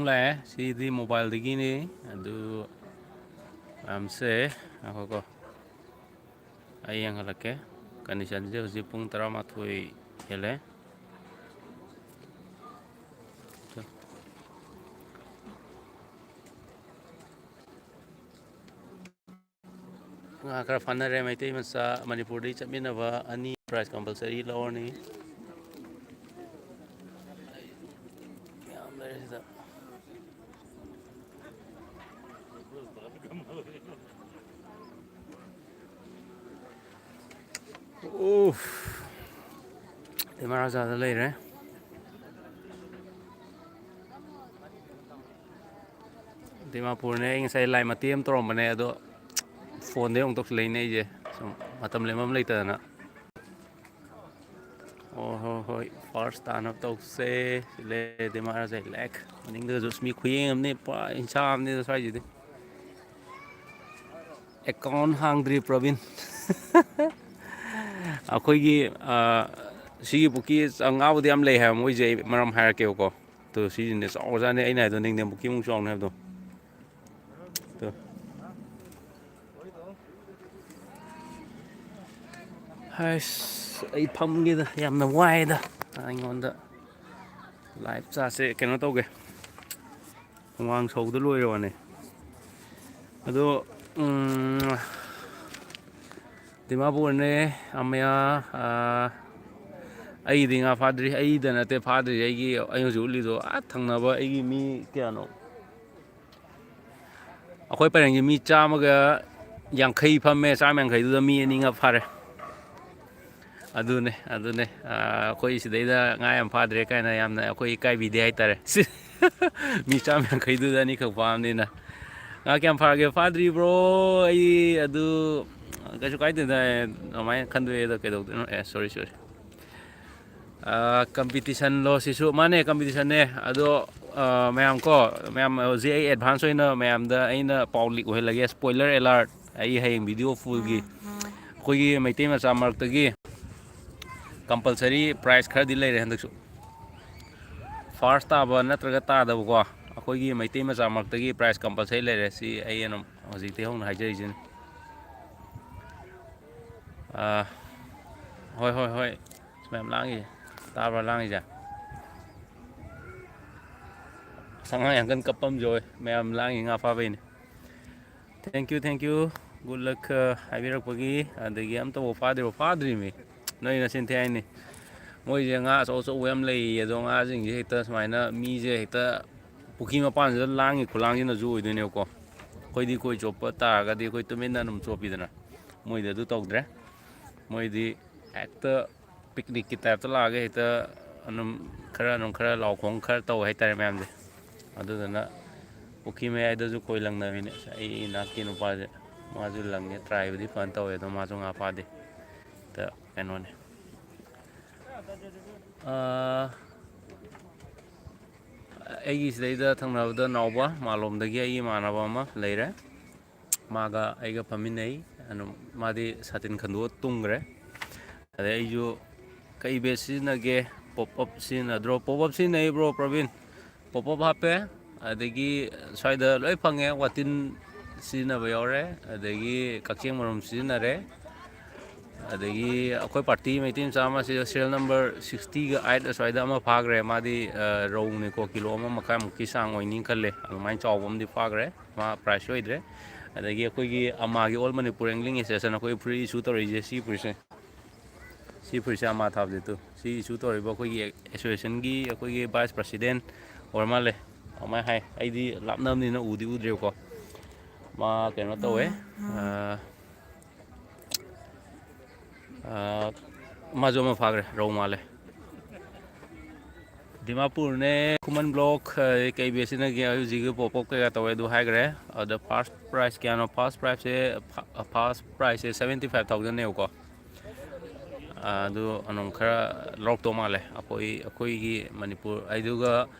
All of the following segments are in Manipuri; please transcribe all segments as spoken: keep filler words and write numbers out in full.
ꯂꯥꯛꯑꯦ꯫ ꯁꯤꯗꯤ ꯃꯣꯕꯥꯏꯜꯗꯒꯤꯅꯤ꯫ ꯑꯗꯨ ꯃꯌꯥꯝꯁꯦ, ꯉꯥꯏꯈꯣꯀꯣ, ꯑꯩ ꯌꯦꯡꯍꯜꯂꯛꯀꯦ꯫ ꯀꯟꯗꯤꯁꯟꯁꯦ ꯍꯧꯖꯤꯛ ꯄꯨꯡ ꯇꯔꯥꯃꯥꯊꯣꯏ ꯍꯦꯜꯂꯦ꯫ ꯉꯥ ꯈꯔ ꯐꯥꯅꯔꯦ꯫ ꯃꯩꯇꯩ ꯃꯆꯥ ꯃꯅꯤꯄꯨꯔꯗꯒꯤ ꯆꯠꯃꯤꯟꯅꯕ ꯑꯅꯤ prize compulsory ꯂꯧꯔꯅꯤ꯫ ꯌꯥꯝ ꯂꯩꯔꯦ ꯁꯤꯗ꯫ ꯎꯐ꯫ ꯗꯤꯃꯥꯔꯥꯖꯥꯗ ꯂꯩꯔꯦ꯫ ꯗꯤꯃꯥꯄꯨꯔꯅꯦ꯫ ꯑꯩ ꯉꯁꯥꯏ live ꯃꯇꯦꯛ ꯑꯃ ꯇꯧꯔꯝꯕꯅꯦ, ꯑꯗꯣ phoneꯗꯩ ꯑꯃꯨꯛ ꯇꯧꯁꯤꯜꯂꯛꯏꯅꯦ ꯑꯩꯁꯦ, ꯁꯨꯝ ꯃꯇꯝ ꯂꯦꯟꯐꯝ ꯂꯩꯇꯗꯅ꯫ ꯑꯣ ꯍꯣ ꯍꯣꯏ, first ꯇꯥꯅꯕ ꯇꯧꯁꯦ꯫ ꯁꯤ ꯂꯩꯔꯦ ꯗꯤꯃꯥꯔꯥꯖꯥ ꯂꯦꯛ꯫ ꯃꯅꯤꯡꯗꯒꯁꯨ ꯑꯁ ꯃꯤ ꯈꯨꯌꯦꯡ ꯑꯃꯅꯦ, ꯄꯨꯔꯥ ꯍꯤꯡꯁꯥ ꯑꯃꯅꯤꯗ ꯁ꯭ꯋꯥꯏꯁꯤꯗꯤ꯫ Account ꯍꯥꯡꯗ꯭ꯔꯤ ꯄ꯭ꯔꯕꯤꯟ꯫ ꯑꯩꯈꯣꯏꯒꯤ, ꯑ, ꯁꯤꯒꯤ ꯄꯨꯈ꯭ꯔꯤ ꯉꯥꯕꯨꯗꯤ ꯌꯥꯝ ꯂꯩ ꯍꯥꯏꯕ ꯃꯣꯏꯁꯦ, ꯑꯩ ꯃꯔꯝ ꯍꯥꯏꯔꯛꯀꯦꯕꯀꯣ꯫ ꯇꯨ, ꯁꯤꯁꯤꯅꯦ ꯆꯥꯎꯔꯖꯥꯠꯅꯦ, ꯑꯩꯅ ꯍꯥꯏꯗꯣ ꯅꯤꯡꯅꯦ ꯄꯨꯈ꯭ꯔꯤꯃꯨꯛ ꯆꯥꯎꯅꯦ ꯍꯥꯏꯕꯗꯣ꯫ ꯇꯨ꯫ ꯍꯩꯁ, ꯑꯩ ꯐꯝꯒꯦꯗ, ꯌꯥꯝꯅ ꯋꯥꯏꯗ꯫ ꯑꯩꯉꯣꯟꯗ live chatꯁꯦ ꯀꯩꯅꯣ ꯇꯧꯒꯦ꯫ ꯍꯨꯃꯥꯡ ꯁꯧꯕꯗ ꯂꯣꯏꯔꯕꯅꯦ꯫ ꯑꯗꯣ, ꯎꯝ, ꯗꯤꯃꯥꯄꯨꯔꯅꯦ, ꯑꯃꯌꯥ, ꯑꯥ, ꯑꯩꯒꯤꯗꯤ ꯉꯥ ꯐꯥꯗ꯭ꯔꯤ, ꯑꯩꯗ ꯅꯠꯇꯦ ꯐꯥꯗ꯭ꯔꯤ, ꯑꯩꯒꯤ, ꯑꯩ ꯍꯧꯖꯤꯛ ꯎꯠꯂꯤꯗꯣ ꯑꯥ ꯊꯪꯅꯕ ꯑꯩꯒꯤ ꯃꯤ ꯀꯌꯥꯅꯣ? ꯑꯩꯈꯣꯏ ꯄꯔꯦꯡꯒꯤ ꯃꯤ ꯆꯥꯝꯃꯒ ꯌꯥꯡꯈꯩ ꯐꯝꯃꯦ, ꯆꯥꯝꯃ ꯌꯥꯡꯈꯩꯗꯨꯗ ꯃꯤ ꯑꯅꯤ ꯉꯥ ꯐꯥꯔꯦ꯫ ꯑꯗꯨꯅꯦ, ꯑꯗꯨꯅꯦ꯫ ꯑꯥ, ꯑꯩꯈꯣꯏ ꯁꯤꯗꯩꯗ ꯉꯥ ꯌꯥꯝ ꯐꯥꯗ꯭ꯔꯦ ꯀꯥꯏꯅ ꯌꯥꯝꯅ ꯑꯩꯈꯣꯏ ꯏꯀꯥꯏꯕꯤꯗꯦ ꯍꯥꯏꯇꯥꯔꯦ꯫ ꯃꯤ ꯆꯥꯝ ꯌꯥꯡꯈꯩꯗꯨꯗ ꯑꯅꯤꯈꯛ ꯐꯥꯕꯅꯤꯅ꯫ ꯉꯥ ꯀꯌꯥꯝ ꯐꯥꯔꯒꯦ? ꯐꯥꯗ꯭ꯔꯤ bro, ꯑꯩ ꯑꯗꯨ ꯀꯩꯁꯨ ꯀꯥꯏꯗꯦꯗ, ꯑꯗꯨꯃꯥꯏꯅ ꯈꯟꯗꯣꯛꯑꯦ꯫ ꯑꯗꯣ ꯀꯩꯗꯧꯗꯣꯏꯅꯣ? ꯑꯦ, sorry, sorry꯫ ꯑꯥ, competitionꯂꯣ ꯁꯤꯁꯨ? ꯃꯥꯅꯦ, competitionꯅꯦ꯫ ꯑꯗꯣ, ꯑꯥ, ꯃꯌꯥꯝ ꯀꯣ, ꯃꯌꯥꯝ ꯍꯧꯖꯤꯛ ꯑꯩ advance ꯑꯣꯏꯅ ꯃꯌꯥꯝꯗ ꯑꯩꯅ ꯄꯥꯎ leak ꯑꯣꯏꯍꯜꯂꯒꯦ, spoiler alert꯫ ꯑꯩ ꯍꯌꯦꯡ video fullꯒꯤ ꯑꯩꯈꯣꯏꯒꯤ ꯃꯩꯇꯩ ꯃꯆꯥ ꯃꯔꯛꯇꯒꯤ compulsory prize ꯈꯔꯗꯤ ꯂꯩꯔꯦ ꯍꯟꯗꯛꯁꯨ꯫ First ꯇꯥꯕ ꯅꯠꯇ꯭ꯔꯒ ꯇꯥꯗꯕꯀꯣ, ꯑꯩꯈꯣꯏꯒꯤ ꯃꯩꯇꯩ ꯃꯆꯥ ꯃꯔꯛꯇꯒꯤ prize compulsory ꯂꯩꯔꯦ꯫ ꯁꯤ ꯑꯩ ꯑꯗꯨꯝ ꯍꯧꯖꯤꯛꯇꯤ ꯍꯧꯅ ꯍꯥꯏꯖꯔꯤꯁꯤꯅꯤ꯫ ꯑꯥ, ꯍꯣꯏ, ꯍꯣꯏ, ꯍꯣꯏ꯫ ꯑꯁ, ꯃꯌꯥꯝ ꯂꯥꯡꯉꯤꯁꯦ꯫ ꯇꯥꯕ꯭ꯔꯥ ꯂꯥꯡꯉꯤꯁꯦ? ꯑꯁ, ꯑꯉꯥꯡ ꯌꯥꯝ ꯀꯟꯅ ꯀꯞꯄ ꯑꯃꯁꯨ ꯌꯥꯎꯋꯦ꯫ ꯃꯌꯥꯝ ꯂꯥꯡꯉꯤ ꯉꯥ ꯐꯥꯕꯩꯅꯦ꯫ Thank you, thank you. Good luck, ꯑ, ꯍꯥꯏꯕꯤꯔꯛꯄꯒꯤ꯫ ꯑꯗꯒꯤ ꯑꯝꯇꯕꯨ ꯐꯥꯗ꯭ꯔꯤꯕꯣ? ꯐꯥꯗ꯭ꯔꯤꯃꯤ꯫ ꯅꯣꯏ ꯅꯆꯤꯟ ꯊꯤ ꯍꯥꯏꯅꯤ꯫ ꯃꯣꯏꯁꯦ ꯉꯥ ꯑꯆꯧ ꯑꯆꯧꯕ ꯌꯥꯝ ꯂꯩꯌꯦ꯫ ꯑꯗꯣ ꯉꯥꯁꯤꯡꯁꯦ ꯍꯦꯛꯇ ꯁꯨꯃꯥꯏꯅ ꯃꯤꯁꯦ ꯍꯦꯛꯇ ꯄꯨꯈ꯭ꯔꯤ ꯃꯄꯥꯟꯁꯤꯗ ꯂꯥꯡꯉꯤ ꯈꯨꯂꯥꯡꯁꯤꯅꯁꯨ ꯑꯣꯏꯗꯣꯏꯅꯦꯕꯀꯣ꯫ ꯑꯩꯈꯣꯏꯗꯤ ꯈꯣꯏ ꯆꯣꯞꯄ ꯇꯥꯔꯒꯗꯤ ꯑꯩꯈꯣꯏ ꯇꯨꯃꯤꯟꯅ ꯑꯗꯨꯝ ꯆꯣꯞꯄꯤꯗꯅ꯫ ꯃꯣꯏꯗꯤ ꯑꯗꯨ ꯇꯧꯗ꯭ꯔꯦ꯫ ꯃꯣꯏꯗꯤ ꯍꯦꯛꯇ picnic ꯀꯤ type ꯇ ꯂꯥꯛꯑꯒ ꯍꯦꯛꯇ ꯑꯗꯨꯝ ꯈꯔ ꯑꯗꯨꯝ ꯈꯔ ꯂꯥꯎ ꯈꯣꯡ ꯈꯔ ꯇꯧ ꯍꯥꯏꯇꯥꯔꯦ ꯃꯌꯥꯝꯁꯦ꯫ ꯑꯗꯨꯗꯨꯅ ꯄꯨꯈ꯭ꯔꯤ ꯃꯌꯥꯏꯗꯁꯨ ꯈꯣꯏ ꯂꯪꯅꯕꯤꯅꯦ꯫ ꯑꯩ ꯏꯅꯥꯛꯀꯤ ꯅꯨꯄꯥꯁꯦ ꯃꯥꯁꯨ ꯂꯪꯉꯦ, try ꯕꯨꯗꯤ ꯐꯖꯅ ꯇꯧꯋꯦ, ꯑꯗꯣ ꯃꯥꯁꯨ ꯉꯥ ꯐꯥꯗꯦ꯫ ꯍꯦꯛꯇ ꯀꯩꯅꯣꯅꯦ꯫ ꯑꯥ, ꯑꯩꯒꯤ ꯁꯤꯗꯩꯗ ꯊꯪꯅꯕꯗ ꯅꯥꯎꯕ ꯃꯥꯂꯣꯝꯗꯒꯤ ꯑꯩꯒꯤ ꯏꯃꯥꯟꯅꯕ ꯑꯃ ꯂꯩꯔꯦ꯫ ꯃꯥꯒ ꯑꯩꯒ ꯐꯝꯃꯤꯟꯅꯩ꯫ ꯑꯗꯨꯝ ꯃꯥꯗꯤ ꯁꯥꯇꯤꯟ ꯈꯟꯗꯣꯛꯑ ꯇꯨꯝꯈ꯭ꯔꯦ꯫ ꯑꯗꯩ ꯑꯩꯁꯨ ꯀꯩ batch ꯁꯤꯖꯤꯟꯅꯒꯦ? Pop up ꯁꯤꯖꯤꯟꯅꯗ꯭ꯔꯣ? Pop up ꯁꯤꯖꯤꯟꯅꯩ bro ꯄ꯭ꯔꯕꯤꯟ꯫ Pop up ꯍꯥꯞꯄꯦ꯫ ꯑꯗꯒꯤ ꯁ꯭ꯋꯥꯏꯗ ꯂꯣꯏ ꯐꯪꯉꯦ꯫ ꯋꯥꯇꯤꯟ ꯁꯤꯖꯤꯟꯅꯕ ꯌꯥꯎꯔꯦ, ꯑꯗꯒꯤ ꯀꯛꯆꯦꯡ ꯃꯔꯨꯝ ꯁꯤꯖꯤꯟꯅꯔꯦ꯫ ꯑꯗꯒꯤ ꯑꯩꯈꯣꯏ party ꯃꯩꯇꯩ ꯃꯆꯥ ꯑꯃ ꯁꯤꯗ serial number sixty ꯒ eight ꯑꯁ꯭ꯋꯥꯏꯗ ꯑꯃ ꯐꯥꯈ꯭ꯔꯦ꯫ ꯃꯥꯗꯤ, ꯑ, ꯔꯧꯅꯤꯀꯣ, ꯀꯤꯂꯣ ꯑꯃ ꯃꯈꯥꯏꯃꯨꯛꯀꯤ ꯆꯥꯡ ꯑꯣꯏꯅꯤ ꯈꯜꯂꯦ꯫ ꯑꯗꯨꯃꯥꯏꯅ ꯆꯥꯎꯕ ꯑꯃꯗꯤ ꯐꯥꯈ꯭ꯔꯦ꯫ ꯃꯥ prize ꯑꯣꯏꯗ꯭ꯔꯦ꯫ ꯑꯗꯒꯤ ꯑꯩꯈꯣꯏꯒꯤ ꯑꯃꯥꯒꯤ All Manipur Angling Association ꯑꯩꯈꯣꯏ ꯐꯨꯔꯤꯠ issue ꯇꯧꯔꯛꯏꯁꯦ ꯁꯤ ꯐꯨꯔꯤꯠꯁꯦ꯫ ꯁꯤ ꯐꯨꯔꯤꯠꯁꯦ ꯑꯃꯥ ꯊꯥꯕꯁꯦ ꯇꯨ꯫ ꯁꯤ issue ꯇꯧꯔꯤꯕ ꯑꯩꯈꯣꯏꯒꯤ association ꯒꯤ ꯑꯩꯈꯣꯏꯒꯤ vice president ꯑꯣꯏꯔ ꯃꯥꯜꯂꯦ꯫ ꯑꯗꯨꯃꯥꯏꯅ ꯍꯥꯏ꯫ ꯑꯩꯗꯤ ꯂꯥꯞꯅꯕꯅꯤꯅ ꯎꯗꯤ ꯎꯗ꯭ꯔꯦꯕꯀꯣ꯫ ꯃꯥ ꯀꯩꯅꯣ ꯇꯧꯋꯦ꯫ ꯑ, ꯑ, ꯃꯥꯁꯨ ꯑꯃ ꯐꯥꯈ꯭ꯔꯦ, ꯔꯧ ꯃꯥꯜꯂꯦ꯫ ꯗꯤꯃꯥꯄꯨꯔꯅꯦ, ꯈꯨꯃꯟ block, ꯑ, ꯀꯩ batch ꯁꯤꯅꯒꯦ ꯍꯧꯖꯤꯛꯀꯤ pop up ꯀꯩꯀꯥ ꯇꯧꯋꯦ ꯑꯗꯨ ꯍꯥꯏꯈ꯭ꯔꯦ꯫ ꯑꯗ first prize ꯀꯌꯥꯅꯣ? First prize ꯁꯦ, ꯐ-, first prize ꯁꯦ seventy five thousand ꯅꯦꯕꯀꯣ꯫ ꯑ, ꯑꯗꯨ ꯑꯗꯨꯝ ꯈꯔ ꯂꯧꯔꯛꯇꯧ ꯃꯥꯜꯂꯦ꯫ ꯑꯩꯈꯣꯏ, ꯑꯩꯈꯣꯏꯒꯤ ꯃꯅꯤꯄꯨꯔ, ꯑꯗꯨꯒ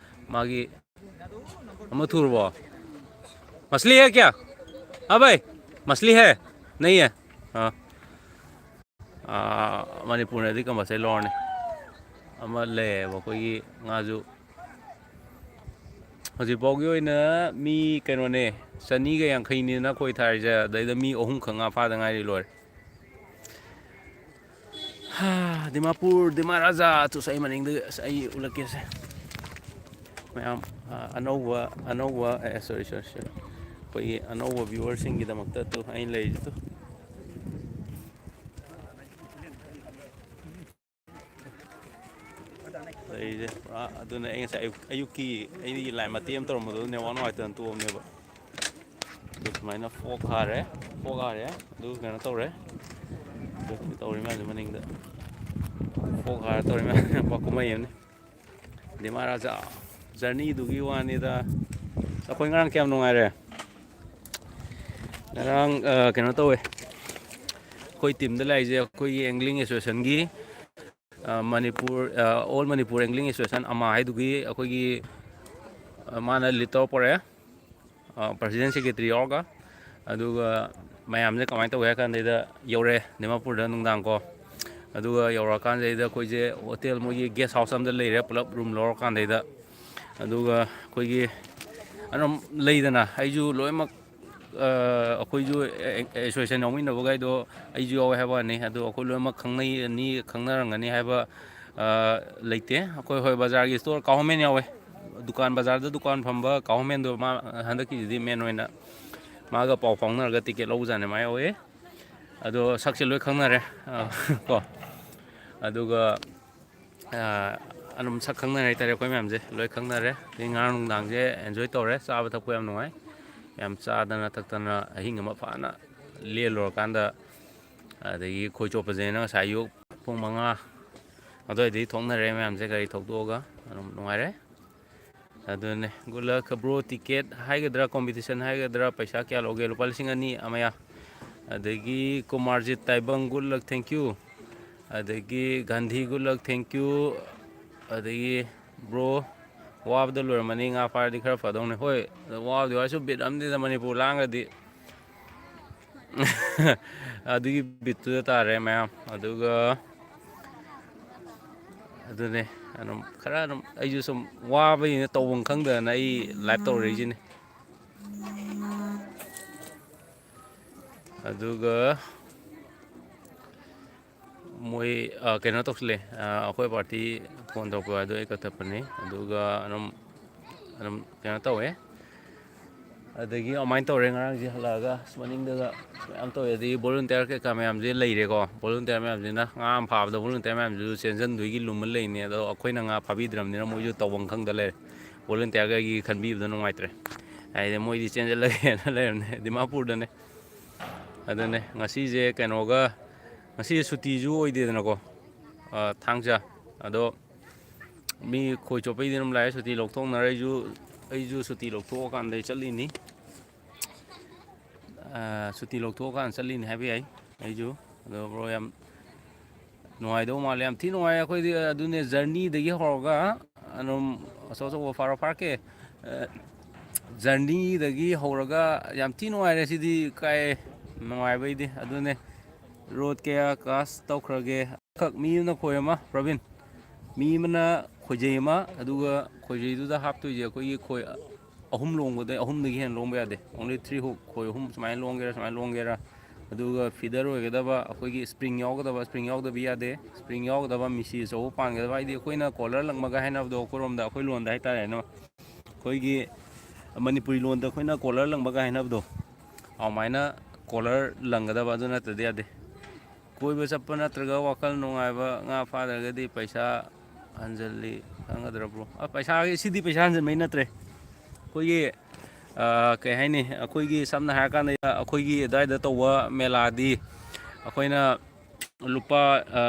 ꯃꯥꯒꯤ ꯑꯃ ꯊꯨꯔꯕꯣ? ꯃꯁꯂꯤ ꯍꯦ ꯀꯌꯥ? ꯍꯥ ꯚꯥꯏ, ꯃꯁꯂꯤ ꯍꯦ? ꯅꯍꯤ ꯍꯦ? ꯑꯥ꯫ ꯑꯥ, ꯃꯅꯤꯄꯨꯔꯅꯗꯤ compulsory ꯂꯧꯔꯅꯤ꯫ ꯑꯃ ꯂꯩꯌꯦꯕ ꯑꯩꯈꯣꯏꯒꯤ ꯉꯥꯁꯨ꯫ ꯍꯧꯖꯤꯛꯐꯥꯎꯒꯤ ꯑꯣꯏꯅ ꯃꯤ ꯀꯩꯅꯣꯅꯦ, ꯆꯅꯤꯒ ꯌꯥꯡꯈꯩꯅꯤꯅ ꯈꯣꯏ ꯊꯥꯔꯤꯁꯦ, ꯑꯗꯩꯗ ꯃꯤ ꯑꯍꯨꯝ ꯈꯛ ꯉꯥ ꯐꯥꯗ ꯉꯥꯏꯔꯤ, ꯂꯣꯏꯔꯦ꯫ ꯍꯥ, ꯗꯤꯃꯥꯄꯨꯔ, ꯗꯤꯃꯥ ꯔꯥꯖꯥ꯫ ꯇꯨꯁ ꯑꯩ ꯃꯅꯤꯡꯗ, ꯑꯁ, ꯑꯩ ꯎꯠꯂꯛꯀꯦꯁꯦ꯫ ꯃꯌꯥꯝ, ꯑ, ꯑꯅꯧꯕ, ꯑꯅꯧꯕ, ꯑꯦ, ꯁꯣꯔꯤ, ꯁꯣꯔꯤ, ꯁꯣꯔꯤ꯫ ꯑꯩꯈꯣꯏꯒꯤ ꯑꯅꯧꯕ viewerꯁꯤꯡꯒꯤꯗꯃꯛꯇ ꯇꯨ ꯑꯩꯅ ꯂꯩꯔꯤꯁꯦ ꯇꯨ꯫ ꯂꯩꯔꯤꯁꯦ ꯄꯨꯔꯥ꯫ ꯑꯗꯨꯅ ꯑꯩ ꯉꯁꯥꯏ ꯑꯌꯨꯛ, ꯑꯌꯨꯛꯀꯤ ꯑꯩꯒꯤ live ꯃꯇꯦꯛ ꯑꯃ ꯇꯧꯔꯝꯕꯗꯣ network ꯅꯨꯡꯉꯥꯏꯇꯗꯅ ꯇꯣꯛꯑꯕꯅꯦꯕ꯫ ꯑꯗꯨ ꯁꯨꯃꯥꯏꯅ ꯐꯣꯛ ꯍꯥꯔꯦ, ꯐꯣꯛ ꯍꯥꯔꯦ, ꯑꯗꯨ ꯀꯩꯅꯣ ꯇꯧꯔꯦ꯫ ꯑꯗꯨ ꯇꯧꯔꯤ ꯃꯌꯥꯝꯁꯦ ꯃꯅꯤꯡꯗ ꯐꯣꯛ ꯍꯥꯔ ꯇꯧꯔꯤ ꯃꯌꯥꯝꯁꯦ ꯄꯨꯔꯥ ꯀꯨꯝꯍꯩ ꯑꯃꯅꯤ꯫ ꯗꯤꯃꯥ ꯔꯥꯖꯥ journeyꯗꯨꯒꯤ ꯋꯥꯅꯤꯗ꯫ ꯑꯩꯈꯣꯏ ꯉꯔꯥꯡ ꯀꯌꯥꯝ ꯅꯨꯡꯉꯥꯏꯔꯦ꯫ ꯉꯔꯥꯡ, ꯑ, ꯀꯩꯅꯣ ꯇꯧꯋꯦ꯫ ꯑꯩꯈꯣꯏ teamꯗ ꯂꯥꯛꯏꯁꯦ ꯑꯩꯈꯣꯏꯒꯤ angling associationꯒꯤ, ꯑ, ꯃꯅꯤꯄꯨꯔ, ꯑ, All Manipur Angling Association, ꯑꯃꯥ ꯍꯥꯏꯗꯨꯒꯤ ꯑꯩꯈꯣꯏꯒꯤ, ꯑ, ꯃꯥꯅ lead ꯇꯧꯔ ꯄꯣꯔꯛꯑꯦ꯫ ꯑ, president secretary ꯌꯥꯎꯔꯒ꯫ ꯑꯗꯨꯒ ꯃꯌꯥꯝꯁꯦ ꯀꯃꯥꯏꯅ ꯇꯧꯒꯦ ꯍꯥꯏ ꯀꯥꯟꯗ, ꯌꯧꯔꯦ ꯗꯤꯃꯥꯄꯨꯔꯗ ꯅꯨꯡꯗꯥꯡ ꯀꯣ꯫ ꯑꯗꯨꯒ ꯌꯧꯔꯛꯑꯀꯥꯟꯁꯤꯗ ꯑꯩꯈꯣꯏꯁꯦ hotel, ꯃꯣꯏꯒꯤ guest house ꯑꯃꯗ ꯂꯩꯔꯦ, ꯄꯨꯂꯞ room ꯂꯧꯔꯀꯥꯟꯗꯩꯗ꯫ ꯑꯗꯨꯒ ꯑꯩꯈꯣꯏꯒꯤ ꯑꯗꯨꯝ ꯂꯩꯗꯅ, ꯑꯩꯁꯨ ꯂꯣꯏꯅꯃꯛ, ꯑ, ꯑꯩꯈꯣꯏꯁꯨ association ꯌꯥꯎꯃꯤꯟꯅꯕꯈꯩꯗꯣ ꯑꯩꯁꯨ ꯌꯥꯎꯋꯦ ꯍꯥꯏꯕ ꯋꯥꯅꯤ꯫ ꯑꯗꯣ ꯑꯩꯈꯣꯏ ꯂꯣꯏꯅꯃꯛ ꯈꯪꯅꯩ, ꯅꯤ ꯈꯪꯅꯔꯝꯒꯅꯤ ꯍꯥꯏꯕ, ꯑ, ꯂꯩꯇꯦ꯫ ꯑꯩꯈꯣꯏ, ꯍꯣꯏ, ꯕꯖꯥꯔꯒꯤ store ꯀꯥꯎꯍꯟꯃꯦꯟ ꯌꯥꯎꯋꯦ꯫ ꯗꯨꯀꯥꯟ, ꯕꯖꯥꯔꯗ ꯗꯨꯀꯥꯟ ꯐꯝꯕ ꯀꯥꯎꯍꯟꯃꯦꯟꯗꯣ ꯃꯥ ꯍꯟꯗꯛꯀꯤꯁꯤꯗꯤ main ꯑꯣꯏꯅ ꯃꯥꯒ ꯄꯥꯎ ꯐꯥꯎꯅꯔꯒ ticket ꯂꯧꯕꯖꯥꯠꯅꯦ, ꯃꯥ ꯌꯥꯎꯋꯦ꯫ ꯑꯗꯣ ꯁꯛꯁꯦ ꯂꯣꯏ ꯈꯪꯅꯔꯦ, ꯑ, ꯀꯣ꯫ ꯑꯗꯨꯒ, ꯑ, ꯑꯗꯨꯝ ꯁꯛ ꯈꯪꯅꯔꯦ ꯍꯥꯏꯇꯥꯔꯦ, ꯑꯩꯈꯣꯏ ꯃꯌꯥꯝꯁꯦ ꯂꯣꯏ ꯈꯪꯅꯔꯦ꯫ ꯑꯗꯩ ꯉꯔꯥꯡ ꯅꯨꯡꯗꯥꯡꯁꯦ enjoy ꯇꯧꯔꯦ, ꯆꯥꯕ ꯊꯛꯄ ꯌꯥꯝ ꯅꯨꯡꯉꯥꯏ꯫ ꯌꯥꯝ ꯆꯥꯗꯅ ꯊꯛꯇꯅ ꯑꯍꯤꯡ ꯑꯃ ꯐꯥꯅ ꯂꯦꯜꯂꯨꯔꯀꯥꯟꯗ, ꯑꯗꯒꯤ ꯈꯣꯏ ꯆꯣꯞꯄꯁꯦꯅ ꯉꯁꯥꯏ ꯑꯌꯨꯛ ꯄꯨꯡ ꯃꯉꯥ ꯑꯗꯨꯋꯥꯏꯗꯒꯤ ꯊꯣꯛꯅꯔꯦ ꯃꯌꯥꯝꯁꯦ, ꯒꯥꯔꯤ ꯊꯧꯗꯣꯛꯑꯒ꯫ ꯑꯗꯨꯝ ꯅꯨꯡꯉꯥꯏꯔꯦ꯫ ꯑꯗꯨꯅꯦ, good luck bro꯫ Ticket ꯍꯥꯏꯒꯗ꯭ꯔꯥ, competition ꯍꯥꯏꯒꯗ꯭ꯔꯥ, ꯄꯩꯁꯥ ꯀꯌꯥ ꯂꯧꯒꯦ? ꯂꯨꯄꯥ ꯂꯤꯁꯤꯡ ꯑꯅꯤ ꯑꯃꯌꯥ꯫ ꯑꯗꯒꯤ ꯀꯨꯃꯥꯔꯖꯤꯠ ꯇꯥꯏꯕꯪ, good luck, thank you꯫ ꯑꯗꯒꯤ Gandhi, good luck, thank you꯫ ꯑꯗꯒꯤ bro, ꯋꯥꯕꯗ ꯂꯣꯏꯔꯝꯃꯅꯤ, ꯉꯥ ꯐꯥꯔꯗꯤ ꯈꯔ ꯐꯗꯧꯅꯦ꯫ ꯍꯣꯏ, ꯋꯥꯕꯗꯤ ꯋꯥꯔꯁꯨ ꯕꯤꯠ ꯑꯃꯅꯤꯗ ꯃꯅꯤꯄꯨꯔ ꯂꯥꯡꯒ꯭ꯔꯗꯤ꯫ ꯑꯗꯨꯒꯤ ꯕꯤꯠꯇꯨꯗ ꯇꯥꯔꯦ ꯃꯌꯥꯝ꯫ ꯑꯗꯨꯒ ꯑꯗꯨꯅꯦ, ꯑꯗꯨꯝ ꯈꯔ ꯑꯗꯨꯝ ꯑꯩꯁꯨ ꯁꯨꯝ ꯋꯥꯕꯅꯤꯅ ꯇꯧꯐꯝ ꯈꯪꯗꯗꯅ ꯑꯩ ꯂꯥꯏꯚ ꯇꯧꯔꯛꯏꯁꯤꯅꯤ꯫ ꯑꯗꯨꯒ ꯃꯣꯏ, ꯑ, ꯀꯩꯅꯣ ꯇꯧꯁꯤꯜꯂꯦ, ꯑ, ꯑꯩꯈꯣꯏ ꯄꯥꯔꯇꯤ ꯐꯣꯟ ꯇꯧꯔꯛꯄ ꯑꯗꯨ ꯑꯩ ꯀꯛꯊꯠꯄꯅꯤ꯫ ꯑꯗꯨꯒ ꯑꯗꯨꯝ, ꯑꯗꯨꯝ ꯀꯩꯅꯣ ꯇꯧꯋꯦ꯫ ꯑꯗꯒꯤ ꯑꯗꯨꯃꯥꯏꯅ ꯇꯧꯔꯦ ꯉꯔꯥꯡꯁꯦ ꯍꯜꯂꯛꯑꯒ꯫ ꯑꯁ, ꯃꯅꯤꯡꯗꯒ ꯃꯌꯥꯝ ꯇꯧꯋꯦ꯫ ꯑꯗꯒꯤ ꯚꯣꯂꯨꯟꯇꯤꯌꯔ ꯀꯩꯀꯥ ꯃꯌꯥꯝꯁꯦ ꯂꯩꯔꯦꯀꯣ꯫ ꯚꯣꯂꯨꯟꯇꯤꯌꯔ ꯃꯌꯥꯝꯁꯤꯅ ꯉꯥ ꯑꯃ ꯐꯥꯕꯗ ꯚꯣꯂꯨꯟꯇꯤꯌꯔ ꯃꯌꯥꯝꯁꯤꯁꯨ ꯆꯦꯟꯁꯤꯟꯗꯣꯏꯒꯤ ꯂꯨꯝꯃ ꯂꯩꯅꯤ꯫ ꯑꯗꯣ ꯑꯩꯈꯣꯏꯅ ꯉꯥ ꯐꯥꯕꯤꯗ꯭ꯔꯕꯅꯤꯅ ꯃꯣꯏꯁꯨ ꯇꯧꯐꯝ ꯈꯪꯗ ꯂꯩꯔꯦ꯫ ꯚꯣꯂꯨꯟꯇꯤꯌꯔꯒꯤ ꯈꯟꯕꯤꯕꯗꯣ ꯅꯨꯡꯉꯥꯏꯇ꯭ꯔꯦ꯫ ꯍꯥꯏꯗꯤ ꯃꯣꯏꯗꯤ ꯆꯦꯟꯁꯤꯜꯂꯒꯦꯅ ꯂꯩꯔꯝꯅꯦ ꯗꯤꯃꯥꯄꯨꯔꯗꯅꯦ꯫ ꯑꯗꯨꯅꯦ ꯉꯁꯤꯁꯦ ꯀꯩꯅꯣꯒ, ꯉꯁꯤꯁꯦ ꯁꯨꯇꯤꯁꯨ ꯑꯣꯏꯗꯦꯗꯅꯀꯣ, ꯑ, ꯊꯥꯡꯖ꯫ ꯑꯗꯣ ꯃꯤ ꯈꯣꯏ ꯆꯣꯞꯄꯩꯗꯤ ꯑꯗꯨꯝ ꯂꯥꯛꯑꯦ, ꯁꯨꯇꯤ ꯂꯧꯊꯣꯛꯅꯔ꯫ ꯑꯩꯁꯨ, ꯑꯩꯁꯨ ꯁꯨꯇꯤ ꯂꯧꯊꯣꯛꯑꯀꯥꯟꯗ ꯆꯠꯂꯤꯅꯤ꯫ ꯑ, ꯁꯨꯇꯤ ꯂꯧꯊꯣꯛꯑꯀꯥꯟꯗ ꯆꯠꯂꯤꯅꯤ ꯍꯥꯏꯕ ꯌꯥꯏ ꯑꯩꯁꯨ꯫ ꯑꯗꯣ ꯕ꯭ꯔꯣ, ꯌꯥꯝ ꯅꯨꯡꯉꯥꯏꯗꯧ ꯃꯥꯜꯂꯦ꯫ ꯌꯥꯝ ꯊꯤ ꯅꯨꯡꯉꯥꯏ꯫ ꯑꯩꯈꯣꯏꯗꯤ ꯑꯗꯨꯅꯦ, ꯖꯔꯅꯤꯗꯒꯤ ꯍꯧꯔꯒ ꯑꯗꯨꯝ ꯑꯆꯧ ꯑꯆꯧꯕ ꯐꯥꯔꯣ ꯐꯥꯔꯛꯀꯦ꯫ ꯑ, ꯖꯔꯅꯤꯗꯒꯤ ꯍꯧꯔꯒ ꯌꯥꯝ ꯊꯤ ꯅꯨꯡꯉꯥꯏꯔꯦ ꯁꯤꯗꯤ꯫ ꯀꯥꯏ ꯅꯨꯡꯉꯥꯏꯕꯩꯗꯤ ꯑꯗꯨꯅꯦ꯫ ꯔꯣꯗ ꯀꯌꯥ ꯀ꯭ꯔꯣꯁ ꯇꯧꯈ꯭ꯔꯒꯦ? ꯑꯃꯈꯛ ꯃꯤ ꯑꯃꯅ ꯈꯣꯏ ꯑꯃ, ꯄ꯭ꯔꯕꯤꯟ, ꯃꯤ ꯑꯃꯅ ꯈꯣꯏꯖꯩ ꯑꯃ, ꯑꯗꯨꯒ ꯈꯣꯏꯖꯩꯗꯨꯗ ꯍꯥꯞꯇꯣꯏꯁꯦ ꯑꯩꯈꯣꯏꯒꯤ ꯈꯣꯏ ꯑꯍꯨꯝ ꯂꯣꯡꯕꯗꯩ, ꯑꯍꯨꯝꯗꯒꯤ ꯍꯦꯟꯅ ꯂꯣꯡꯕ ꯌꯥꯗꯦ꯫ Only three hook, ꯈꯣꯏ ꯑꯍꯨꯝ ꯁꯨꯃꯥꯏꯅ ꯂꯣꯡꯒꯦꯔꯥ, ꯁꯨꯃꯥꯏꯅ ꯂꯣꯡꯒꯦꯔꯥ꯫ ꯑꯗꯨꯒ ꯐꯤꯗꯔ ꯑꯣꯏꯒꯗꯕ ꯑꯩꯈꯣꯏꯒꯤ ꯁ꯭ꯄ꯭ꯔꯤꯡ ꯌꯥꯎꯒꯗꯕ, ꯁ꯭ꯄ꯭ꯔꯤꯡ ꯌꯥꯎꯗꯕ ꯌꯥꯗꯦ꯫ ꯁ꯭ꯄ꯭ꯔꯤꯡ ꯌꯥꯎꯒꯗꯕ ꯃꯤꯁꯤ ꯑꯆꯧꯕ ꯄꯥꯟꯒꯗꯕ, ꯍꯥꯏꯗꯤ ꯑꯩꯈꯣꯏꯅ ꯀꯣꯂꯔ ꯂꯪꯕꯒ ꯍꯥꯏꯅꯕꯗꯣ, ꯑꯩꯈꯣꯏꯔꯣꯝꯗ, ꯑꯩꯈꯣꯏ ꯂꯣꯟꯗ ꯍꯥꯏꯇꯥꯔꯦꯅꯦ, ꯑꯩꯈꯣꯏꯒꯤ ꯃꯅꯤꯄꯨꯔꯤ ꯂꯣꯟꯗ ꯑꯩꯈꯣꯏꯅ ꯀꯣꯂꯔ ꯂꯪꯕꯒ ꯍꯥꯏꯅꯕꯗꯣ, ꯑꯗꯨꯃꯥꯏꯅ ꯀꯣꯂꯔ ꯂꯪꯒꯗꯕ, ꯑꯗꯨ ꯅꯠꯇ꯭ꯔꯗꯤ ꯌꯥꯗꯦ꯫ ꯀꯣꯏꯕ ꯆꯠꯄ ꯅꯠꯇ꯭ꯔꯒ ꯋꯥꯈꯜ ꯅꯨꯡꯉꯥꯏꯕ ꯉꯥ ꯐꯥꯗ꯭ꯔꯒꯗꯤ ꯄꯩꯁꯥ ꯍꯟꯖꯤꯜꯂꯤ ꯈꯪꯒꯗ꯭ꯔꯕ꯭ꯔꯣ? ꯑ, ꯄꯩꯁꯥꯒꯤ, ꯁꯤꯗꯤ ꯄꯩꯁꯥ ꯍꯟꯖꯤꯟꯕꯩ ꯅꯠꯇ꯭ꯔꯦ꯫ ꯑꯩꯈꯣꯏꯒꯤ, ꯑ, ꯀꯩ ꯍꯥꯏꯅꯤ, ꯑꯩꯈꯣꯏꯒꯤ ꯁꯝꯅ ꯍꯥꯏꯔꯀꯥꯟꯗ ꯑꯩꯈꯣꯏꯒꯤ ꯑꯗꯨꯋꯥꯏꯗ ꯇꯧꯕ ꯃꯦꯂꯥꯗꯤ ꯑꯩꯈꯣꯏꯅ ꯂꯨꯄꯥ, ꯑ,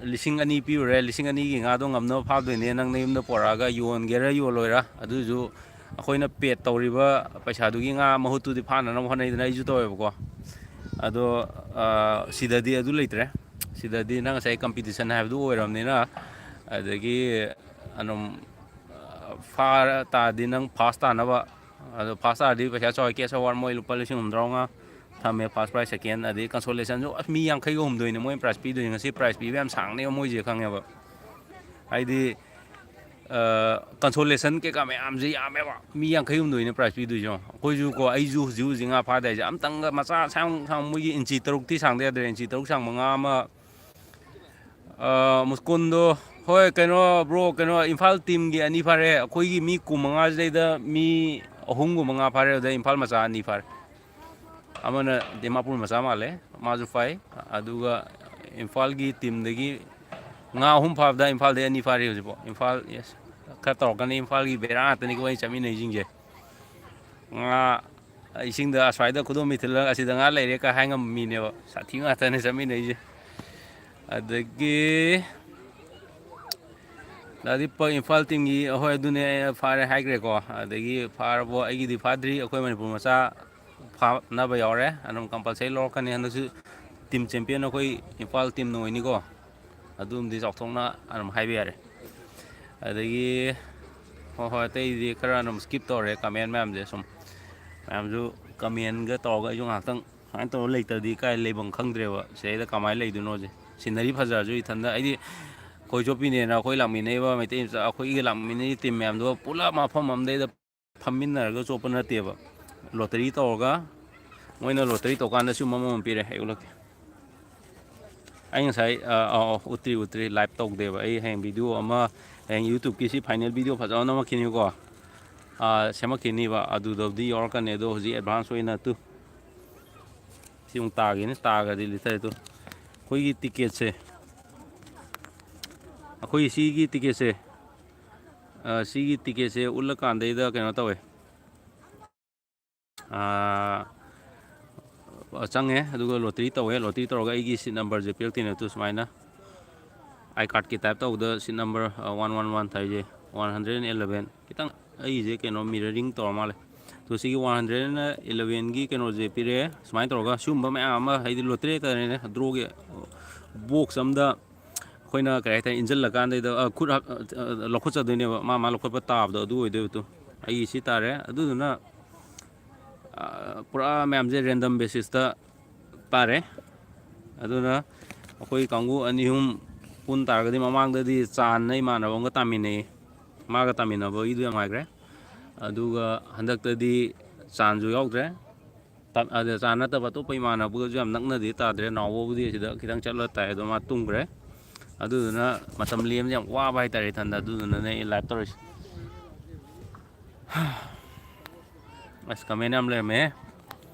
ꯂꯤꯁꯤꯡ ꯑꯅꯤ ꯄꯤꯔꯨꯔꯦ, ꯂꯤꯁꯤꯡ ꯑꯅꯤꯒꯤ ꯉꯥꯗꯣ ꯉꯝꯅꯕ ꯐꯥꯗꯣꯏꯅꯦ꯫ ꯅꯪ ꯅꯌꯨꯝꯗ ꯄꯣꯔꯛꯑꯒ ꯌꯣꯟꯒꯦꯔꯥ ꯌꯣꯜꯂꯣꯏꯔꯥ, ꯑꯗꯨꯁꯨ ꯑꯩꯈꯣꯏꯅ ꯄꯦꯗ ꯇꯧꯔꯤꯕ ꯄꯩꯁꯥꯗꯨꯒꯤ ꯉꯥ ꯃꯍꯨꯠꯇꯨꯗꯤ ꯐꯥꯅꯅꯕ ꯍꯣꯠꯅꯩꯗꯅ, ꯑꯩꯁꯨ ꯇꯧꯋꯦꯕꯀꯣ꯫ ꯑꯗꯣ, ꯑ, ꯁꯤꯗꯗꯤ ꯑꯗꯨ ꯂꯩꯇ꯭ꯔꯦ꯫ ꯁꯤꯗꯗꯤ ꯅꯪ ꯉꯁꯥꯏ ꯀꯝꯄꯤꯇꯤꯁꯟ ꯍꯥꯏꯕꯗꯨ ꯑꯣꯏꯔꯕꯅꯤꯅ, ꯑꯗꯒꯤ ꯑꯗꯨꯝ, ꯑ, ꯐꯥꯔ ꯇꯥꯔꯗꯤ ꯅꯪ ꯐꯥꯔꯁ ꯇꯥꯅꯕ, ꯑꯗꯣ ꯐꯥꯔꯁ ꯇꯥꯔꯗꯤ ꯄꯩꯁꯥ ꯆꯥꯎꯏ, ꯀꯦꯁ ꯑꯦꯋꯥꯔꯗ ꯃꯣꯏ ꯂꯨꯄꯥ ꯂꯤꯁꯤꯡ ꯍꯨꯝꯗ꯭ꯔꯥ ꯃꯉꯥ ꯊꯝꯃꯦ, ꯐꯥꯔꯁ ꯄ꯭ꯔꯥꯏꯖ, ꯁꯦꯀꯦꯟ, ꯑꯗꯩ ꯀꯟꯁꯣꯂꯦꯁꯟꯁꯨ꯫ ꯑꯁ, ꯃꯤ ꯌꯥꯡꯈꯩꯒ ꯍꯨꯝꯗꯣꯏꯅꯦ ꯃꯣꯏ ꯄ꯭ꯔꯥꯏꯖ ꯄꯤꯗꯣꯏꯁꯦ꯫ ꯉꯁꯤ ꯄ꯭ꯔꯥꯏꯖ ꯄꯤꯕ ꯌꯥꯝ ꯁꯥꯡꯅꯦꯕ ꯃꯣꯏꯁꯦ, ꯈꯪꯉꯦꯕ꯫ ꯍꯥꯏꯗꯤ ꯀꯟꯁꯣꯂꯦꯁꯟ ꯀꯩꯀꯥ ꯃꯌꯥꯝꯁꯦ ꯌꯥꯝꯃꯦꯕ꯫ ꯃꯤ ꯌꯥꯡꯈꯩ ꯍꯨꯝꯗꯣꯏꯅ ꯄ꯭ꯔꯥꯏꯖ ꯄꯤꯗꯣꯏꯁꯦ꯫ ꯑꯩꯈꯣꯏꯁꯨ ꯀꯣ, ꯑꯩꯁꯨ ꯍꯧꯖꯤꯛ ꯍꯧꯖꯤꯛ ꯉꯥ ꯐꯥꯗꯦ ꯍꯥꯏꯁꯦ, ꯑꯝꯇꯪꯒ ꯃꯆꯥ ꯁꯥꯡ ꯁꯥꯡ, ꯃꯣꯏꯒꯤ ꯏꯟꯆꯤ ꯇꯔꯨꯛꯇꯤ ꯁꯥꯡꯗ ꯌꯥꯗ꯭ꯔꯦ, ꯏꯟꯆꯤ ꯇꯔꯨꯛ ꯁꯥꯡꯕ ꯉꯥ ꯑꯃ꯫ ꯃꯨꯁꯀꯨꯟꯗꯣ, ꯍꯣꯏ, ꯀꯩꯅꯣ ꯕ꯭ꯔꯣ, ꯀꯩꯅꯣ ꯏꯝꯐꯥꯜ ꯇꯤꯝꯒꯤ ꯑꯅꯤ ꯐꯥꯔꯦ꯫ ꯑꯩꯈꯣꯏꯒꯤ ꯃꯤ ꯀꯨꯟꯃꯉꯥꯁꯤꯗꯩꯗ ꯃꯤ ꯑꯍꯨꯝꯒꯨꯝꯕ ꯉꯥ ꯐꯥꯔꯦ, ꯑꯗꯨꯗ ꯏꯝꯐꯥꯜ ꯃꯆꯥ ꯑꯅꯤ ꯐꯥꯔꯦ꯫ ꯑꯃꯅ ꯗꯤꯃꯥꯄꯨꯔ ꯃꯆꯥ ꯃꯥꯜꯂꯦ, ꯃꯥꯁꯨ ꯐꯥꯏ꯫ ꯑꯗꯨꯒ ꯏꯝꯐꯥꯜꯒꯤ ꯇꯤꯝꯗꯒꯤ ꯉꯥ ꯑꯍꯨꯝ ꯐꯥꯕꯗ ꯏꯝꯐꯥꯜꯗꯩ ꯑꯅꯤ ꯐꯥꯔꯤ ꯍꯧꯖꯤꯛꯐꯥꯎ꯫ ꯏꯝꯐꯥꯜ, ꯌꯦꯁ, ꯈꯔ ꯇꯧꯔꯛꯀꯅꯤ꯫ ꯏꯝꯐꯥꯜꯒꯤ ꯕꯦꯔꯥ ꯉꯥꯛꯇꯅꯤꯀꯣ ꯑꯩꯅ ꯆꯠꯃꯤꯟꯅꯩꯁꯤꯡꯁꯦ꯫ ꯉꯥ ꯏꯁꯤꯡꯗ ꯑꯁ꯭ꯋꯥꯏꯗ ꯈꯨꯗꯣꯝꯕꯤ ꯊꯤꯜꯂꯒ ꯑꯁꯤꯗ ꯉꯥ ꯂꯩꯔꯦ ꯀ ꯍꯥꯏ ꯉꯝꯕ ꯃꯤꯅꯦꯕ꯫ ꯁꯥꯊꯤ ꯉꯥꯛꯇꯅꯦ ꯆꯠꯃꯤꯟꯅꯩꯁꯦ꯫ ꯑꯗꯒꯤ ꯗꯥ ꯗꯤꯄꯛ ꯏꯝꯐꯥꯜ ꯇꯤꯝꯒꯤ, ꯑꯍꯣꯏ, ꯑꯗꯨꯅꯦ ꯑꯩꯅ ꯐꯥꯔꯦ ꯍꯥꯏꯈ꯭ꯔꯦꯀꯣ꯫ ꯑꯗꯒꯤ ꯐꯥꯔꯕꯣ? ꯑꯩꯒꯤꯗꯤ ꯐꯥꯗ꯭ꯔꯤ꯫ ꯑꯩꯈꯣꯏ ꯃꯅꯤꯄꯨꯔ ꯃꯆꯥ ꯐꯥꯅꯕ ꯌꯥꯎꯔꯦ꯫ ꯑꯗꯨꯝ ꯀꯝꯄꯜꯁꯔꯤ ꯂꯧꯔꯛꯀꯅꯤ꯫ ꯍꯟꯗꯛꯁꯨ ꯇꯤꯝ ꯆꯦꯝꯄꯤꯌꯟ ꯑꯩꯈꯣꯏ ꯏꯝꯐꯥꯜ ꯇꯤꯝꯅ ꯑꯣꯏꯅꯤꯀꯣ꯫ ꯑꯗꯨꯝꯗꯤ ꯆꯥꯎꯊꯣꯛꯅ ꯑꯗꯨꯝ ꯍꯥꯏꯕ ꯌꯥꯔꯦ꯫ ꯑꯗꯒꯤ ꯍꯣꯏ, ꯍꯣꯏ, ꯑꯇꯩꯗꯤ ꯈꯔ ꯑꯗꯨꯝ ꯁ꯭ꯀꯤꯞ ꯇꯧꯔꯦ, ꯀꯃꯦꯟ ꯃꯌꯥꯝꯁꯦ ꯁꯨꯝ꯫ ꯃꯌꯥꯝꯁꯨ ꯀꯃꯦꯟꯒ ꯇꯧꯔꯒ ꯑꯩꯁꯨ ꯉꯥꯏꯍꯥꯛꯇꯪ ꯁꯨꯃꯥꯏꯅ ꯇꯧꯔ ꯂꯩꯇ꯭ꯔꯗꯤ ꯀꯥꯏ ꯂꯩꯐꯝ ꯈꯪꯗ꯭ꯔꯦꯕ꯫ ꯁꯤꯗꯩꯗ ꯀꯃꯥꯏꯅ ꯂꯩꯗꯣꯏꯅꯣꯁꯦ꯫ ꯁꯤꯅꯔꯤ ꯐꯖꯔꯁꯨ ꯏꯊꯟꯗ, ꯑꯩꯗꯤ ꯑꯩꯈꯣꯏ ꯆꯣꯞꯄꯤꯅꯦꯅ ꯑꯩꯈꯣꯏ ꯂꯥꯛꯃꯤꯟꯅꯩꯕ ꯃꯩꯇꯩ ꯃꯆꯥ, ꯑꯩꯈꯣꯏꯒ ꯂꯥꯛꯃꯤꯟꯅꯩ ꯇꯤꯝ ꯃꯌꯥꯝꯗꯣ ꯄꯨꯂꯞ ꯃꯐꯝ ꯑꯃꯗꯩꯗ ꯐꯝꯃꯤꯟꯅꯔꯒ ꯆꯣꯞꯄ ꯅꯠꯇꯦꯕ꯫ ꯂꯣꯇꯔꯤ ꯇꯧꯔꯒ, ꯃꯣꯏꯅ ꯂꯣꯇꯔꯤ ꯇꯧꯀꯥꯟꯗ ꯁꯤꯒꯨꯝꯕ ꯑꯃꯃꯝ ꯄꯤꯔꯦ꯫ ꯑꯩ ꯎꯠꯂꯛꯀꯦ꯫ ꯑꯩ ꯉꯁꯥꯏ, ꯑ, ꯑ, ꯑ, ꯎꯠꯇ꯭ꯔꯤ, ꯎꯠꯇ꯭ꯔꯤ, ꯂꯥꯏꯚ ꯇꯧꯗꯦꯕ꯫ ꯑꯩ ꯍꯌꯦꯡ ꯚꯤꯗꯤꯑꯣ ꯑꯃ, ꯍꯌꯦꯡ YouTubeꯀꯤ ꯁꯤ ꯐꯥꯏꯅꯦꯜ ꯚꯤꯗꯤꯑꯣ ꯐꯖꯕ ꯅꯝꯃꯛꯈꯤꯅꯤꯀꯣ꯫ ꯑ, ꯁꯦꯝꯃꯛꯈꯤꯅꯤꯕ, ꯑꯗꯨꯗꯕꯨꯗꯤ ꯌꯥꯎꯔꯛꯀꯅꯤ꯫ ꯑꯗꯣ ꯍꯧꯖꯤꯛ ꯑꯦꯗꯚꯥꯟꯁ ꯑꯣꯏꯅ ꯇꯨ, ꯁꯤ ꯑꯃꯨꯛ ꯇꯥꯒꯦꯅꯦ, ꯇꯥꯒꯗꯤ ꯂꯤꯊꯔꯦ ꯇꯨ꯫ ꯑꯩꯈꯣꯏꯒꯤ ꯇꯤꯀꯦꯠꯁꯦ, ꯑꯩꯈꯣꯏꯒꯤ ꯁꯤꯒꯤ ꯇꯤꯀꯦꯠꯁꯦ, ꯑ, ꯁꯤꯒꯤ ꯇꯤꯀꯦꯠꯁꯦ ꯎꯠꯂꯀꯥꯟꯗꯩꯗ ꯀꯩꯅꯣ ꯇꯧꯋꯦ꯫ ꯑꯥ, ꯆꯪꯉꯦ, ꯑꯗꯨꯒ ꯂꯣꯇꯔꯤ ꯇꯧꯋꯦ꯫ ꯂꯣꯇꯔꯤ ꯇꯧꯔꯒ ꯑꯩꯒꯤ ꯁꯤꯠ ꯅꯝꯕꯔꯁꯦ ꯄꯤꯔꯛꯇꯣꯏꯅꯦ꯫ ꯑꯗꯨ ꯁꯨꯃꯥꯏꯅ ꯑꯥꯏ ꯀꯥꯔꯠꯀꯤ ꯇꯥꯏꯞ ꯇꯧꯕꯗ ꯁꯤꯠ ꯅꯝꯕꯔ, ꯑ, one one one ꯍꯥꯏꯁꯦ, one hundred and eleven꯫ ꯈꯤꯇꯪ ꯑꯩꯒꯤꯁꯦ ꯀꯩꯅꯣ ꯃꯤꯔꯔꯤꯡ ꯇꯧꯔ ꯃꯥꯜꯂꯦ꯫ ꯑꯗꯣ ꯁꯤꯒꯤ one hundred and elevenꯒꯤ ꯀꯩꯅꯣꯁꯦ ꯄꯤꯔꯛꯑꯦ꯫ ꯁꯨꯃꯥꯏꯅ ꯇꯧꯔꯒ ꯁꯤꯒꯨꯝꯕ ꯃꯌꯥꯝ ꯑꯃ, ꯍꯥꯏꯗꯤ ꯂꯣꯇꯔꯤ ꯍꯥꯏꯇꯥꯔꯦꯅꯦ, ꯗ꯭ꯔꯣꯒꯤ ꯕꯣꯛꯁ ꯑꯝꯗ ꯑꯩꯈꯣꯏꯅ ꯀꯔꯤ ꯍꯥꯏꯇꯥꯔꯦ, ꯏꯟꯁꯤꯜꯂꯀꯥꯟꯗꯩꯗ, ꯑ, ꯈꯨꯠ ꯍꯥꯞ-, ꯑ, ꯑ, ꯂꯧꯈꯠꯆꯗꯣꯏꯅꯦꯕ꯫ ꯃꯥ, ꯃꯥ ꯂꯧꯈꯠꯄ ꯇꯥꯕꯗꯣ ꯑꯗꯨ ꯑꯣꯏꯗꯣꯏꯕ꯫ ꯇꯨ, ꯑꯩꯒꯤ ꯁꯤ ꯇꯥꯔꯦ꯫ ꯑꯗꯨꯗꯨꯅ, ꯑ, ꯄꯨꯔꯥ ꯃꯌꯥꯝꯁꯦ ꯔꯦꯟꯗꯝ ꯕꯦꯁꯤꯁꯇ ꯇꯥꯔꯦ꯫ ꯑꯗꯨꯅ ꯑꯩꯈꯣꯏ ꯀꯥꯡꯕꯨ ꯑꯅꯤ ꯑꯍꯨꯝ ꯄꯨꯟ ꯇꯥꯔꯒꯗꯤ, ꯃꯃꯥꯡꯗꯗꯤ ꯆꯥꯟꯅ ꯏꯃꯥꯟꯅꯕ ꯑꯃꯒ ꯇꯥꯃꯤꯟꯅꯩ꯫ ꯃꯥꯒ ꯇꯥꯃꯤꯟꯅꯕꯒꯤꯗꯨ ꯌꯥꯝ ꯅꯨꯡꯉꯥꯏꯈ꯭ꯔꯦ꯫ ꯑꯗꯨꯒ ꯍꯟꯗꯛꯇꯗꯤ ꯆꯥꯟꯁꯨ ꯌꯥꯎꯗ꯭ꯔꯦ꯫ ꯇꯥ-, ꯑꯗ ꯆꯥꯟ ꯅꯠꯇꯕ ꯑꯇꯣꯞꯄ ꯏꯃꯥꯟꯅꯕꯒꯁꯨ ꯌꯥꯝ ꯅꯛꯅꯗꯤ ꯇꯥꯗ꯭ꯔꯦ꯫ ꯅꯥꯎꯕꯕꯨꯗꯤ ꯑꯁꯤꯗ ꯈꯤꯇꯪ ꯆꯠꯂ ꯇꯥꯏ, ꯑꯗꯣ ꯃꯥ ꯇꯨꯝꯈ꯭ꯔꯦ꯫ ꯑꯗꯨꯗꯨꯅ ꯃꯇꯝ ꯂꯦꯟꯕꯁꯦ ꯌꯥꯝ ꯋꯥꯕ ꯍꯥꯏꯇꯥꯔꯦ ꯏꯊꯟꯗ, ꯑꯗꯨꯗꯨꯅꯅꯦ ꯑꯩ ꯂꯥꯏꯚ ꯇꯧꯔꯤꯁꯦ꯫ ꯑꯁ, ꯀꯃꯦꯟ ꯌꯥꯝ ꯂꯩꯔꯝꯃꯦ꯫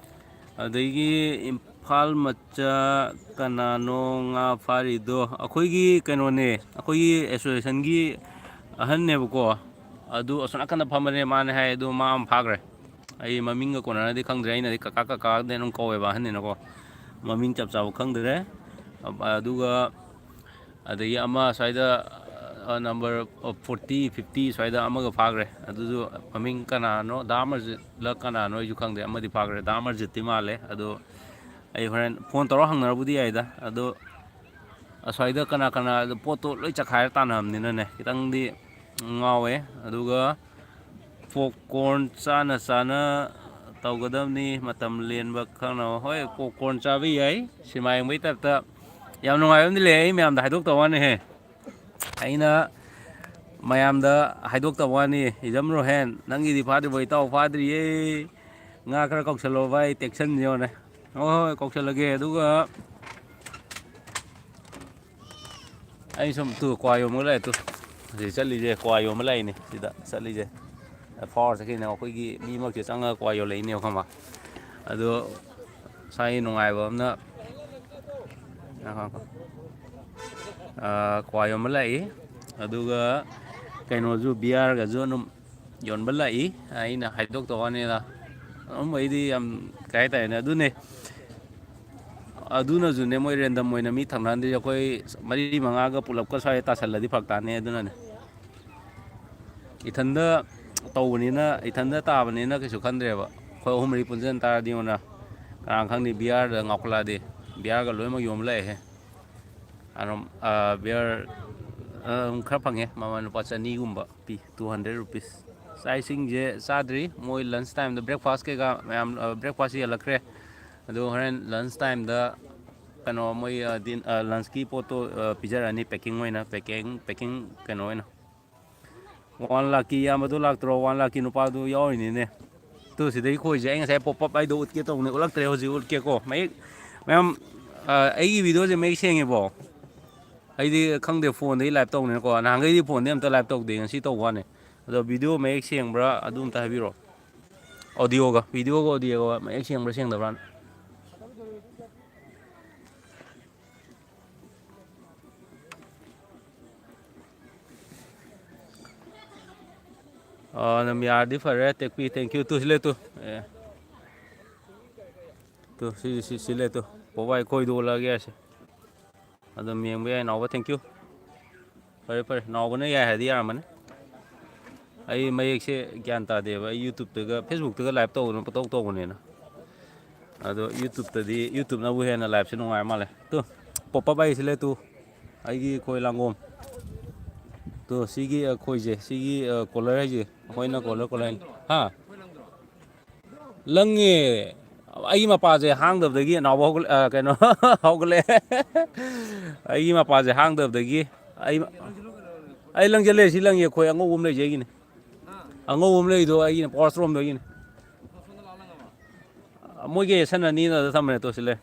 ꯑꯗꯒꯤ ꯏꯝꯐꯥꯜ ꯃꯆꯥ ꯀꯅꯥꯅꯣ ꯉꯥ ꯐꯥꯔꯤꯗꯣ? ꯑꯩꯈꯣꯏꯒꯤ ꯀꯩꯅꯣꯅꯦ, ꯑꯩꯈꯣꯏꯒꯤ ꯑꯦꯁꯣꯁꯤꯌꯦꯁꯟꯒꯤ ꯑꯍꯟꯅꯦꯕꯀꯣ꯫ ꯑꯗꯨ ꯑꯁꯣꯝ ꯅꯥꯀꯟꯗ ꯐꯝꯕꯅꯦ, ꯃꯥꯅꯦ ꯍꯥꯏ, ꯑꯗꯨ ꯃꯥ ꯑꯃ ꯐꯥꯈ꯭ꯔꯦ꯫ ꯑꯩ ꯃꯃꯤꯡꯒ ꯀꯣꯟꯅꯅꯗꯤ ꯈꯪꯗ꯭ꯔꯦ, ꯑꯩꯅꯗꯤ ꯀꯀꯥ ꯀꯀꯥꯗꯤ ꯑꯗꯨꯝ ꯀꯧꯋꯦꯕ, ꯑꯍꯟꯅꯤꯅꯀꯣ꯫ ꯃꯃꯤꯡ ꯆꯞ ꯆꯥꯕ ꯈꯪꯗ꯭ꯔꯦ꯫ ꯑꯗꯨꯒ ꯑꯗꯒꯤ ꯑꯃ ꯁ꯭ꯋꯥꯏꯗ, ꯑ, ꯅꯝꯕꯔ ꯐꯣꯔꯇꯤ, ꯐꯤꯐꯇꯤ ꯁ꯭ꯋꯥꯏꯗ ꯑꯃꯒ ꯐꯥꯈ꯭ꯔꯦ꯫ ꯑꯗꯨꯁꯨ ꯃꯃꯤꯡ ꯀꯅꯥꯅꯣ, ꯗꯥ ꯑꯃꯔꯖꯤꯠꯂ ꯀꯅꯥꯅꯣ ꯑꯩꯁꯨ ꯈꯪꯗꯦ, ꯑꯃꯗꯤ ꯐꯥꯈ꯭ꯔꯦ꯫ ꯗꯥ ꯑꯃꯔꯖꯤꯠꯇꯤ ꯃꯥꯜꯂꯦ꯫ ꯑꯗꯣ ꯑꯩ ꯍꯣꯔꯦꯟ ꯐꯣꯟ ꯇꯧꯔ ꯍꯪꯅꯔꯕꯨꯗꯤ ꯌꯥꯏꯗ꯫ ꯑꯗꯣ ꯑꯁ꯭ꯋꯥꯏꯗ ꯀꯅꯥ ꯀꯅꯥ ꯄꯣꯠꯇꯣ ꯂꯣꯏ ꯆꯈꯥꯏꯔ ꯇꯥꯟꯅꯕꯅꯤꯅꯅꯦ, ꯈꯤꯇꯪꯗꯤ ꯉꯥꯎꯋꯦ꯫ ꯑꯗꯨꯒ ꯄꯣꯞꯀꯣꯔꯟ ꯆꯥꯅ ꯆꯥꯅ ꯇꯧꯒꯗꯕꯅꯤ, ꯃꯇꯝ ꯂꯦꯟꯕ ꯈꯪꯅꯕ꯫ ꯍꯣꯏ, ꯄꯣꯞꯀꯣꯔꯟ ꯆꯥꯕ ꯌꯥꯏ, ꯁꯤꯅꯦꯃꯥ ꯌꯦꯡꯕꯒꯤ ꯇꯥꯏꯞꯇ꯫ ꯌꯥꯝ ꯅꯨꯡꯉꯥꯏꯕ ꯑꯃꯗꯤ ꯂꯩ, ꯑꯩ ꯃꯌꯥꯝꯗ ꯍꯥꯏꯗꯣꯛꯇꯕ ꯋꯥꯅꯤꯍꯦ꯫ ꯑꯩꯅ ꯃꯌꯥꯝꯗ ꯍꯥꯏꯗꯣꯛꯇꯕ ꯋꯥꯅꯤ, ꯏꯖꯝ ꯔꯣꯍꯦꯟ, ꯅꯪꯒꯤꯗꯤ ꯐꯥꯗ꯭ꯔꯤꯕꯣ? ꯏꯇꯥꯎ ꯐꯥꯗ꯭ꯔꯤꯌꯦ꯫ ꯉꯥ ꯈꯔ ꯀꯧꯁꯜꯂꯣ ꯚꯥꯏ, ꯇꯦꯛꯁꯟꯁꯤ ꯌꯦꯡꯉꯣꯅꯦ꯫ ꯍꯣꯏ, ꯍꯣꯏ, ꯀꯧꯁꯜꯂꯒꯦ꯫ ꯑꯗꯨꯒ ꯑꯩ ꯁꯨꯝ ꯇꯨ ꯀ꯭ꯋꯥ ꯌꯣꯟꯕ ꯂꯥꯛꯑꯦ ꯇꯨ꯫ ꯍꯧꯖꯤꯛ ꯆꯠꯂꯤꯁꯦ ꯀ꯭ꯋꯥ ꯌꯣꯟꯕ ꯂꯥꯛꯏꯅꯦ ꯁꯤꯗ ꯆꯠꯂꯤꯁꯦ꯫ ꯐꯥꯎꯔ ꯆꯠꯈꯤꯅꯦ, ꯑꯩꯈꯣꯏꯒꯤ ꯃꯤ ꯃꯔꯛꯁꯤꯗ ꯆꯪꯉꯒ ꯀ꯭ꯋꯥ ꯌꯣꯜꯂꯛꯏꯅꯦꯕ, ꯈꯪꯕ? ꯑꯗꯣ ꯉꯁꯥꯏ ꯅꯨꯡꯉꯥꯏꯕ ꯑꯃꯅ, ꯉꯥꯏꯈꯣ, ꯉꯥꯏꯈꯣ꯫ ꯑꯥ, ꯀ꯭ꯋꯥ ꯌꯣꯟꯕ ꯂꯥꯛꯏ꯫ ꯑꯗꯨꯒ ꯀꯩꯅꯣꯁꯨ, ꯕꯤꯌꯥꯔꯒꯁꯨ ꯑꯗꯨꯝ ꯌꯣꯟꯕ ꯂꯥꯛꯏ꯫ ꯑꯩꯅ ꯍꯥꯏꯗꯣꯛꯇꯕ ꯋꯥꯅꯤꯗ꯫ ꯑꯗꯨꯝ ꯑꯩꯗꯤ ꯌꯥꯝ, ꯀꯩ ꯍꯥꯏꯇꯥꯔꯦꯅꯦ, ꯑꯗꯨꯅꯦ꯫ ꯑꯗꯨꯅꯁꯨꯅꯦ, ꯃꯣꯏ ꯔꯦꯟꯗꯝ ꯑꯣꯏꯅ ꯃꯤ ꯊꯝꯅꯍꯟꯗ꯭ꯔꯤꯁꯦ꯫ ꯑꯩꯈꯣꯏ ꯃꯔꯤ ꯃꯉꯥꯒ ꯄꯨꯂꯞꯀ ꯁ꯭ꯋꯥꯏꯗ ꯇꯥꯁꯜꯂꯗꯤ ꯐꯔꯛ ꯇꯥꯅꯤ꯫ ꯑꯗꯨꯅꯅꯦ, ꯏꯊꯟꯗ ꯇꯧꯕꯅꯤꯅ, ꯏꯊꯟꯗ ꯇꯥꯕꯅꯤꯅ ꯀꯩꯁꯨ ꯈꯟꯗ꯭ꯔꯦꯕ꯫ ꯑꯩꯈꯣꯏ ꯑꯍꯨꯝ ꯃꯔꯤ ꯄꯨꯟꯁꯤꯟ ꯇꯥꯔꯗꯤ, ꯌꯦꯡꯉꯣꯅ, ꯀꯅꯥ ꯈꯪꯅꯤ, ꯕꯤꯌꯥꯔꯗ ꯉꯥꯎꯈꯠꯂꯛꯑꯗꯤ꯫ ꯕꯤꯌꯥꯔꯒ ꯂꯣꯏꯅꯃꯛ ꯌꯣꯟꯕ ꯂꯥꯛꯑꯦꯍꯦ꯫ ꯑꯗꯨꯝ, ꯑ, ꯕꯤꯌꯔ, ꯑ, ꯑꯗꯨꯝ ꯈꯔ ꯐꯪꯉꯦ, ꯃꯃꯜ ꯂꯨꯄꯥ ꯆꯅꯤꯒꯨꯝꯕ ꯄꯤ, two hundred rupees꯫ ꯆꯥꯛ ꯏꯁꯤꯡꯁꯦ ꯆꯥꯗ꯭ꯔꯤ, ꯃꯣꯏ lunch timeꯗ breakfast ꯀꯩꯀꯥ ꯃꯌꯥꯝ, ꯑ, breakfast ꯌꯦꯜꯂꯛꯈ꯭ꯔꯦ꯫ ꯑꯗꯣ ꯍꯣꯔꯦꯟ lunch timeꯗ ꯀꯩꯅꯣ ꯃꯣꯏ ꯗꯤꯟ ꯂꯟꯁꯀꯤ ꯄꯣꯠꯇꯣ ꯄꯤꯖꯔꯛꯑꯅꯤ, ꯄꯦꯛꯀꯤꯡ ꯑꯣꯏꯅ, ꯄꯦꯛꯀꯤꯡ ꯄꯦꯛꯀꯤꯡ ꯀꯩꯅꯣ ꯑꯣꯏꯅ꯫ ꯋꯥꯟ ꯂꯥꯛꯀꯤ ꯏꯌꯥꯝꯕꯗꯣ ꯂꯥꯛꯇ꯭ꯔꯣ? ꯋꯥꯟ ꯂꯥꯛꯀꯤ ꯅꯨꯄꯥꯗꯨ ꯌꯥꯎꯔꯤꯅꯤꯅꯦ꯫ ꯇꯨ ꯁꯤꯗꯩ ꯈꯣꯏꯁꯦ ꯑꯩ ꯉꯁꯥꯏ ꯄꯣꯞ ꯑꯞ ꯍꯥꯏꯗꯣ ꯎꯠꯀꯦ ꯇꯧꯕꯅꯦ, ꯎꯠꯂꯛꯇ꯭ꯔꯦ꯫ ꯍꯧꯖꯤꯛ ꯎꯠꯀꯦꯀꯣ ꯃꯌꯦꯛ꯫ ꯃꯌꯥꯝ ꯑꯩꯒꯤ ꯚꯤꯗꯤꯑꯣꯁꯦ ꯃꯌꯦꯛ ꯁꯦꯡꯉꯤꯕꯣ? ꯑꯩꯗꯤ ꯈꯪꯗꯦ, ꯐꯣꯟꯗꯒꯤ ꯂꯥꯏꯞ ꯇꯧꯕꯅꯤꯅꯀꯣ꯫ ꯅꯍꯥꯟꯈꯩꯗꯤ ꯐꯣꯟꯗꯤ ꯑꯝꯇ ꯂꯥꯏꯞ ꯇꯧꯗꯦ, ꯉꯁꯤ ꯇꯧꯕ ꯋꯥꯅꯤ꯫ ꯑꯗꯣ ꯚꯤꯗꯤꯑꯣ ꯃꯌꯦꯛ ꯁꯦꯡꯕ꯭ꯔꯥ ꯑꯗꯨ ꯑꯝꯇ ꯍꯥꯏꯕꯤꯔꯛꯑꯣ꯫ ꯑꯣꯗꯤꯑꯣꯒ, ꯚꯤꯗꯤꯑꯣꯒ ꯑꯣꯗꯤꯑꯣꯒ ꯃꯌꯦꯛ ꯁꯦꯡꯕ꯭ꯔꯥ ꯁꯦꯡꯗꯕ꯭ꯔꯥꯅ꯫ ꯑꯥ, ꯑꯗꯨꯝ ꯌꯥꯔꯗꯤ ꯐꯔꯦ꯫ ꯇꯦꯛꯄꯤ, thank you꯫ ꯇꯨ ꯁꯤ ꯂꯩ ꯇꯨ꯫ ꯑꯦ꯫ ꯇꯨ ꯁꯤ, ꯁꯤ, ꯁꯤ ꯂꯩ ꯇꯨ꯫ ꯄꯣꯕꯥꯏ ꯈꯣꯏꯗꯣꯛꯂꯛꯑꯒꯦ ꯍꯥꯏꯁꯦ꯫ ꯑꯗꯨꯝ ꯌꯦꯡꯕ ꯌꯥꯏ ꯅꯥꯎꯕ, thank you꯫ ꯐꯔꯦ ꯐꯔꯦ, ꯅꯥꯎꯕꯅ ꯌꯥꯏ ꯍꯥꯏꯗꯤ ꯌꯥꯔꯝꯃꯅꯤ꯫ ꯑꯩ ꯃꯌꯦꯛꯁꯦ ꯒ꯭ꯌꯥꯟ ꯇꯥꯗꯦꯕ꯫ ꯑꯩ ꯌꯨꯇ꯭ꯌꯨꯕꯇꯒ ꯐꯦꯁꯕꯨꯛꯇꯒ ꯂꯥꯏꯞ ꯇꯧꯗꯅ ꯄꯪꯇꯧ ꯇꯧꯕꯅꯤꯅ꯫ ꯑꯗꯣ ꯌꯨꯇ꯭ꯌꯨꯕꯇꯗꯤ, ꯌꯨꯇ꯭ꯌꯨꯕꯅꯕꯨ ꯍꯦꯟꯅ ꯂꯥꯏꯞꯁꯦ ꯅꯨꯡꯉꯥꯏꯔ ꯃꯥꯜꯂꯦ꯫ ꯇꯨ, ꯄꯣꯞ ꯑꯞ ꯍꯥꯏꯁꯤ ꯂꯩ ꯇꯨ꯫ ꯑꯩꯒꯤ ꯈꯣꯏ ꯂꯥꯡꯒꯣꯝ꯫ ꯇꯨ ꯁꯤꯒꯤ, ꯑ, ꯈꯣꯏꯁꯦ, ꯁꯤꯒꯤ, ꯑ, ꯀꯣꯂꯔ ꯍꯥꯏꯁꯦ ꯑꯩꯈꯣꯏꯅ ꯀꯣꯂꯔ, ꯀꯣꯂꯔ ꯍꯥꯏꯅꯤ꯫ ꯍꯥ? ꯂꯪꯉꯦ꯫ ꯑꯩꯒꯤ ꯃꯄꯥꯁꯦ ꯍꯥꯡꯗꯕꯗꯒꯤ ꯅꯥꯎꯕ ꯍꯧꯒꯠꯂ-, ꯑ, ꯀꯩꯅꯣ, ꯍꯧꯒꯠꯂꯛꯑꯦ꯫ ꯑꯩꯒꯤ ꯃꯄꯥꯁꯦ ꯍꯥꯡꯗꯕꯗꯒꯤ ꯑꯩ, ꯑꯩ ꯂꯪꯁꯤꯜꯂꯦ꯫ ꯁꯤ ꯂꯪꯉꯦ, ꯑꯩꯈꯣꯏ ꯑꯉꯧꯕ ꯑꯃ ꯂꯩꯖꯩꯒꯤꯅꯦ꯫ ꯑꯉꯧꯕ ꯑꯃ ꯂꯩꯗꯣ ꯑꯩꯒꯤꯅꯦ, ꯄꯋꯥꯔ ꯁ꯭ꯇꯣꯔꯝꯗꯣ ꯑꯩꯒꯤꯅꯦ꯫ ꯃꯣꯏꯒꯤ ꯁꯟꯅꯅꯤꯅ ꯑꯗ ꯊꯝꯕꯅꯦ꯫ ꯇꯣ ꯁꯤ ꯂꯩ꯫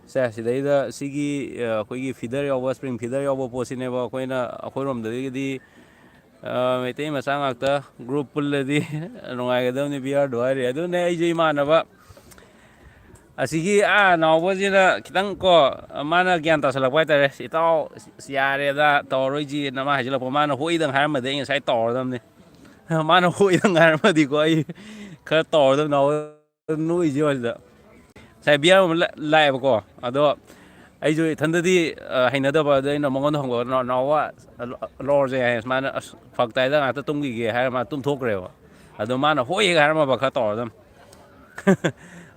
ꯁꯦ, ꯁꯤꯗꯩꯗ ꯁꯤꯒꯤ, ꯑ, ꯑꯩꯈꯣꯏꯒꯤ ꯐꯤꯗꯔ ꯌꯥꯎꯕ, ꯁ꯭ꯄ꯭ꯔꯤꯡ ꯐꯤꯗꯔ ꯌꯥꯎꯕ ꯄꯣꯠꯁꯤꯅꯦꯕ ꯑꯩꯈꯣꯏꯅ, ꯑꯩꯈꯣꯏꯔꯣꯝꯗꯒꯤꯗꯤ, ꯑ, ꯃꯩꯇꯩ ꯃꯆꯥ ꯉꯥꯛꯇ ꯒ꯭ꯔꯨꯞ ꯄꯨꯜꯂꯗꯤ ꯅꯨꯡꯉꯥꯏꯒꯗꯕꯅꯤ, ꯕꯤꯌꯥꯔꯗꯣ ꯍꯥꯏꯔꯦ꯫ ꯑꯗꯨꯅꯦ ꯑꯩꯁꯨ ꯏꯃꯥꯟꯅꯕ ꯑꯁꯤꯒꯤ, ꯑꯥ, ꯅꯥꯎꯕꯁꯤꯅ ꯈꯤꯇꯪ ꯀꯣ, ꯃꯥꯅ ꯒ꯭ꯌꯥꯟ ꯇꯥꯁꯜꯂꯛꯄ ꯍꯥꯏꯇꯥꯔꯦ꯫ "ꯏꯇꯥꯎ, ꯑꯁ, ꯌꯥꯔꯦꯗ, ꯇꯧꯔꯔꯣꯏꯁꯤ"ꯅ ꯃꯥ ꯍꯥꯏꯖꯤꯜꯂꯛꯄ꯫ ꯃꯥꯅ ꯍꯣꯏꯗꯪ ꯍꯥꯏꯔꯝꯃꯗꯤ ꯑꯩ ꯉꯁꯥꯏ ꯇꯧꯔꯗꯕꯅꯤ꯫ ꯃꯥꯅ ꯍꯣꯏꯗꯪ ꯍꯥꯏꯔꯝꯃꯗꯤꯀꯣ, ꯑꯩ ꯈꯔ ꯇꯧꯔꯗꯕꯅꯤ ꯅꯥꯎꯕ꯫ ꯅꯣꯛꯏꯁꯦ ꯍꯧꯖꯤꯛꯇ꯫ ꯉꯁꯥꯏ ꯕꯤꯌꯥꯔ ꯑꯃ ꯂꯥ-, ꯂꯥꯛꯑꯦꯕꯀꯣ꯫ ꯑꯗꯣ ꯑꯩꯁꯨ ꯏꯊꯟꯗꯗꯤ, ꯑ, ꯍꯩꯅꯗꯕ꯫ ꯑꯗꯣ ꯑꯩꯅ ꯃꯉꯣꯟꯗ ꯍꯪꯕ, "ꯅꯥ-, ꯅꯥꯎꯕ, ꯑ, ꯂꯧꯔꯁꯦ" ꯍꯥꯏ꯫ ꯁꯨꯃꯥꯏꯅ, "ꯑꯁ, ꯐꯔꯛ ꯇꯥꯏꯗ, ꯉꯥꯛꯇ ꯇꯨꯝꯈꯤꯒꯦ" ꯍꯥꯏꯔ ꯃꯥ ꯇꯨꯝꯊꯣꯛꯈ꯭ꯔꯦꯕ꯫ ꯑꯗꯣ ꯃꯥꯅ ꯍꯣꯏ ꯍꯦꯛ ꯍꯥꯏꯔꯝꯃꯕ ꯈꯔ ꯇꯧꯔꯗꯝꯅꯤ꯫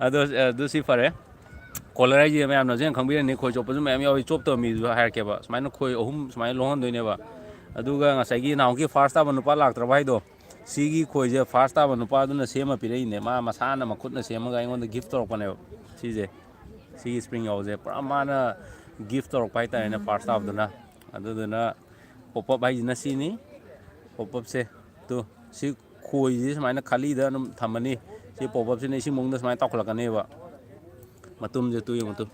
ꯑꯗꯣ, ꯑ, ꯑꯗꯨ ꯁꯤ ꯐꯔꯦ꯫ ꯀꯣꯂꯔ ꯍꯥꯏꯁꯦ ꯃꯌꯥꯝꯅꯁꯨ ꯌꯥꯝ ꯈꯪꯕꯤꯔꯅꯤ, ꯈꯣꯏ ꯆꯣꯞꯄꯁꯨ ꯃꯌꯥꯝ ꯌꯥꯎꯏ, ꯆꯣꯞꯇꯕ ꯃꯤꯗꯨꯁꯨ ꯍꯥꯏꯔꯛꯀꯦꯕ꯫ ꯁꯨꯃꯥꯏꯅ ꯈꯣꯏ ꯑꯍꯨꯝ ꯁꯨꯃꯥꯏꯅ ꯂꯣꯡꯍꯟꯗꯣꯏꯅꯦꯕ꯫ ꯑꯗꯨꯒ ꯉꯁꯥꯏꯒꯤ ꯅꯍꯥꯟꯃꯨꯛꯀꯤ ꯐꯥꯔꯁ ꯇꯥꯕ ꯅꯨꯄꯥ ꯂꯥꯛꯇ꯭ꯔꯕ ꯍꯥꯏꯗꯣ, ꯁꯤꯒꯤ ꯈꯣꯏꯁꯦ ꯐꯥꯔꯁ ꯇꯥꯕ ꯅꯨꯄꯥꯗꯨꯅ ꯁꯦꯝꯃ ꯄꯤꯔꯛꯏꯅꯦ꯫ ꯃꯥ ꯃꯁꯥꯅ ꯃꯈꯨꯠꯅ ꯁꯦꯝꯃꯒ ꯑꯩꯉꯣꯟꯗ ꯒꯤꯐ ꯇꯧꯔꯛꯄꯅꯦꯕ ꯁꯤꯁꯦ꯫ ꯁꯤꯒꯤ ꯏꯁꯄ꯭ꯔꯤꯡ ꯌꯥꯎꯕꯁꯦ ꯄꯨꯔꯥ ꯃꯥꯅ ꯒꯤꯐ ꯇꯧꯔꯛꯄ ꯍꯥꯏꯇꯥꯔꯦꯅꯦ, ꯐꯥꯔꯁ ꯇꯥꯕꯗꯨꯅ꯫ ꯑꯗꯨꯗꯨꯅ ꯄꯣꯞ ꯑꯞ ꯍꯥꯏꯁꯤꯅ ꯁꯤꯅꯤ꯫ ꯄꯣꯞ ꯑꯞꯁꯦ ꯇꯨ, ꯁꯤ ꯈꯣꯏꯁꯤ ꯁꯨꯃꯥꯏꯅ ꯈꯥꯂꯤꯗ ꯑꯗꯨꯝ ꯊꯝꯃꯅꯤ꯫ ꯁꯤ ꯄꯣꯞ ꯑꯞꯁꯤꯅ ꯏꯁꯤꯡ ꯃꯅꯨꯡꯗ ꯁꯨꯃꯥꯏꯅ ꯇꯥꯎꯈꯠꯂꯛꯀꯅꯦꯕ꯫ ꯃꯇꯨꯝꯁꯦ ꯇꯨ ꯌꯦꯡꯉꯨ ꯇꯨ꯫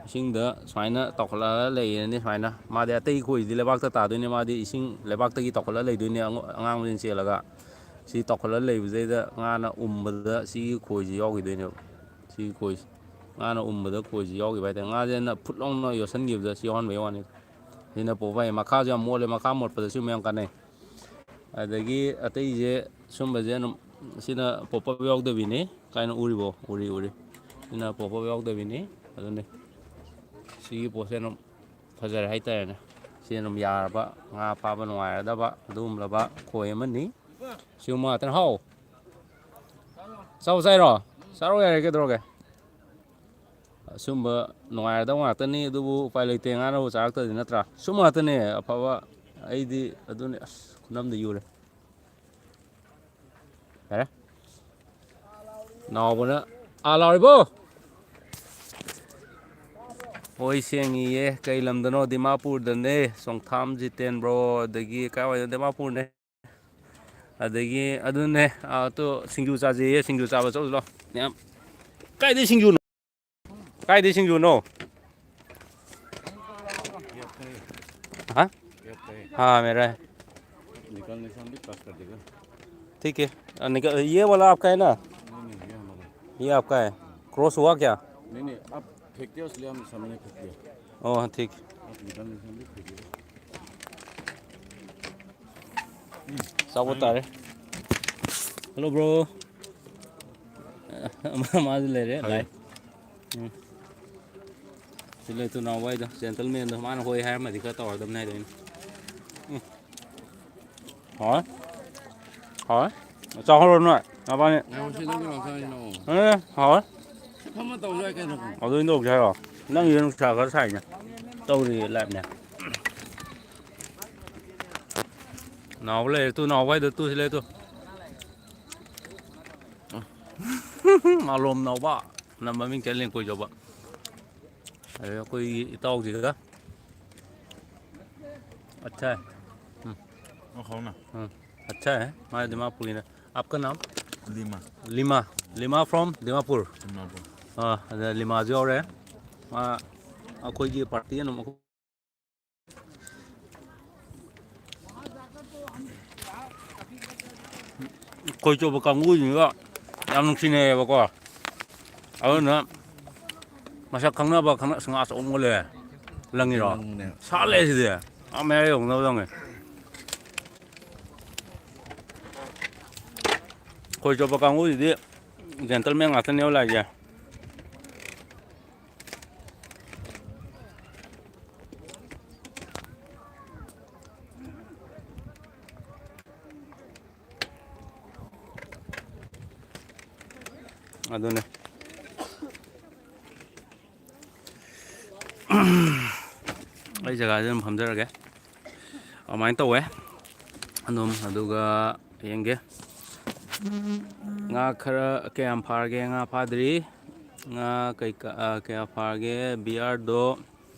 ꯏꯁꯤꯡꯗ ꯁꯨꯃꯥꯏꯅ ꯇꯥꯎꯈꯠꯂꯛꯑꯒ ꯂꯩꯔꯅꯤ ꯁꯨꯃꯥꯏꯅ꯫ ꯃꯥꯗꯤ ꯑꯇꯩ ꯈꯣꯏꯁꯤꯗꯤ ꯂꯩꯕꯥꯛꯇ ꯇꯥꯗꯣꯏꯅꯦ, ꯃꯥꯗꯤ ꯏꯁꯤꯡ ꯂꯩꯕꯥꯛꯇꯒꯤ ꯇꯥꯎꯈꯠꯂꯒ ꯂꯩꯗꯣꯏꯅꯦ, ꯑꯉ-, ꯑꯉꯥꯡꯕꯁꯤꯡ ꯆꯦꯜꯂꯒ꯫ ꯁꯤ ꯇꯥꯎꯈꯠꯂꯒ ꯂꯩꯕꯁꯤꯗꯩꯗ ꯉꯥꯅ ꯎꯝꯕꯗ ꯁꯤꯒꯤ ꯈꯣꯏꯁꯤ ꯌꯥꯎꯈꯤꯗꯣꯏꯅꯦꯕ꯫ ꯁꯤꯒꯤ ꯈꯣꯏꯁꯤ ꯉꯥꯅ ꯎꯝꯕꯗ ꯈꯣꯏꯁꯤ ꯌꯥꯎꯈꯤꯕ ꯍꯥꯏꯇꯥꯔꯦ꯫ ꯉꯥꯁꯦꯅ ꯐꯨꯠ ꯂꯥꯎꯅ ꯌꯣꯠꯁꯟꯈꯤꯕꯗ ꯁꯤ ꯌꯥꯎꯍꯟꯕꯩ ꯋꯥꯅꯤ꯫ ꯁꯤꯅ ꯄꯣꯞ ꯑꯞ ꯍꯥꯏ꯫ ꯃꯈꯥꯁꯨ ꯌꯥꯝ ꯃꯣꯠꯂꯦ, ꯃꯈꯥ ꯃꯣꯠꯄꯗꯁꯨ ꯃꯌꯥꯝ ꯀꯥꯟꯅꯩ꯫ ꯑꯗꯒꯤ ꯑꯇꯩꯁꯦ ꯁꯨꯝꯕꯁꯦ ꯑꯗꯨꯝ ꯁꯤꯅ ꯄꯣꯞ ꯑꯞ ꯌꯥꯎꯗꯕꯤꯅꯤ꯫ ꯀꯥꯏꯅ ꯎꯔꯤꯕꯣ? ꯎꯔꯤ, ꯎꯔꯤ꯫ ꯁꯤꯅ ꯄꯣꯞ ꯑꯞ ꯌꯥꯎꯗꯕꯤꯅꯤ꯫ ꯑꯗꯨꯅꯤ ꯁꯤꯒꯤ ꯄꯣꯠꯁꯦ ꯑꯗꯨꯝ ꯐꯖꯔꯦ ꯍꯥꯏꯇꯥꯔꯦꯅꯦ꯫ ꯁꯤ ꯑꯗꯨꯝ ꯌꯥꯔꯕ, ꯉꯥ ꯐꯥꯕ ꯅꯨꯡꯉꯥꯏꯔꯗꯕ ꯑꯗꯨꯒꯨꯝꯂꯕ ꯈꯣꯏ ꯑꯃꯅꯤ꯫ ꯁꯤꯒꯨꯝꯕ ꯉꯥꯛꯇꯅꯤ꯫ ꯍꯥꯎ! ꯆꯥꯎ ꯆꯥꯏꯔꯣ? ꯆꯥꯔꯣ ꯌꯥꯔꯦ, ꯀꯩꯗꯧꯔꯒꯦ? ꯑꯁꯨꯝꯕ ꯅꯨꯡꯉꯥꯏꯔꯗꯕ ꯉꯥꯛꯇꯅꯤ, ꯑꯗꯨꯕꯨ ꯎꯄꯥꯏ ꯂꯩꯇꯦ, ꯉꯥꯅꯕꯨ ꯆꯥꯔꯛꯇ꯭ꯔꯗꯤ ꯅꯠꯇ꯭ꯔꯥ? ꯁꯨꯝꯕ ꯉꯥꯛꯇꯅꯦ ꯑꯐꯕ꯫ ꯑꯩꯗꯤ ꯑꯗꯨꯅꯦ꯫ ꯑꯁ, ꯈꯨꯅꯝꯗ ꯌꯨꯔꯦ꯫ ꯌꯥꯔꯦ꯫ ꯅꯥꯎꯕꯅ, "ꯑꯥ ꯂꯥꯎꯔꯤꯕꯣ?" ꯍꯣꯏ, ꯁꯦꯡꯉꯤꯌꯦ꯫ ꯀꯩ ꯂꯝꯗꯅꯣ? ꯗꯤꯃꯥꯄꯨꯔꯗꯅꯦ꯫ ꯆꯣꯡꯊꯥꯝ ꯖꯤꯇꯦꯟ ꯕ꯭ꯔꯣ, ꯑꯗꯒꯤ ꯀꯥꯏꯋꯥꯏꯗ? ꯗꯤꯃꯥꯄꯨꯔꯅꯦ꯫ ꯑꯗꯒꯤ ꯑꯗꯨꯅꯦ, ꯑꯥ, ꯇꯨ ꯁꯤꯡꯖꯨ ꯆꯥꯖꯩꯌꯦ, ꯁꯤꯡꯖꯨ ꯆꯥꯕ ꯆꯧꯁꯤ ꯂꯥꯎ ꯃꯌꯥꯝ꯫ ꯀꯥꯏꯗꯩ ꯁꯤꯡꯖꯨꯅꯣ? ꯀꯥꯏꯗꯩ ꯁꯤꯡꯖꯨꯅꯣ? हाँ? हाँ, मेरा है। निकलने से हम भी क्रॉस कर देगा। ठीक है। अ, निकल, ये वाला आपका है ना? नहीं, नहीं, ये हमारा है। ये आपका है। क्रॉस हुआ क्या? नहीं, नहीं, आप फेंकते हो, इसलिए हम सामने फेंक दिया। ओह, ठीक। आप निकलने से हम भी फेंक देगा। ꯆꯥꯎꯕ ꯇꯥꯔꯦ꯫ Hello, bro꯫ ꯃꯥꯁꯨ ꯂꯩꯔꯦ, ꯂꯥꯏ꯫ ꯎꯝ꯫ ꯁꯤ ꯂꯩ ꯇꯨ ꯅꯥꯎꯕ ꯍꯥꯏꯗꯣ, gentleman ꯗꯣ꯫ ꯃꯥꯅ ꯍꯣꯏ ꯍꯥꯏꯔꯝꯃꯗꯤ ꯈꯔ ꯇꯧꯔꯗꯕꯅꯦ ꯍꯥꯏꯗꯣ ꯑꯩꯅ꯫ ꯎꯝ꯫ ꯍꯥꯎꯋꯦ꯫ ꯍꯥꯎꯋꯦ꯫ ꯆꯥꯍꯧꯔꯣ ꯅꯣꯏ, ꯅꯕꯥꯅꯤ꯫ ꯉꯥꯏꯈꯣ, ꯁꯤ ꯅꯪꯒꯤ ꯂꯥꯎꯊꯣꯛ ꯍꯥꯏꯁꯤꯅ ꯑꯃꯨꯛ꯫ ꯑꯦ, ꯍꯥꯎꯋꯦ꯫ ꯐꯝꯃ ꯇꯧꯁꯨ ꯌꯥꯏ ꯀꯩꯅꯣ꯫ ꯑꯗꯨ ꯑꯩꯅ ꯇꯧꯁꯦ ꯍꯥꯏꯔꯣ? ꯅꯪꯒꯤꯗꯣ ꯅꯨꯡꯁꯥ ꯈꯔ ꯁꯥꯏꯅꯦ꯫ ꯇꯧꯔꯤꯌꯦ, live ꯅꯦ꯫ ꯅꯥꯎꯕ ꯂꯩꯔꯦ ꯇꯨ, ꯅꯥꯎꯕ ꯍꯥꯏꯗꯣ ꯇꯨ, ꯁꯤ ꯂꯩ ꯇꯨ꯫ ꯃꯥꯂꯣꯝ ꯅꯥꯎꯕ꯫ ꯅꯝꯕ ꯃꯤꯡ ꯆꯠꯂꯦ ꯀꯣꯏꯖꯧꯕ꯫ ꯑꯗꯩ ꯑꯩꯈꯣꯏꯒꯤ ꯏꯇꯥꯎꯁꯤꯒ꯫ अच्छा है। हम्म। वो खाओ ना। हम्म। अच्छा है, हमारे दिमागपुरी ना। आपका नाम? लीमा। लीमा। लीमा from दिमापुर। दिमापुर। ꯑꯥ, ꯑꯗ ꯂꯤꯃꯥꯁꯨ ꯌꯥꯎꯔꯦ꯫ ꯃꯥ ꯑꯩꯈꯣꯏꯒꯤ ꯄꯥꯔꯇꯤ ꯑꯗꯨꯝ ꯈꯣꯏ ꯆꯣꯞꯄ ꯀꯥꯡꯕꯨꯁꯤꯡꯒ ꯌꯥꯝ ꯅꯨꯡꯁꯤꯅꯩꯌꯦꯕꯀꯣ꯫ ꯑꯗꯨꯅ ꯃꯁꯛ ꯈꯪꯅꯕ ꯈꯪꯅ-, ꯑꯁ, ꯉꯥ ꯑꯆꯧꯕ ꯑꯃꯒ ꯂꯩꯔꯦ꯫ ꯂꯪꯉꯤꯔꯣ? ꯂꯪꯕꯅꯦ꯫ ꯁꯥꯠꯂꯦ ꯁꯤꯗꯤ꯫ ꯑꯥ, ꯃꯌꯥꯏ ꯌꯧꯅꯕ ꯂꯪꯉꯦ꯫ ꯈꯣꯏ ꯆꯣꯞꯄ ꯀꯥꯡꯕꯨꯁꯤꯗꯤ gentleman ꯉꯥꯛꯇꯅꯦꯕ ꯂꯥꯛꯏꯁꯦ꯫ ꯑꯗꯨꯅꯦ꯫ ꯑꯩ ꯖꯒꯥꯁꯤꯗ ꯑꯗꯨꯝ ꯐꯝꯖꯔꯒꯦ꯫ ꯑꯗꯨꯃꯥꯏꯅ ꯇꯧꯋꯦ꯫ ꯑꯗꯨꯝ, ꯑꯗꯨꯒ ꯌꯦꯡꯒꯦ꯫ ꯉꯥ ꯈꯔ ꯀꯌꯥꯝ ꯐꯥꯔꯒꯦ? ꯉꯥ ꯐꯥꯗ꯭ꯔꯤ꯫ ꯉꯥ ꯀꯩꯀꯥ, ꯑ, ꯀꯌꯥ ꯐꯥꯔꯒꯦ? ꯕꯤꯌꯥꯔꯗꯣ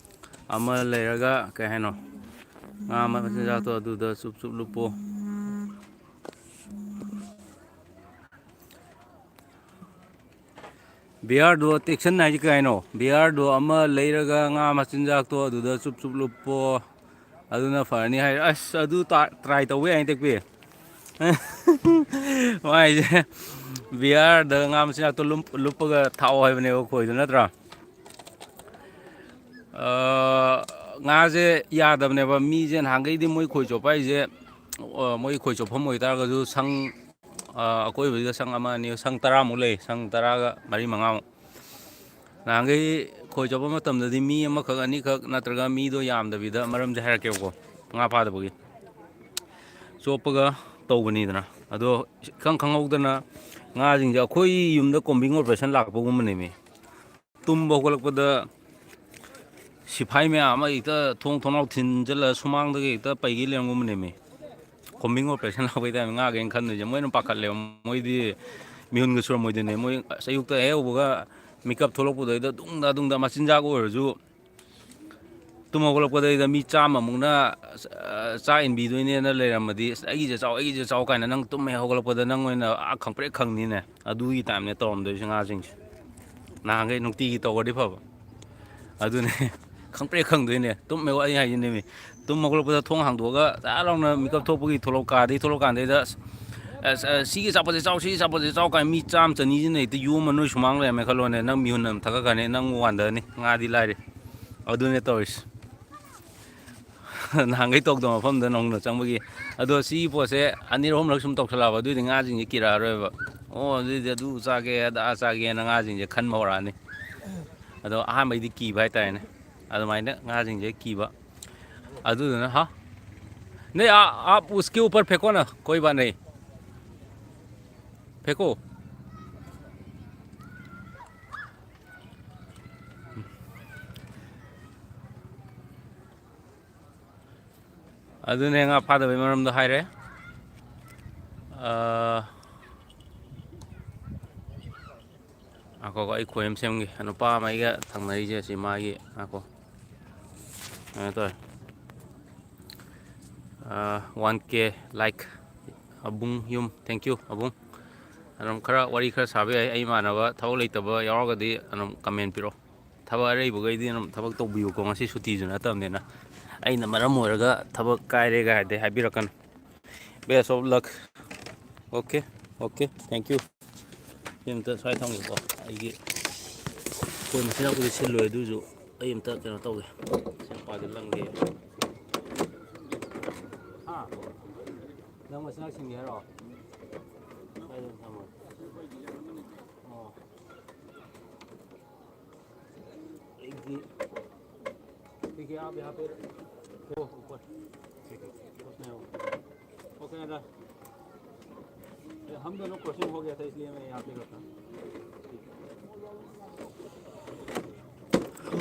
ꯑꯃ ꯂꯩꯔꯒ, ꯀꯩ ꯍꯥꯏꯅꯣ? ꯉꯥ ꯃꯆꯤꯟꯖꯥꯛꯇꯣ ꯑꯗꯨꯗ ꯆꯨꯞ ꯆꯨꯞ ꯂꯨꯞꯄꯣ꯫ ꯕꯤꯌꯥꯔꯗꯣ ꯇꯦꯛꯁꯟ ꯍꯥꯏꯁꯦ ꯀꯩ ꯍꯥꯏꯅꯣ? ꯕꯤꯌꯥꯔꯗꯣ ꯑꯃ ꯂꯩꯔꯒ ꯉꯥ ꯃꯆꯤꯟꯖꯥꯛꯇꯣ ꯑꯗꯨꯗ ꯆꯨꯞ ꯆꯨꯞ ꯂꯨꯞꯄꯣ, ꯑꯗꯨꯅ ꯐꯔꯅꯤ ꯍꯥꯏ꯫ ꯑꯁ, ꯑꯗꯨ ꯇꯥ-, try ꯇꯧꯕ ꯌꯥꯏꯅꯦ, ꯇꯦꯛꯄꯤ꯫ ꯃꯥꯏꯁꯦ ꯕꯤꯌꯥꯔꯗ ꯉꯥ ꯃꯆꯤꯟꯖꯥꯛꯇꯣ ꯂꯨꯞ-, ꯂꯨꯞꯄꯒ ꯊꯥꯛꯑꯣ ꯍꯥꯏꯕꯅꯦꯕ ꯈꯣꯏꯗꯣ, ꯅꯠꯇ꯭ꯔꯥ? ꯑ, ꯉꯥꯁꯦ ꯌꯥꯗꯕꯅꯦꯕ꯫ ꯃꯤꯁꯦ ꯅꯍꯥꯟꯈꯩꯗꯤ ꯃꯣꯏ ꯈꯣꯏ ꯆꯣꯞꯄ ꯍꯥꯏꯁꯦ, ꯑ, ꯃꯣꯏ ꯈꯣꯏ ꯆꯣꯞꯐꯝ ꯑꯣꯏꯇꯥꯔꯒꯁꯨ ꯁꯪ, ꯑ, ꯑꯀꯣꯏꯕꯁꯤꯗ ꯁꯪ ꯑꯃ ꯑꯅꯤ, ꯁꯪ ꯇꯔꯥꯃꯨꯛ ꯂꯩ, ꯁꯪ ꯇꯔꯥꯒ ꯃꯔꯤ ꯃꯉꯥꯃꯨꯛ꯫ ꯅꯍꯥꯟꯈꯩ ꯈꯣꯏ ꯆꯣꯞꯄ ꯃꯇꯝꯗꯗꯤ ꯃꯤ ꯑꯃꯈꯛ, ꯑꯅꯤꯈꯛ ꯅꯠꯇ꯭ꯔꯒ ꯃꯤꯗꯣ ꯌꯥꯝꯗꯕꯤꯗ, ꯃꯔꯝꯁꯦ ꯍꯥꯏꯔꯛꯀꯦꯕꯀꯣ, ꯉꯥ ꯐꯥꯗꯕꯒꯤ ꯆꯣꯞꯄꯒ ꯇꯧꯕꯅꯤꯗꯅ꯫ ꯑꯗꯣ ꯏꯈꯪ ꯈꯪꯍꯧꯗꯅ ꯉꯥꯁꯤꯡꯁꯦ ꯑꯩꯈꯣꯏ ꯌꯨꯝꯗ combing operation ꯂꯥꯛꯄꯒꯨꯝꯕꯅꯦꯃꯤ꯫ ꯇꯨꯝꯕ ꯍꯧꯒꯠꯂꯛꯄꯗ ꯁꯤꯐꯥꯏ ꯃꯌꯥꯝ ꯑꯃ ꯍꯦꯛꯇ ꯊꯣꯡ ꯊꯣꯡꯅꯥꯎ ꯊꯤꯟꯖꯤꯜꯂ ꯁꯨꯃꯥꯡꯗꯒꯤ ꯍꯦꯛꯇ ꯄꯩꯒꯩ ꯂꯩꯔꯝꯒꯨꯝꯕꯅꯦꯃꯤ꯫ Combing operation ꯂꯥꯛꯄꯩ ꯇꯥꯏꯞꯇ ꯉꯥꯈꯩꯅ ꯈꯟꯗꯣꯏꯁꯦ꯫ ꯃꯣꯏꯅ ꯄꯥꯈꯠꯂꯦꯕ꯫ ꯃꯣꯏꯗꯤ ꯃꯤꯍꯨꯟꯒ ꯁꯨꯔꯝꯃꯣꯏꯗꯣꯏꯅꯦ꯫ ꯃꯣꯏ ꯑꯁ ꯑꯌꯨꯛꯇ ꯍꯦꯛ ꯍꯧꯕꯒ ꯃꯤꯀꯞ ꯊꯣꯛꯂꯛꯄꯗꯩꯗ ꯗꯨꯡꯗ ꯗꯨꯡꯗ ꯃꯆꯤꯟꯖꯥꯛ ꯑꯣꯏꯔꯁꯨ ꯇꯨꯝ ꯍꯧꯒꯠꯂꯛꯄꯗꯩꯗ ꯃꯤ ꯆꯥꯝꯃꯃꯨꯛꯅ, ꯑ, ꯆꯥꯛ ꯏꯟꯕꯤꯗꯣꯏꯅꯦꯅ ꯂꯩꯔꯝꯃꯗꯤ, "ꯑꯁ, ꯑꯩꯒꯤꯁꯦ ꯆꯥꯎ, ꯑꯩꯒꯤꯁꯦ ꯆꯥꯎ" ꯀꯥꯏꯅ ꯅꯪ ꯇꯨꯝ ꯍꯦꯛ ꯍꯧꯒꯠꯂꯛꯄꯗ ꯅꯪ ꯑꯣꯏꯅ ꯑꯥ ꯈꯪꯄ꯭ꯔꯦꯛ ꯈꯪꯅꯤꯅꯦ꯫ ꯑꯗꯨꯒꯤ ꯇꯥꯏꯞꯅꯦ ꯇꯧꯔꯝꯗꯣꯏꯁꯦ ꯉꯥꯁꯤꯡꯁꯦ꯫ ꯅꯍꯥꯟꯈꯩ ꯅꯨꯡꯇꯤꯒꯤ ꯇꯧꯔꯗꯤ ꯐꯕ꯫ ꯑꯗꯨꯅꯦ꯫ ꯈꯪꯄ꯭ꯔꯦꯛ ꯈꯪꯗꯣꯏꯅꯦ꯫ ꯇꯨꯝꯃꯦ ꯋꯥ-, ꯑꯩ ꯍꯥꯏꯁꯤꯅꯦꯃꯤ꯫ ꯇꯨꯝ ꯍꯧꯒꯠꯂꯛꯄꯗ ꯊꯣꯡ ꯍꯥꯡꯗꯣꯛꯑꯒ ꯇꯥ ꯂꯥꯎꯅ ꯃꯤꯀꯞ ꯊꯣꯛꯄꯒꯤ ꯊꯣꯛꯂꯛ-, ꯀꯥꯗꯒꯤ ꯊꯣꯛꯂꯛꯀꯥꯟꯗꯩꯗ, "ꯑꯁ, ꯑꯁ, ꯑꯁ, ꯁꯤꯒꯤ ꯑꯆꯥꯄꯣꯠꯁꯦ ꯆꯥꯎ, ꯁꯤꯒꯤ ꯑꯆꯥꯄꯣꯠꯁꯦ ꯆꯥꯎ" ꯀꯥꯏꯅ ꯃꯤ ꯆꯥꯝꯃ ꯆꯅꯤꯁꯤꯅ ꯍꯦꯛꯇ ꯌꯣꯝꯃ ꯅꯣꯏ ꯁꯨꯃꯥꯡ ꯂꯩꯔꯝꯃꯦ ꯈꯜꯂꯣꯅꯦ꯫ ꯅꯪ ꯃꯤꯍꯨꯟ ꯑꯗꯨꯝ ꯊꯛꯀꯠꯈ꯭ꯔꯅꯤ꯫ ꯅꯪ ꯋꯥꯟꯊꯔꯅꯤ꯫ ꯉꯥꯗꯤ ꯂꯥꯏꯔꯤ꯫ ꯑꯗꯨꯅꯦ ꯇꯧꯔꯤꯁꯦ꯫ ꯅꯍꯥꯟꯈꯩ ꯇꯧꯗꯕ ꯃꯐꯝꯗ ꯅꯧꯅ ꯆꯪꯕꯒꯤ꯫ ꯑꯗꯣ ꯁꯤꯒꯤ ꯄꯣꯠꯁꯦ ꯑꯅꯤꯔꯛ ꯑꯍꯨꯝꯂꯛ ꯁꯨꯝ ꯇꯧꯁꯜꯂꯛꯑꯕ, ꯑꯗꯨꯏꯗꯤ ꯉꯥꯁꯤꯡꯁꯦ ꯀꯤꯔꯛꯑꯔꯣꯏꯕ꯫ "ꯑꯣ, ꯑꯗꯨꯏꯗꯤ ꯑꯗꯨ ꯆꯥꯒꯦ, ꯑꯗꯥ ꯆꯥꯒꯦꯅ" ꯉꯥꯁꯤꯡꯁꯦ ꯈꯟꯕ ꯍꯧꯔꯛꯑꯅꯤ꯫ ꯑꯗꯣ ꯑꯍꯥꯟꯕꯩꯗꯤ ꯀꯤꯕ ꯍꯥꯏꯇꯥꯔꯦꯅꯦ꯫ ꯑꯗꯨꯃꯥꯏꯅ ꯉꯥꯁꯤꯡꯁꯦ ꯀꯤꯕ꯫ ꯑꯗꯨꯗꯨꯅ, ꯍꯥ? नहीं, आ-, आप उसके ऊपर फेंको ना, कोई बात नहीं। फेंको। ꯑꯗꯨꯅꯦ ꯉꯥ ꯐꯥꯗꯕꯩ ꯃꯔꯝꯗꯣ ꯍꯥꯏꯔꯦ꯫ ꯑꯥ, ꯉꯥꯏꯈꯣꯀꯣ, ꯑꯩ ꯈꯣꯏ ꯑꯃ ꯁꯦꯝꯒꯦ꯫ ꯅꯨꯄꯥ ꯑꯃ ꯑꯩꯒ ꯊꯪꯅꯔꯤꯁꯦ ꯁꯤ ꯃꯥꯒꯤ, ꯉꯥꯏꯈꯣ꯫ ꯀꯩꯅꯣ ꯇꯧꯔꯦ꯫ ꯑꯥ, one K like꯫ ꯑꯕꯨꯡ ꯌꯨꯝ, thank you ꯑꯕꯨꯡ꯫ ꯑꯗꯨꯝ ꯈꯔ ꯋꯥꯔꯤ ꯈꯔ ꯁꯥꯕ ꯌꯥꯏ꯫ ꯑꯩ ꯏꯃꯥꯟꯅꯕ ꯊꯕꯛ ꯂꯩꯇꯕ ꯌꯥꯎꯔꯒꯗꯤ ꯑꯗꯨꯝ comment ꯄꯤꯔꯛꯑꯣ꯫ ꯊꯕꯛ ꯑꯔꯩꯕꯈꯩꯗꯤ ꯑꯗꯨꯝ ꯊꯕꯛ ꯇꯧꯕꯤꯌꯨꯀꯣ꯫ ꯉꯁꯤ ꯁꯨꯇꯤꯁꯨ ꯅꯠꯇꯕꯅꯤꯅ꯫ ꯑꯩꯅ ꯃꯔꯝ ꯑꯣꯏꯔꯒ ꯊꯕꯛ ꯀꯥꯏꯔꯦꯒ ꯍꯥꯏꯗꯤ ꯍꯥꯏꯕꯤꯔꯛꯀꯅꯨ꯫ Best of luck꯫ Okay, okay, thank you꯫ ꯁꯤ ꯑꯝꯇ ꯁ꯭ꯋꯥꯏ ꯊꯝꯒꯦꯀꯣ꯫ ꯑꯩꯒꯤ ꯈꯣꯏ ꯃꯆꯤꯟꯖꯥꯛꯄꯨꯗꯤ ꯁꯤꯜꯂꯣꯏ, ꯑꯗꯨꯏꯁꯨ ꯑꯩ ꯑꯝꯇ ꯀꯩꯅꯣ ꯇꯧꯒꯦ꯫ ꯁꯤ ꯃꯄꯥꯁꯦ ꯂꯪꯒꯦ꯫ ꯍꯥ? ꯅꯪ ꯃꯆꯤꯟꯖꯥꯛ ꯁꯤꯟꯒꯦ ꯍꯥꯏꯔꯣ? ꯁ꯭ꯋꯥꯏꯗ ꯑꯗꯨꯝ ꯊꯝꯃꯣ꯫ ꯑꯣ꯫ एक जी, ठीक है, आप यहाँ पे हो ऊपर। ठीक है, उसमें हो। ओके दादा, ये हम दोनों क्रॉसिंग हो गया था, इसलिए मैं यहाँ पे रुका।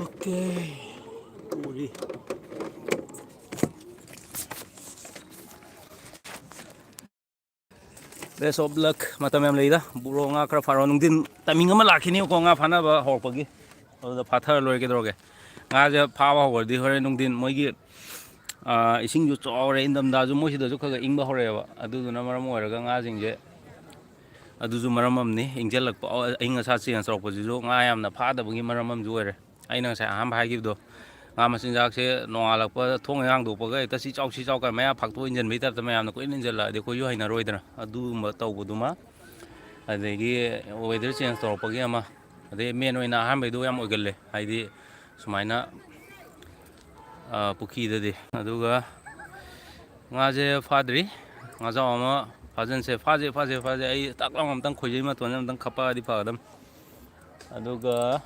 ओके, पूरी। Best of luck. ꯃꯇꯝ ꯌꯥꯝ ꯂꯩꯗ꯫ ꯕ꯭ꯔꯣ, ꯉꯥ ꯈꯔ ꯐꯥꯔꯣ꯫ ꯅꯨꯡꯊꯤꯟ timing ꯑꯃ ꯂꯥꯛꯈꯤꯅꯤꯀꯣ, ꯉꯥ ꯐꯥꯅꯕ ꯍꯧꯔꯛꯄꯒꯤ꯫ ꯑꯗꯨꯗ ꯐꯥꯊꯔ ꯂꯣꯏꯔꯦ, ꯀꯩꯗꯧꯔꯒꯦ? ꯉꯥꯁꯦ ꯐꯥꯕ ꯍꯧꯈ꯭ꯔꯗꯤ ꯍꯣꯔꯦꯟ ꯅꯨꯡꯊꯤꯟ ꯃꯣꯏꯒꯤ, ꯑꯥ, ꯏꯁꯤꯡꯁꯨ ꯆꯥꯎꯔꯦ, ꯏꯪꯊꯝꯊꯥꯁꯨ ꯃꯣꯏ ꯁꯤꯗꯁꯨ ꯈꯔ ꯈꯔ ꯏꯪꯕ ꯍꯧꯔꯛꯑꯦꯕ꯫ ꯑꯗꯨꯗꯨꯅ ꯃꯔꯝ ꯑꯣꯏꯔꯒ ꯉꯥꯁꯤꯡꯁꯦ, ꯑꯗꯨꯁꯨ ꯃꯔꯝ ꯑꯃꯅꯤ꯫ ꯏꯪꯁꯤꯜꯂꯛꯄ, ꯑꯏꯪ ꯑꯁꯥ change ꯇꯧꯔꯛꯄꯁꯤꯁꯨ ꯉꯥ ꯌꯥꯝꯅ ꯐꯥꯗꯕꯒꯤ ꯃꯔꯝ ꯑꯃꯁꯨ ꯑꯣꯏꯔꯦ꯫ ꯑꯩꯅ ꯉꯁꯥꯏ ꯑꯍꯥꯟꯕ ꯍꯥꯏꯈꯤꯕꯗꯣ, ꯉꯥ ꯃꯆꯤꯟꯖꯥꯛꯁꯦ ꯅꯣꯡꯉꯥꯜꯂꯛꯄ ꯊꯣꯡ ꯍꯦꯛ ꯍꯥꯡꯗꯣꯛꯄꯒ ꯍꯦꯛꯇ "ꯁꯤ ꯆꯥꯎ, ꯁꯤ ꯆꯥꯎ" ꯀꯥꯏꯅ ꯃꯌꯥ ꯐꯥꯛꯇꯣꯛ ꯏꯟꯁꯤꯟꯕꯒꯤ ꯇꯥꯏꯞꯇ ꯃꯌꯥꯝꯅ ꯀꯣꯏꯅ ꯏꯟꯁꯤꯜꯂꯛꯑꯗꯤ ꯑꯩꯈꯣꯏꯁꯨ ꯍꯩꯅꯔꯣꯏꯗꯅ꯫ ꯑꯗꯨꯒꯨꯝꯕ ꯇꯧꯕꯗꯨꯃ, ꯑꯗꯒꯤ weather change ꯇꯧꯔꯛꯄꯒꯤ ꯑꯃ, ꯑꯗꯩ main ꯑꯣꯏꯅ ꯑꯍꯥꯟꯕꯩꯗꯣ ꯌꯥꯝ ꯑꯣꯏꯒꯜꯂꯦ, ꯍꯥꯏꯗꯤ ꯁꯨꯃꯥꯏꯅ, ꯑ, ꯄꯨꯈ꯭ꯔꯤꯗꯗꯤ꯫ ꯑꯗꯨꯒ ꯉꯥꯁꯦ ꯐꯥꯗ꯭ꯔꯤ, ꯉꯥꯖꯥꯎ ꯑꯃ ꯐꯥꯖꯟꯁꯦ꯫ ꯐꯥꯁꯦ, ꯐꯥꯁꯦ, ꯐꯥꯁꯦ꯫ ꯑꯩ ꯇꯥꯛ ꯂꯥꯎꯅ ꯑꯝꯇꯪ ꯈꯣꯏꯖꯩ ꯃꯇꯣꯟꯁꯦ ꯑꯝꯇꯪ ꯈꯞꯄꯛꯑꯗꯤ ꯐꯒꯗꯝ꯫ ꯑꯗꯨꯒ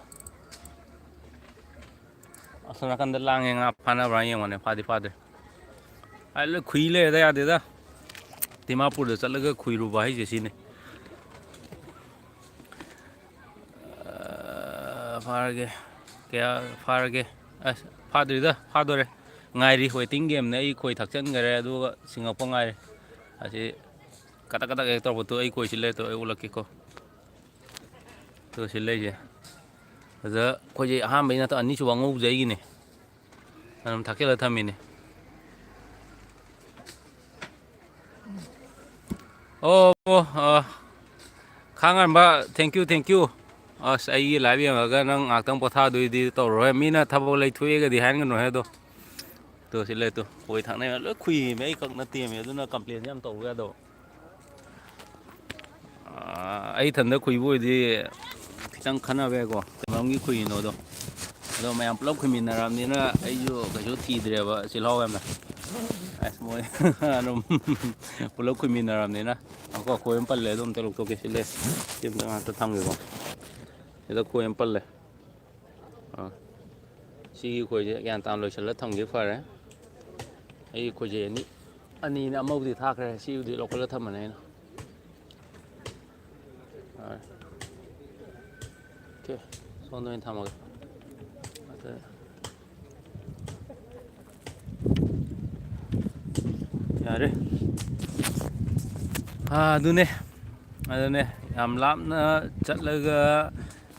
ꯑꯁꯣꯝ ꯅꯥꯀꯟꯗ ꯂꯥꯡꯉꯦ, ꯉꯥ ꯐꯥꯅꯕ꯭ꯔꯥ ꯌꯦꯡꯉꯣꯅꯦ꯫ ꯐꯥꯗꯤ ꯐꯥꯗ꯭ꯔꯦ꯫ ꯑꯩ ꯂꯣꯏ ꯈꯨꯏ ꯂꯩꯔꯦꯗ, ꯌꯥꯗꯦꯗ꯫ ꯗꯤꯃꯥꯄꯨꯔꯗ ꯆꯠꯂꯒ ꯈꯨꯏꯔꯨꯕ ꯍꯥꯏꯁꯦ ꯁꯤꯅꯤ꯫ ꯑ, ꯐꯥꯔꯒꯦ꯫ ꯀꯌꯥ ꯐꯥꯔꯒꯦ? ꯑꯁ, ꯐꯥꯗ꯭ꯔꯤꯗ, ꯐꯥꯗꯣꯔꯦ꯫ ꯉꯥꯏꯔꯤ, waiting game ꯅꯦ꯫ ꯑꯩ ꯈꯣꯏ ꯊꯥꯛꯆꯟꯈꯔꯦ, ꯑꯗꯨꯒ ꯁꯤꯡꯉꯛꯄ ꯉꯥꯏꯔꯦ꯫ ꯑꯁꯤ ꯀꯇꯛ ꯀꯇꯛ ꯍꯦꯛ ꯇꯧꯔꯛꯄꯗꯣ ꯑꯩ ꯈꯣꯏ ꯁꯤ ꯂꯩꯔꯦ, ꯑꯩ ꯎꯠꯂꯛꯀꯦꯀꯣ꯫ ꯑꯗꯣ ꯁꯤ ꯂꯩꯁꯦ꯫ ꯑꯗ ꯑꯩꯈꯣꯏꯁꯦ ꯑꯍꯥꯟꯕꯩ ꯅꯠꯇ꯭ꯔ ꯑꯅꯤꯁꯨꯕ ꯑꯉꯧꯕꯁꯦ ꯑꯩꯒꯤꯅꯦ꯫ ꯑꯗꯨꯝ ꯊꯥꯀꯦꯜꯗ ꯊꯝꯃꯤꯅꯦ꯫ ꯑꯣ, ꯑꯣ, ꯑ, ꯈꯥꯡꯉꯝꯕ, thank you, thank you꯫ ꯑꯁ, ꯑꯩꯒꯤ live ꯌꯦꯡꯉꯒ ꯅꯪ ꯉꯥꯏꯍꯥꯛꯇꯪ ꯄꯣꯊꯥꯗꯣꯏꯗꯤ ꯇꯧꯔꯣꯏ꯫ ꯃꯤꯅ ꯊꯕꯛ ꯂꯩꯊꯣꯛꯑꯦꯒꯗꯤ ꯍꯥꯏꯔꯒꯅꯨꯍꯦ ꯑꯗꯣ꯫ ꯇꯣ, ꯁꯤ ꯂꯩ ꯇꯣ꯫ ꯈꯣꯏ ꯊꯥꯛꯅꯩ ꯂꯣꯏ ꯈꯨꯏꯃꯦ꯫ ꯑꯩ ꯈꯛ ꯅꯠꯇꯦꯃꯦ꯫ ꯑꯗꯨꯅ complain ꯌꯥꯝ ꯇꯧꯕ ꯌꯥꯗꯕ꯫ ꯑꯥ, ꯑꯩ ꯏꯊꯟꯗ ꯈꯨꯏꯕ ꯑꯣꯏꯗꯤ ꯈꯤꯇꯪ ꯈꯟꯅꯕ ꯌꯥꯏꯀꯣ, ꯀꯩ ꯃꯔꯝꯒꯤ ꯈꯨꯏꯅꯣꯗꯣ꯫ ꯑꯗꯣ ꯃꯌꯥꯝ ꯄꯨꯂꯞ ꯈꯨꯏꯃꯤꯟꯅꯔꯕꯅꯤꯅ ꯑꯩꯁꯨ ꯀꯩꯁꯨ ꯊꯤꯗ꯭ꯔꯦꯕ ꯆꯤꯜꯍꯥꯎ ꯌꯥꯝꯅ꯫ ꯑꯁ, ꯃꯣꯏ ꯑꯗꯨꯝ ꯄꯨꯂꯞ ꯈꯨꯏꯃꯤꯟꯅꯔꯕꯅꯤꯅ꯫ ꯉꯥꯏꯈꯣ, ꯈꯣꯏ ꯑꯃ ꯄꯜꯂꯦ, ꯑꯗꯨ ꯑꯝꯇ ꯂꯧꯊꯣꯛꯀꯦ꯫ ꯁꯤ ꯂꯩ꯫ ꯁꯤ ꯑꯝꯇ ꯉꯥꯛꯇ ꯊꯝꯒꯦꯀꯣ꯫ ꯁꯤꯗ ꯈꯣꯏ ꯑꯃ ꯄꯜꯂꯦ꯫ ꯑꯥ꯫ ꯁꯤꯒꯤ ꯈꯣꯏꯁꯦ ꯒ꯭ꯌꯥꯟ ꯇꯥꯅ ꯂꯣꯏꯁꯤꯜꯂ ꯊꯝꯒꯦ ꯐꯔꯦ꯫ ꯑꯩꯒꯤ ꯈꯣꯏꯖꯩ ꯑꯅꯤ, ꯑꯅꯤꯅꯦ, ꯑꯃꯕꯨꯗꯤ ꯊꯥꯈ꯭ꯔꯦ, ꯁꯤꯕꯨꯗꯤ ꯂꯧꯈꯠꯂ ꯊꯝꯕꯅꯦ ꯑꯩꯅ꯫ ꯑꯥ꯫ ꯑꯣꯀꯦ, ꯁꯣꯝꯗ ꯑꯣꯏꯅ ꯊꯝꯃꯒꯦ꯫ ꯑꯗ ꯌꯥꯔꯦ꯫ ꯑꯥ, ꯑꯗꯨꯅꯦ, ꯑꯗꯨꯅꯦ, ꯌꯥꯝ ꯂꯥꯞꯅ ꯆꯠꯂꯒ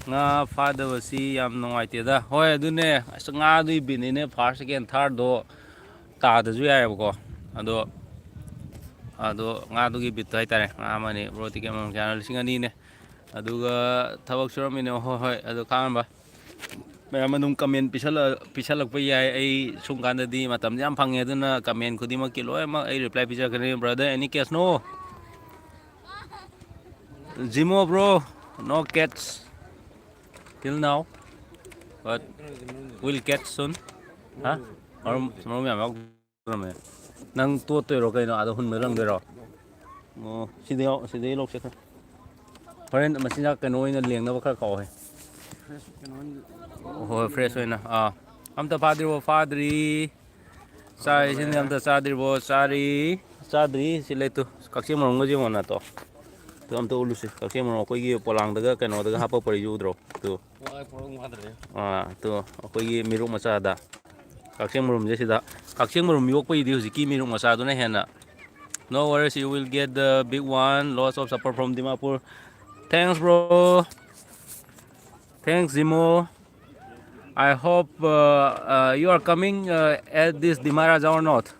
ꯉꯥ ꯐꯥꯗꯕꯁꯤ ꯌꯥꯝ ꯅꯨꯡꯉꯥꯏꯇꯦꯗ꯫ ꯍꯣꯏ, ꯑꯗꯨꯅꯦ, ꯑꯁ, ꯉꯥꯗꯨꯒꯤ ꯕꯤꯠꯅꯤꯅꯦ, first, second, thirdꯗꯣ ꯇꯥꯗꯁꯨ ꯌꯥꯏꯑꯕꯀꯣ꯫ ꯑꯗꯣ, ꯑꯗꯣ ꯉꯥꯗꯨꯒꯤ ꯕꯤꯠꯇꯣ ꯍꯥꯏꯇꯥꯔꯦ, ꯉꯥ ꯑꯃꯅꯤ, bro, ticket ꯃꯃꯜ ꯀꯌꯥꯅꯣ? ꯂꯤꯁꯤꯡ ꯑꯅꯤꯅꯦ꯫ ꯑꯗꯨꯒ ꯊꯕꯛ ꯁꯨꯔꯝꯃꯤꯅꯦ, ꯍꯣꯏ, ꯍꯣꯏ, ꯑꯗꯣ ꯈꯥꯡꯉꯝꯕ꯫ ꯃꯌꯥꯝ ꯑꯗꯨꯝ comment ꯄꯤꯁꯜꯂ-, ꯄꯤꯁꯜꯂꯛꯄ ꯌꯥꯏ꯫ ꯑꯩ ꯁꯨꯝ ꯀꯥꯟꯗꯗꯤ ꯃꯇꯝꯁꯦ ꯌꯥꯝ ꯐꯪꯉꯦ, ꯑꯗꯨꯅ comment ꯈꯨꯗꯤꯡꯃꯛꯀꯤ ꯂꯣꯏꯅꯃꯛ ꯑꯩ reply ꯄꯤꯖꯔꯛꯀꯅꯤ꯫ Brother, any cash? No? Zimo, bro, no catch till now, but will catch soon. ꯍꯥ? ꯃꯔꯨꯝ, ꯃꯔꯨꯝ ꯌꯥꯝ ꯌꯥꯎ-, ꯅꯪ ꯇꯣꯠꯇꯣꯏꯔꯣ ꯀꯩꯅꯣ? ꯑꯥꯗ ꯍꯨꯟꯕ ꯂꯪꯗꯣꯏꯔꯣ? ꯑꯣ, ꯁꯤꯗ ꯌꯥꯎ-, ꯁꯤꯗꯩ ꯂꯧꯁꯦ ꯈꯔ꯫ ꯍꯣꯔꯦꯟ ꯃꯆꯤꯟꯖꯥꯛ ꯀꯩꯅꯣ ꯑꯣꯏꯅ ꯂꯦꯡꯅꯕ ꯈꯔ ꯀꯥꯎꯍꯦ꯫ ꯍꯣꯏ, fresh ꯑꯣꯏꯅ꯫ ꯑꯥ, ꯑꯝꯇ ꯐꯥꯗ꯭ꯔꯤꯕꯣ? ꯐꯥꯗ꯭ꯔꯤ꯫ ꯆꯥꯛ ꯏꯁꯤꯡꯗꯤ ꯑꯝꯇ ꯆꯥꯗ꯭ꯔꯤꯕꯣ? ꯆꯥꯔꯤ꯫ ꯆꯥꯗ꯭ꯔꯤ꯫ ꯁꯤ ꯂꯩꯇꯨ꯫ ꯀꯛꯆꯤꯡ ꯃꯔꯨꯝꯒꯁꯦ ꯌꯦꯡꯉꯣ ꯅꯥꯇꯣ꯫ ꯑꯗꯨ ꯑꯝꯇ ꯎꯠꯂꯨꯁꯤ꯫ ꯀꯛꯆꯤꯡ ꯃꯔꯨꯝ ꯑꯩꯈꯣꯏꯒꯤ ꯄꯣꯂꯥꯡꯗꯒ ꯀꯩꯅꯣꯗꯒ ꯍꯥꯞꯄ ꯄꯔꯤꯁꯤ ꯎꯗ꯭ꯔꯣ? ꯑꯗꯨ꯫ ꯑꯥ, ꯑꯗꯨ ꯑꯩꯈꯣꯏꯒꯤ ꯃꯤꯔꯨꯛ ꯃꯆꯥꯗ꯫ ꯀꯛꯆꯤꯡ ꯃꯔꯨꯝꯁꯦ ꯁꯤꯗ꯫ ꯀꯛꯆꯤꯡ ꯃꯔꯨꯝ ꯌꯣꯛꯄꯒꯤꯗꯤ ꯍꯧꯖꯤꯛꯀꯤ ꯃꯤꯔꯨꯛ ꯃꯆꯥꯗꯨꯅ ꯍꯦꯟꯅ. No worries, you will get the big one. Lots of support from Dimapur. Thanks, bro. Thanks, Zimo. I hope, uh, uh, you are coming, uh, at this Dimaraja or not?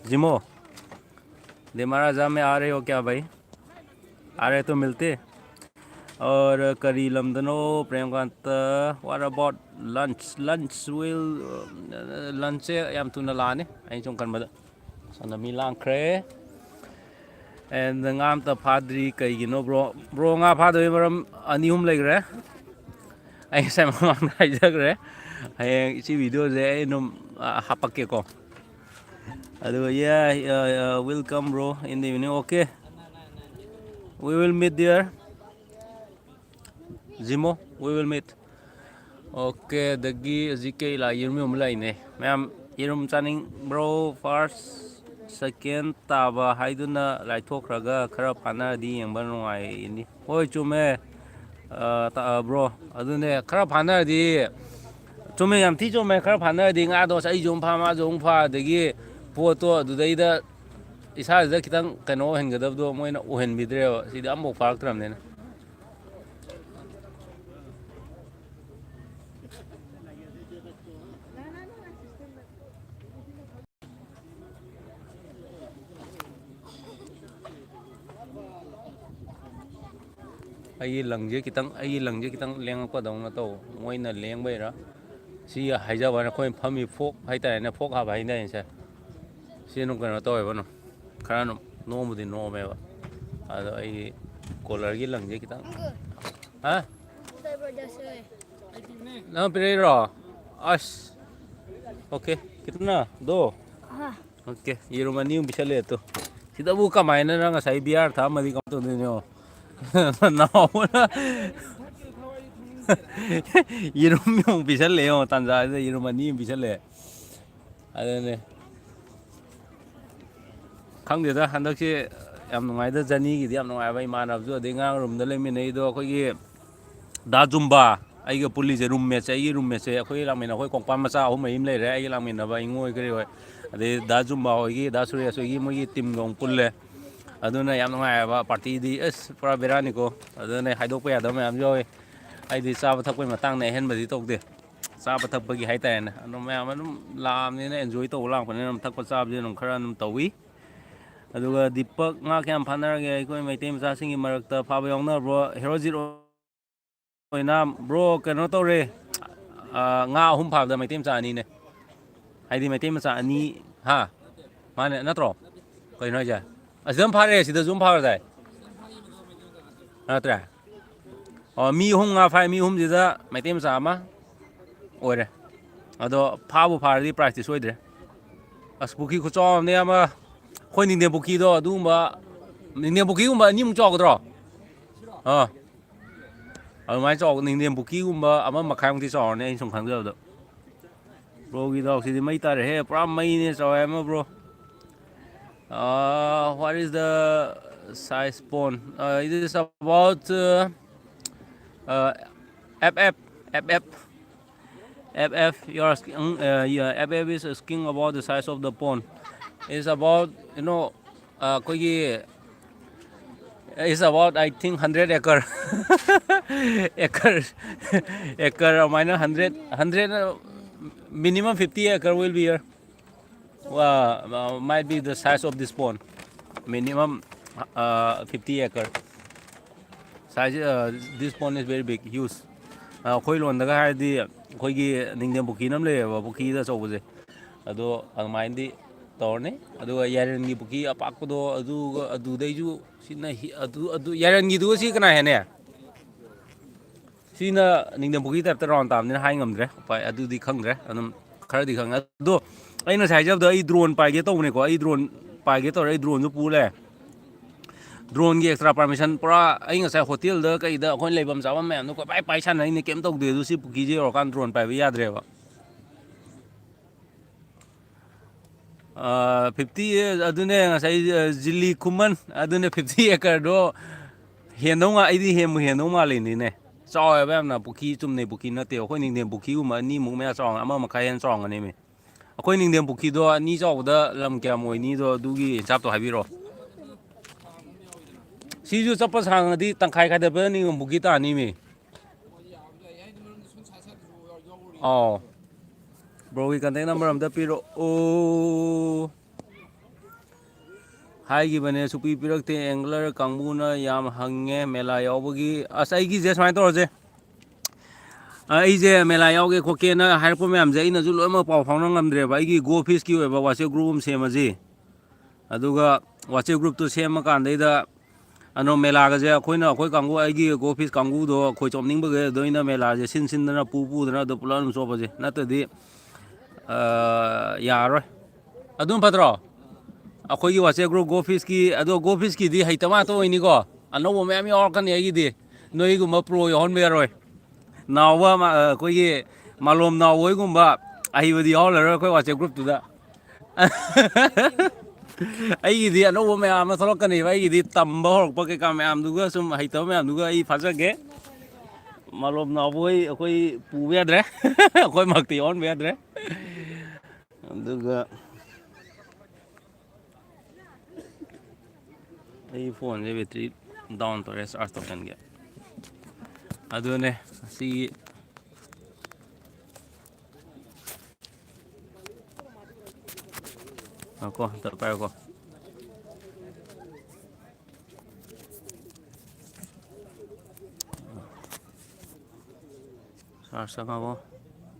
Zimo, Dimaraja में आ रहे हो क्या भाई? आ रहे तो मिलते। और करी लमदनो Premkant, what about lunch? Lunch will, uh, lunch ꯁꯦ ꯌꯥꯝ ꯊꯨꯅ ꯂꯥꯛꯑꯅꯤ, ꯑꯩꯅ ꯁꯨꯝ ꯈꯟꯕꯗ꯫ ꯁꯣꯝꯗ ꯃꯤ ꯂꯥꯡꯈ꯭ꯔꯦ꯫ And ꯉꯥ ꯑꯝꯇ ꯐꯥꯗ꯭ꯔꯤ꯫ ꯀꯩꯒꯤꯅꯣ, bro? Bro, ꯉꯥ ꯐꯥꯗꯕꯒꯤ ꯃꯔꯝ ꯑꯅꯤ ꯑꯍꯨꯝ ꯂꯩꯈ꯭ꯔꯦ꯫ ꯑꯩ ꯉꯁꯥꯏ ꯃꯃꯥꯡꯗ ꯍꯥꯏꯖꯈ꯭ꯔꯦ꯫ ꯍꯌꯦꯡ ꯁꯤ video ꯁꯦ ꯑꯩ ꯑꯗꯨꯝ, ꯑ, ꯍꯥꯄꯛꯀꯦꯀꯣ꯫ ꯑꯗꯨꯒ, yeah, uh, uh, welcome, bro, in the evening. Okay. We will meet there. Zimo, we will meet. Okay, ꯑꯗꯒꯤ ꯍꯧꯖꯤꯛ ꯀꯩ ꯂꯥꯛ-, ꯌꯦꯔꯨꯝ ꯌꯣꯟꯕ ꯂꯥꯛꯏꯅꯦ꯫ ꯃꯌꯥꯝ ꯌꯦꯔꯨꯝ ꯆꯥꯅꯤꯡꯕ꯭ꯔꯣ? First, second ꯇꯥꯕ ꯍꯥꯏꯗꯨꯅ ꯂꯥꯏꯊꯣꯛꯈ꯭ꯔꯒ ꯈꯔ ꯐꯥꯅꯔꯗꯤ ꯌꯦꯡꯕ ꯅꯨꯡꯉꯥꯏꯅꯤ꯫ ꯍꯣꯏ, ꯆꯨꯝꯃꯦ꯫ ꯑ, ꯇ-, ꯑ, bro, ꯑꯗꯨꯅꯦ, ꯈꯔ ꯐꯥꯅꯔꯗꯤ, ꯆꯨꯝꯃꯦ, ꯌꯥꯝ ꯊꯤ ꯆꯨꯝꯃꯦ, ꯈꯔ ꯐꯥꯅꯔꯗꯤ ꯉꯥꯗꯣ ꯑꯩꯁꯨ ꯑꯃꯨꯛ ꯐꯥ, ꯃꯥꯁꯨ ꯑꯃꯨꯛ ꯐꯥ, ꯑꯗꯒꯤ ꯄꯣꯠꯇꯣ ꯑꯗꯨꯗꯩꯗ ꯏꯁꯥꯁꯤꯗ ꯈꯤꯇꯪ ꯀꯩꯅꯣ ꯑꯣꯏꯍꯟꯒꯗꯕꯗꯣ ꯃꯣꯏꯅ ꯑꯣꯏꯍꯟꯕꯤꯗ꯭ꯔꯦꯕ, ꯁꯤꯗꯤ ꯑꯃꯐꯥꯎ ꯐꯥꯔꯛꯇ꯭ꯔꯕꯅꯤꯅ꯫ ꯑꯩꯒꯤ ꯂꯪꯁꯦ ꯈꯤꯇꯪ, ꯑꯩꯒꯤ ꯂꯪꯁꯦ ꯈꯤꯇꯪ ꯂꯦꯡꯉꯛꯄꯗꯧꯅ ꯇꯧ, ꯃꯣꯏꯅ ꯂꯦꯡꯕꯩꯔꯥ? ꯁꯤ ꯍꯥꯏꯖꯕ ꯋꯥꯅꯤ, ꯑꯩꯈꯣꯏ ꯐꯝꯃꯤ ꯐꯣꯛ ꯍꯥꯏꯇꯥꯔꯦꯅꯦ, ꯐꯣꯛ ꯍꯥꯞꯄ ꯍꯥꯏꯅꯔꯤꯁꯦ꯫ ꯁꯤ ꯑꯗꯨꯝ ꯀꯩꯅꯣ ꯇꯧꯋꯦꯕ, ꯑꯗꯨꯝ ꯈꯔ ꯑꯗꯨꯝ ꯅꯣꯝꯕꯨꯗꯤ ꯅꯣꯝꯃꯦꯕ꯫ ꯑꯗꯣ ꯑꯩꯒꯤ ꯀꯣꯂꯔꯒꯤ ꯂꯪꯁꯦ ꯈꯤꯇꯪ, ꯍꯥ? ꯅꯪ ꯄꯤꯔꯛꯏꯔꯣ? ꯑꯁ, ꯑꯣꯀꯦ, ꯀꯤꯇꯅꯥ ꯗꯣ? ꯑꯣꯀꯦ, ꯌꯦꯔꯨꯝ ꯑꯅꯤ ꯑꯃ ꯄꯤꯁꯜꯂꯛꯑꯦ ꯇꯨ꯫ ꯁꯤꯗꯕꯨ ꯀꯃꯥꯏꯅ ꯅꯪ ꯉꯁꯥꯏ ꯕꯤꯌꯥꯔ ꯊꯛꯑꯝꯃꯗꯤ ꯀꯃꯥꯏꯅ ꯇꯧꯗꯣꯏꯅꯣ? ꯅꯥꯎꯕꯅ ꯌꯦꯔꯨꯝ ꯑꯃꯨꯛ ꯄꯤꯁꯜꯂꯛꯑꯦ, ꯌꯦꯡꯉꯣ, ꯇꯥꯟꯖꯥꯁꯤꯗ ꯌꯦꯔꯨꯝ ꯑꯅꯤ ꯑꯃ ꯄꯤꯁꯜꯂꯛꯑꯦ꯫ ꯑꯗꯨꯅꯦ꯫ ꯈꯪꯗꯦꯗ, ꯍꯟꯗꯛꯁꯦ ꯌꯥꯝ ꯅꯨꯡꯉꯥꯏꯗ, ꯖꯔꯅꯤꯒꯤꯗꯤ ꯌꯥꯝ ꯅꯨꯡꯉꯥꯏꯕ꯫ ꯏꯃꯥꯟꯅꯕꯁꯨ, ꯑꯗꯩ ꯉꯔꯥꯡ ꯔꯨꯝꯗ ꯂꯩꯃꯤꯟꯅꯩꯗꯣ ꯑꯩꯈꯣꯏꯒꯤ ꯗꯥ ꯖꯨꯝꯕꯥ, ꯑꯩꯒ ꯄꯨꯜꯂꯤꯁꯦ, ꯔꯨꯝꯃꯦꯠꯁꯦ, ꯑꯩꯒꯤ ꯔꯨꯝꯃꯦꯠꯁꯦ, ꯑꯩꯈꯣꯏ ꯂꯥꯛꯃꯤꯟꯅ, ꯑꯩꯈꯣꯏ ꯀꯣꯡꯄꯥꯟ ꯃꯆꯥ ꯑꯍꯨꯝ ꯃꯔꯤ ꯑꯃ ꯂꯩꯔꯦ, ꯑꯩꯒ ꯂꯥꯛꯃꯤꯟꯅꯕ ꯏꯉꯣꯏ ꯀꯔꯤ ꯍꯣꯏ, ꯑꯗꯩ ꯗꯥ ꯖꯨꯝꯕꯥ ꯍꯣꯏꯒꯤ, ꯗꯥ ꯁꯨꯔꯦꯁ ꯍꯣꯏꯒꯤ, ꯃꯣꯏꯒꯤ ꯇꯤꯝꯒ ꯑꯃꯨꯛ ꯄꯨꯜꯂꯦ꯫ ꯑꯗꯨꯅ ꯌꯥꯝ ꯅꯨꯡꯉꯥꯏꯑꯕ ꯄꯥꯔꯇꯤꯗꯤ, ꯑꯁ, ꯄꯨꯔꯥ ꯕꯦꯔꯥꯅꯤꯀꯣ꯫ ꯑꯗꯨꯅ ꯍꯥꯏꯗꯣꯛꯄ ꯌꯥꯗꯕ ꯃꯌꯥꯝ ꯌꯥꯎꯋꯤ꯫ ꯑꯩꯗꯤ ꯆꯥꯕ ꯊꯛꯄꯒꯤ ꯃꯇꯥꯡꯗ ꯑꯍꯦꯟꯕꯗꯤ ꯇꯧꯗꯦ, ꯆꯥꯕ ꯊꯛꯄꯒꯤ ꯍꯥꯏꯇꯥꯔꯦꯅꯦ꯫ ꯑꯗꯣ ꯃꯌꯥꯝ ꯑꯗꯨꯝ ꯂꯥꯛꯑꯕꯅꯤꯅ, ꯑꯦꯟꯖꯣꯏ ꯇꯧꯕ ꯂꯥꯛꯄꯅꯤꯅ, ꯑꯗꯨꯝ ꯊꯛꯄ ꯆꯥꯕꯁꯦ ꯑꯗꯨꯝ ꯈꯔ ꯑꯗꯨꯝ ꯇꯧꯏ꯫ ꯑꯗꯨꯒ ꯗꯤꯄꯛ, ꯉꯥ ꯀꯌꯥꯝ ꯐꯥꯅꯔꯒꯦ? ꯑꯩꯈꯣꯏ ꯃꯩꯇꯩ ꯃꯆꯥꯁꯤꯡꯒꯤ ꯃꯔꯛꯇ ꯐꯥꯕ ꯌꯥꯎꯅꯕ꯭ꯔꯣ? ꯍꯦꯔꯣꯖꯤꯠ ꯑꯣꯏꯅ, ꯕ꯭ꯔꯣ, ꯀꯩꯅꯣ ꯇꯧꯔꯦ, ꯑ, ꯉꯥ ꯑꯍꯨꯝ ꯐꯥꯕꯗ ꯃꯩꯇꯩ ꯃꯆꯥ ꯑꯅꯤꯅꯦ꯫ ꯍꯥꯏꯗꯤ ꯃꯩꯇꯩ ꯃꯆꯥ ꯑꯅꯤ, ꯍꯥ? ꯃꯥꯅꯦ, ꯅꯠꯇ꯭ꯔꯣ? ꯀꯩꯅꯣ ꯍꯥꯏꯁꯦ? ꯑꯁꯤꯗ ꯑꯃ ꯐꯥꯔꯦ, ꯁꯤꯗꯁꯨ ꯑꯃ ꯐꯥꯔꯗꯥꯏ? ꯅꯠꯇ꯭ꯔꯦ? ꯑꯣ, ꯃꯤ ꯑꯍꯨꯝ ꯉꯥ ꯐꯥꯏ, ꯃꯤ ꯑꯍꯨꯝꯁꯤꯗ ꯃꯩꯇꯩ ꯃꯆꯥ ꯑꯃ ꯑꯣꯏꯔꯦ꯫ ꯑꯗꯣ ꯐꯥꯕꯨ ꯐꯥꯔꯗꯤ ꯄ꯭ꯔꯥꯏꯖꯇꯤ ꯁꯣꯏꯗ꯭ꯔꯦ꯫ ꯑꯁ, ꯄꯨꯈ꯭ꯔꯤ ꯈꯨꯆꯥꯎ ꯑꯃꯅꯦ ꯑꯃ, ꯑꯩꯈꯣꯏ ꯅꯤꯡꯊꯦꯝ ꯄꯨꯈ꯭ꯔꯤꯗꯣ ꯑꯗꯨꯒꯨꯝꯕ, ꯅꯤꯡꯊꯦꯝ ꯄꯨꯈ꯭ꯔꯤꯒꯨꯝꯕ ꯑꯅꯤꯃꯨꯛ ꯆꯥꯎꯒꯗ꯭ꯔꯣ? ꯑꯥ, ꯑꯗꯨꯃꯥꯏꯅ ꯆꯥꯎ, ꯅꯤꯡꯊꯦꯝ ꯄꯨꯈ꯭ꯔꯤꯒꯨꯝꯕ ꯑꯃ ꯃꯈꯥꯏꯃꯨꯛꯇꯤ ꯆꯥꯎꯔꯅꯤ, ꯑꯩꯅ ꯁꯨꯝ ꯈꯟꯖꯕꯗ꯫ ꯕ꯭ꯔꯣꯒꯤ ꯗꯥꯎꯁꯤꯗꯤ ꯃꯩ ꯇꯥꯔꯦꯍꯦ, ꯄꯨꯔꯥ ꯃꯩꯅꯦ ꯆꯥꯎ ꯍꯥꯏ ꯑꯃ, bro. Uh, what is the size pond? Uh, it is about, uh, uh, F F, F F, F F. You are asking, uh, yeah, F F is asking about the size of the pond. It's about, you know, ꯑꯩꯈꯣꯏꯒꯤ, it's about, I think, hundred acre. Acre, acre ꯑꯗꯨꯃꯥꯏꯅ hundred, hundred, minimum fifty acre will be here. Uh, might be the size of this pond. Minimum, uh, fifty acre. Size, uh, this pond is very big, huge. ꯑꯩꯈꯣꯏ ꯂꯣꯟꯗꯒ ꯍꯥꯏꯔꯗꯤ ꯑꯩꯈꯣꯏꯒꯤ ꯅꯤꯡꯊꯦꯝ ꯄꯨꯈ꯭ꯔꯤꯅ ꯑꯃ ꯂꯩꯌꯦꯕ, ꯄꯨꯈ꯭ꯔꯤꯗ ꯑꯆꯧꯕꯁꯦ꯫ ꯑꯗꯣ ꯑꯗꯨꯃꯥꯏꯅꯗꯤ ꯇꯧꯔꯅꯤ꯫ ꯑꯗꯨꯒ ꯌꯥꯏꯔꯦꯟꯒꯤ ꯄꯨꯈ꯭ꯔꯤ ꯑꯄꯥꯛꯄꯗꯣ, ꯑꯗꯨꯒ ꯑꯗꯨꯗꯩꯁꯨ ꯁꯤꯅ ꯍꯤ-, ꯑꯗꯨ, ꯑꯗꯨ ꯌꯥꯏꯔꯦꯟꯒꯤꯗꯨꯒ ꯁꯤ ꯀꯅꯥ ꯍꯦꯟꯅ? ꯁꯤꯅ ꯅꯤꯡꯊꯦꯝ ꯄꯨꯈ꯭ꯔꯤ type ꯇ round ꯇꯥꯕꯅꯤꯅ ꯍꯥꯏ ꯉꯝꯗ꯭ꯔꯦ꯫ ꯎꯄꯥꯏ ꯑꯗꯨꯗꯤ ꯈꯪꯗ꯭ꯔꯦ꯫ ꯑꯗꯨꯝ ꯈꯔꯗꯤ ꯈꯪꯉꯦ꯫ ꯑꯗꯣ ꯑꯩꯅ ꯉꯁꯥꯏ ꯍꯥꯏꯖꯕꯗꯣ ꯑꯩ drone ꯄꯥꯏꯒꯦ ꯇꯧꯕꯅꯦꯀꯣ꯫ ꯑꯩ drone ꯄꯥꯏꯒꯦ ꯇꯧꯔꯦ꯫ ꯑꯩ drone ꯁꯨ ꯄꯨ ꯂꯩꯔꯦ꯫ Drone ꯒꯤ extra permission ꯄꯨꯔꯥ ꯑꯩ ꯉꯁꯥꯏ ꯍꯣꯇꯦꯜꯗ ꯀꯩꯗ ꯑꯩꯈꯣꯏ ꯂꯩꯐꯝ ꯆꯥꯐꯝ ꯃꯌꯥꯝꯗꯣ ꯀꯣꯏꯄꯥꯏ ꯄꯥꯏ ꯁꯥꯟꯅꯩꯅꯦ, ꯀꯩꯝ ꯇꯧꯗꯦ꯫ ꯑꯗꯨ ꯁꯤ ꯄꯨꯈ꯭ꯔꯤꯁꯦ ꯌꯧꯔꯀꯥꯟꯗ drone ꯄꯥꯏꯕ ꯌꯥꯗ꯭ꯔꯦꯕ꯫ ꯑ, fifty, ꯑꯗꯨꯅꯦ ꯉꯁꯥꯏ, ꯑ, ꯖꯤꯂꯤ ꯈꯨꯃꯟ, ꯑꯗꯨꯅꯦ fifty acre ꯗꯣ ꯍꯦꯟꯗꯧ ꯉꯥ-, ꯑꯩꯗꯤ ꯍꯦꯟꯕꯨ ꯍꯦꯟꯗꯧ ꯃꯥꯜꯂꯤꯅꯤꯅꯦ꯫ ꯆꯥꯎꯋꯦꯕ ꯌꯥꯝꯅ, ꯄꯨꯈ꯭ꯔꯤ ꯆꯨꯝꯅꯩ ꯄꯨꯈ꯭ꯔꯤ ꯅꯠꯇꯦ꯫ ꯑꯩꯈꯣꯏ ꯅꯤꯡꯊꯦꯝ ꯄꯨꯈ꯭ꯔꯤꯒꯨꯝꯕ ꯑꯅꯤꯃꯨꯛ ꯃꯌꯥ ꯆꯥꯎꯔꯝꯒꯅꯤ, ꯑꯃ ꯃꯈꯥꯏ ꯍꯦꯟꯅ ꯆꯥꯎꯔꯝꯒꯅꯤꯃꯤ꯫ ꯑꯩꯈꯣꯏ ꯅꯤꯡꯊꯦꯝ ꯄꯨꯈ꯭ꯔꯤꯗꯣ ꯑꯅꯤ ꯆꯥꯎꯕꯗ ꯂꯝ ꯀꯌꯥꯝ ꯑꯣꯏꯅꯤꯗꯣ ꯑꯗꯨꯒꯤ ꯍꯤꯁꯥꯞꯇꯣ ꯍꯥꯏꯕꯤꯔꯛꯑꯣ꯫ ꯁꯤꯁꯨ ꯆꯠꯄ ꯁꯥꯡꯉꯗꯤ ꯇꯪꯈꯥꯏ ꯈꯥꯏꯗꯠꯄꯗ ꯅꯤꯡꯊꯦꯝ ꯄꯨꯈ꯭ꯔꯤ ꯇꯥꯅꯤꯃꯤ꯫ ꯑꯥꯎ꯫ Bro ꯒꯤ contact number ꯑꯝꯇ ꯄꯤꯔꯛꯑꯣ꯫ ꯍꯥꯏꯈꯤꯕꯅꯦ, ꯁꯨꯛꯄꯤ ꯄꯤꯔꯛꯇꯦ꯫ Angler ꯀꯥꯡꯕꯨꯅ ꯌꯥꯝ ꯍꯪꯉꯦ ꯃꯦꯂꯥ ꯌꯥꯎꯕꯒꯤ꯫ ꯑꯁ, ꯑꯩꯒꯤꯁꯦ ꯁꯨꯃꯥꯏꯅ ꯇꯧꯔꯁꯦ꯫ ꯑ, ꯑꯩꯁꯦ ꯃꯦꯂꯥ ꯌꯥꯎꯒꯦ ꯈꯣꯠꯀꯦꯅ ꯍꯥꯏꯔꯛꯄ ꯃꯌꯥꯝꯁꯦ ꯑꯩꯅꯁꯨ ꯂꯣꯏꯅꯃꯛ ꯄꯥꯎ ꯐꯥꯎꯅ ꯉꯝꯗ꯭ꯔꯦꯕ꯫ ꯑꯩꯒꯤ Go Fish ꯀꯤ ꯑꯣꯏꯕ WhatsApp group ꯑꯃ ꯁꯦꯝꯃꯁꯤ꯫ ꯑꯗꯨꯒ WhatsApp group ꯇꯨ ꯁꯦꯝꯃꯀꯥꯟꯗꯩꯗ ꯑꯅꯣ ꯃꯦꯂꯥꯒꯁꯦ ꯑꯩꯈꯣꯏꯅ, ꯑꯩꯈꯣꯏ ꯀꯥꯡꯕꯨ, ꯑꯩꯒꯤ Go Fish ꯀꯥꯡꯕꯨꯗꯣ ꯈꯣꯏ ꯆꯣꯞꯅꯤꯡꯕꯒꯩ ꯑꯗꯣ ꯑꯩꯅ ꯃꯦꯂꯥꯁꯦ ꯁꯤꯟ ꯁꯤꯟꯗꯅ ꯄꯨ ꯄꯨꯗꯅ ꯑꯗꯣ ꯄꯨꯂꯞ ꯑꯗꯨꯝ ꯆꯣꯞꯄꯁꯦ꯫ ꯅꯠꯇ꯭ꯔꯗꯤ, ꯑ, ꯌꯥꯔꯔꯣꯏ꯫ ꯑꯗꯨꯝ ꯐꯠꯇ꯭ꯔꯣ? ꯑꯩꯈꯣꯏꯒꯤ WhatsApp group Go Fish ꯀꯤ, ꯑꯗꯣ Go Fish ꯀꯤꯗꯤ ꯍꯩꯇꯕ ꯉꯥꯛꯇ ꯑꯣꯏꯅꯤꯀꯣ꯫ ꯑꯅꯧꯕ ꯃꯌꯥꯝ ꯌꯥꯎꯔꯛꯀꯅꯤ ꯑꯩꯒꯤꯗꯤ꯫ ꯅꯣꯏꯒꯨꯝꯕ pro ꯌꯥꯎꯍꯟꯕ ꯌꯥꯔꯣꯏ꯫ ꯅꯥꯎꯕ ꯑꯃ, ꯑ, ꯑꯩꯈꯣꯏꯒꯤ ꯃꯥꯂꯣꯝ ꯅꯥꯎꯕ ꯍꯣꯏꯒꯨꯝꯕ ꯑꯍꯩꯕꯗꯤ ꯌꯥꯎꯍꯜꯂꯔꯣꯏ ꯑꯩꯈꯣꯏ WhatsApp group ꯇꯨꯗ꯫ ꯑꯩꯒꯤꯗꯤ ꯑꯅꯧꯕ ꯃꯌꯥꯝ ꯑꯃ ꯊꯣꯛꯂꯛꯀꯅꯦꯕ꯫ ꯑꯩꯒꯤꯗꯤ ꯇꯝꯕ ꯍꯧꯔꯛꯄ ꯀꯩꯀꯥ ꯃꯌꯥꯝꯗꯨꯒ, ꯁꯨꯝ ꯍꯩꯇꯕ ꯃꯌꯥꯝꯗꯨꯒ ꯑꯩ ꯐꯥꯖꯒꯦ꯫ ꯃꯥꯂꯣꯝ ꯅꯥꯎꯕ ꯍꯣꯏ ꯑꯩꯈꯣꯏ ꯄꯨꯕ ꯌꯥꯗ꯭ꯔꯦ꯫ ꯑꯩꯈꯣꯏ ꯃꯛꯇꯤ ꯌꯥꯎꯍꯟꯕ ꯌꯥꯗ꯭ꯔꯦ꯫ ꯑꯗꯨꯒ ꯑꯩ ꯐꯣꯟꯁꯦ ꯕꯦꯇ꯭ꯔꯤ ꯗꯥꯎꯟ ꯇꯧꯔꯦ, ꯆꯥꯔꯖ ꯇꯧꯁꯟꯒꯦ꯫ ꯑꯗꯨꯅꯦ ꯁꯤꯒꯤ ꯉꯥꯏꯈꯣ, ꯑꯝꯇ ꯄꯥꯏꯌꯨꯀꯣ꯫ ꯆꯥꯔꯖ ꯆꯪꯉꯕꯣ?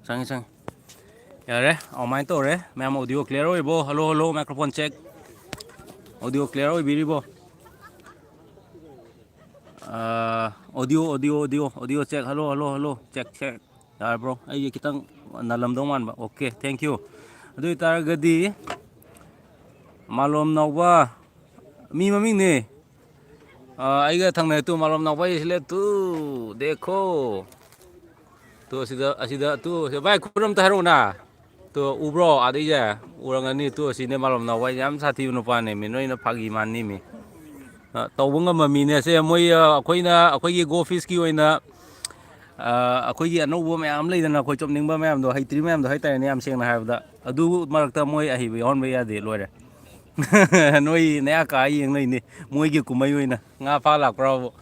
ꯆꯪꯉꯤ, ꯆꯪꯉꯤ꯫ ꯌꯥꯔꯦ, ꯑꯗꯨꯃꯥꯏꯅ ꯇꯧꯔꯦ꯫ ꯃꯌꯥꯝ ꯑꯣꯗꯤꯑꯣ ꯀ꯭ꯂꯤꯌꯥꯔ ꯑꯣꯏꯕꯣ? Hello, hello, microphone check. Audio clear ꯑꯣꯏꯕꯤꯔꯤꯕꯣ? ꯑꯥ, audio, audio, audio, audio check. Hello, hello, hello, check, check. ꯌꯥꯔꯕ꯭ꯔꯣ? ꯑꯩꯁꯦ ꯈꯤꯇꯪ ꯅꯥꯜꯂꯝꯗꯧ ꯃꯥꯟꯕ꯫ Okay, thank you꯫ ꯑꯗꯨ ꯑꯣꯏꯇꯥꯔꯒꯗꯤ ꯃꯥꯂꯣꯝ ꯅꯥꯎꯕ, ꯃꯤ ꯃꯃꯤꯡꯅꯦ꯫ ꯑꯥ, ꯑꯩꯒ ꯊꯪꯅꯩ ꯇꯨ ꯃꯥꯂꯣꯝ ꯅꯥꯎꯕ ꯍꯥꯏꯁꯤꯂꯦ ꯇꯨ, ꯗꯦꯈꯣ꯫ ꯇꯨ ꯑꯁꯤꯗ, ꯑꯁꯤꯗ ꯇꯨ, ꯚꯥꯏ, ꯈꯨꯔ ꯑꯝꯇ ꯍꯥꯏꯔꯛꯎꯅ꯫ ꯇꯨ ꯎꯕ꯭ꯔꯣ? ꯑꯥꯗꯩꯁꯦ ꯎꯔꯝꯒꯅꯤ꯫ ꯇꯨ ꯑꯁꯤꯅꯦ ꯃꯥꯂꯣꯝ ꯅꯥꯎꯕ ꯍꯥꯏꯁꯦ, ꯌꯥꯝ ꯁꯥꯊꯤꯕ ꯅꯨꯄꯥꯅꯦꯃꯤ, ꯅꯣꯏꯅ ꯐꯥꯒꯤ ꯃꯥꯟꯅꯤꯃꯤ꯫ ꯑ, ꯇꯧꯕ ꯉꯝꯕ ꯃꯤꯅꯦ꯫ ꯑꯁꯦ ꯃꯣꯏ, ꯑ, ꯑꯩꯈꯣꯏꯅ, ꯑꯩꯈꯣꯏꯒꯤ ꯒꯣ ꯐꯤꯁꯀꯤ ꯑꯣꯏꯅ, ꯑ, ꯑꯩꯈꯣꯏꯒꯤ ꯑꯅꯧꯕ ꯃꯌꯥꯝ ꯂꯩꯗꯅ, ꯑꯩꯈꯣꯏ ꯆꯣꯞꯅꯤꯡꯕ ꯃꯌꯥꯝꯗꯣ, ꯍꯩꯇ꯭ꯔꯤ ꯃꯌꯥꯝꯗꯣ ꯍꯥꯏꯇꯥꯔꯦꯅꯦ, ꯌꯥꯝ ꯁꯦꯡꯅ ꯍꯥꯏꯔꯕꯗ꯫ ꯑꯗꯨ ꯃꯔꯛꯇ ꯃꯣꯏ ꯑꯍꯩꯕ ꯌꯥꯎꯍꯟꯕ ꯌꯥꯗꯦ, ꯂꯣꯏꯔꯦ꯫ ꯅꯣꯏ ꯅꯌꯥ ꯀꯥ ꯌꯦꯡ ꯂꯩꯅꯤ, ꯃꯣꯏꯒꯤ ꯀꯨꯝꯍꯩ ꯑꯣꯏꯅ ꯉꯥ ꯐꯥ ꯂꯥꯛꯄ꯭ꯔꯥꯕꯨ꯫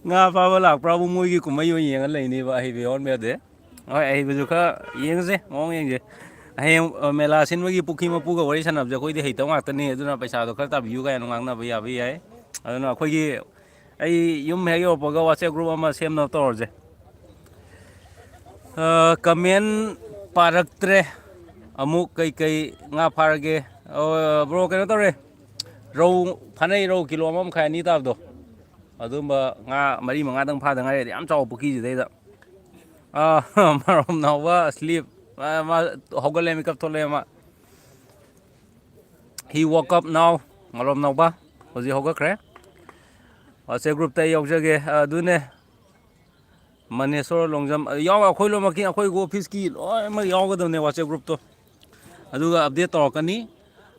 ꯉꯥ ꯐꯥꯕ ꯂꯥꯛꯄ꯭ꯔꯥꯕꯨ ꯃꯣꯏꯒꯤ ꯀꯨꯝꯍꯩ ꯑꯣꯏꯅ ꯌꯦꯡꯉ ꯂꯩꯅꯦꯕ, ꯑꯍꯩꯕ ꯌꯥꯎꯍꯟꯕ ꯌꯥꯗꯦ꯫ ꯍꯣꯏ, ꯑꯍꯩꯕꯁꯨ ꯈꯔ ꯌꯦꯡꯁꯦ, ꯃꯑꯣꯡ ꯌꯦꯡꯁꯦ꯫ ꯍꯌꯦꯡ, ꯑ, ꯃꯦꯂꯥ ꯁꯤꯟꯕꯒꯤ ꯄꯨꯈ꯭ꯔꯤ ꯃꯄꯨꯒ ꯋꯥꯔꯤ ꯁꯥꯟꯅꯕꯁꯦ ꯑꯩꯈꯣꯏꯗꯤ ꯍꯩꯇꯕ ꯉꯥꯛꯇꯅꯤ, ꯑꯗꯨꯅ ꯄꯩꯁꯥꯗꯣ ꯈꯔ ꯇꯥꯕꯤꯌꯨ ꯀꯥꯏꯅ ꯉꯥꯡꯅꯕ ꯌꯥꯕ ꯌꯥꯏ꯫ ꯑꯗꯨꯅ ꯑꯩꯈꯣꯏꯒꯤ, ꯑꯩ ꯌꯨꯝ ꯍꯦꯛ ꯌꯧꯔꯛꯄꯒ WhatsApp group ꯑꯃ ꯁꯦꯝꯅꯕ ꯇꯧꯔꯁꯦ꯫ ꯑ, comment ꯄꯥꯔꯛꯇ꯭ꯔꯦ꯫ ꯑꯃꯨꯛ ꯀꯩꯀꯩ ꯉꯥ ꯐꯥꯔꯒꯦ? ꯑ, bro, ꯀꯩꯅꯣ ꯇꯧꯔꯦ, ꯔꯧ ꯐꯥꯅꯩ, ꯔꯧ ꯀꯤꯂꯣ ꯑꯃ ꯃꯈꯥꯏ, ꯑꯅꯤ ꯇꯥꯕꯗꯣ꯫ ꯑꯗꯨꯝꯕ ꯉꯥ ꯃꯔꯤ ꯃꯉꯥꯗꯪ ꯐꯥꯗ ꯉꯥꯏꯔꯤ, ꯌꯥꯝ ꯆꯥꯎꯕ ꯄꯨꯈ꯭ꯔꯤꯁꯤꯗꯩꯗ꯫ ꯑꯥ, ꯃꯔꯣꯝ ꯅꯥꯎꯕ sleep꯫ ꯑꯥ, ꯃꯥ ꯍꯧꯒꯠꯂꯦ, ꯃꯤꯀꯞ ꯊꯣꯛꯂꯛꯑꯦ ꯃꯥ꯫ He woke up now꯫ ꯃꯔꯣꯝ ꯅꯥꯎꯕ ꯍꯧꯖꯤꯛ ꯍꯧꯒꯠꯈ꯭ꯔꯦ꯫ WhatsApp groupꯇ ꯑꯩ ꯌꯥꯎꯖꯒꯦ꯫ ꯑꯗꯨꯅꯦ꯫ ꯃꯅꯦꯁꯣꯔ ꯂꯣꯡꯖꯝ, ꯌꯥꯎ-, ꯑꯩꯈꯣꯏ ꯂꯣꯏꯅꯃꯛꯀꯤ, ꯑꯩꯈꯣꯏ officeꯀꯤ ꯂꯣꯏꯅꯃꯛ ꯌꯥꯎꯒꯗꯕꯅꯦ WhatsApp groupꯇꯣ꯫ ꯑꯗꯨꯒ update ꯇꯧꯔꯛꯀꯅꯤ꯫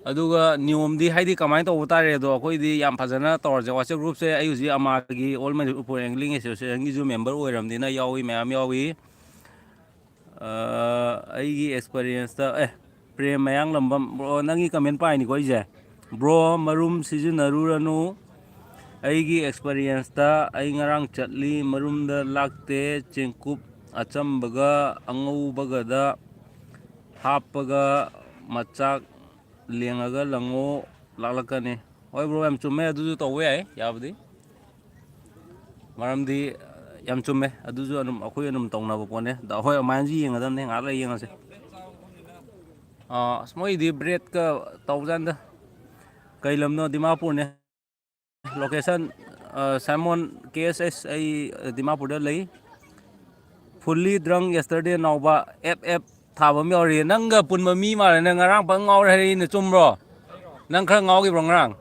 ꯑꯗꯨꯒ ꯅꯤꯌꯣꯝꯗꯤ ꯍꯥꯏꯗꯤ ꯀꯃꯥꯏꯅ ꯇꯧꯕ ꯇꯥꯔꯦ ꯑꯗꯣ, ꯑꯩꯈꯣꯏꯗꯤ ꯌꯥꯝ ꯐꯖꯅ ꯇꯧꯔꯁꯦ꯫ WhatsApp groupꯁꯦ ꯑꯩ ꯍꯧꯖꯤꯛ ꯑꯃꯥꯒꯤ, All Manipur Angling Associationꯒꯤꯁꯨ member ꯑꯣꯏꯔꯕꯅꯤꯅ ꯌꯥꯎꯏ, ꯃꯌꯥꯝ ꯌꯥꯎꯏ꯫ ꯑ, ꯑꯩꯒꯤ experienceꯇ, ꯑꯦ, ꯄ꯭ꯔꯦꯝ ꯃꯌꯥꯡꯂꯝꯕꯝ, bro, ꯅꯪꯒꯤ comment ꯄꯥꯏꯅꯤꯀꯣ ꯑꯩꯁꯦ꯫ Bro, ꯃꯔꯨꯝ ꯁꯤꯖꯤꯟꯅꯔꯨꯔꯅꯨ꯫ ꯑꯩꯒꯤ experienceꯇ ꯑꯩ ꯉꯔꯥꯡ ꯆꯠꯂꯤ, ꯃꯔꯨꯝꯗ ꯂꯥꯛꯇꯦ꯫ ꯆꯦꯡꯀꯨꯞ ꯑꯆꯝꯕꯒ ꯑꯉꯧꯕꯒꯗ ꯍꯥꯞꯄꯒ ꯃꯆꯥꯛ ꯂꯦꯡꯉꯒ ꯂꯪꯉꯣ, ꯂꯥꯛꯂꯛꯀꯅꯤ꯫ ꯍꯣꯏ bro, ꯌꯥꯝ ꯆꯨꯝꯃꯦ, ꯑꯗꯨꯁꯨ ꯇꯧꯕ ꯌꯥꯏ, ꯌꯥꯕꯨꯗꯤ꯫ ꯃꯔꯝꯗꯤ ꯌꯥꯝ ꯆꯨꯝꯃꯦ, ꯑꯗꯨꯁꯨ ꯑꯗꯨꯝ ꯑꯩꯈꯣꯏ ꯑꯗꯨꯝ ꯇꯧꯅꯕ ꯄꯣꯠꯅꯦ꯫ ꯑꯗ ꯍꯣꯏ, ꯑꯗꯨꯃꯥꯏꯅꯁꯨ ꯌꯦꯡꯒꯗꯕꯅꯦ, ꯉꯥꯏꯍꯥꯛ ꯂꯩ ꯌꯦꯡꯉꯁꯦ꯫ ꯑꯥ, ꯑꯁ, ꯃꯣꯏꯗꯤ breadꯀ ꯇꯧꯖꯥꯠꯅꯤꯗ꯫ ꯀꯩ ꯂꯝꯅꯣ? ꯗꯤꯃꯥꯄꯨꯔꯅꯦ꯫ Location, ꯑ, Simon, K S S, ꯑꯩ ꯗꯤꯃꯥꯄꯨꯔꯗ ꯂꯩ꯫ Fully drunk yesterday ꯅꯥꯎꯕ, F F ꯊꯥꯕ ꯑꯃ ꯌꯥꯎꯔꯤ꯫ ꯅꯪꯒ ꯄꯨꯟꯕ ꯃꯤ ꯃꯥꯜꯂꯦ, ꯅꯪ ꯉꯔꯥꯡ ꯐꯖꯅ ꯉꯥꯎꯔꯦ ꯍꯥꯏꯔꯛꯏꯅꯦ, ꯆꯨꯝꯕ꯭ꯔꯣ? ꯅꯪ ꯈꯔ ꯉꯥꯎꯈꯤꯕ꯭ꯔꯣ ꯉꯔꯥꯡ?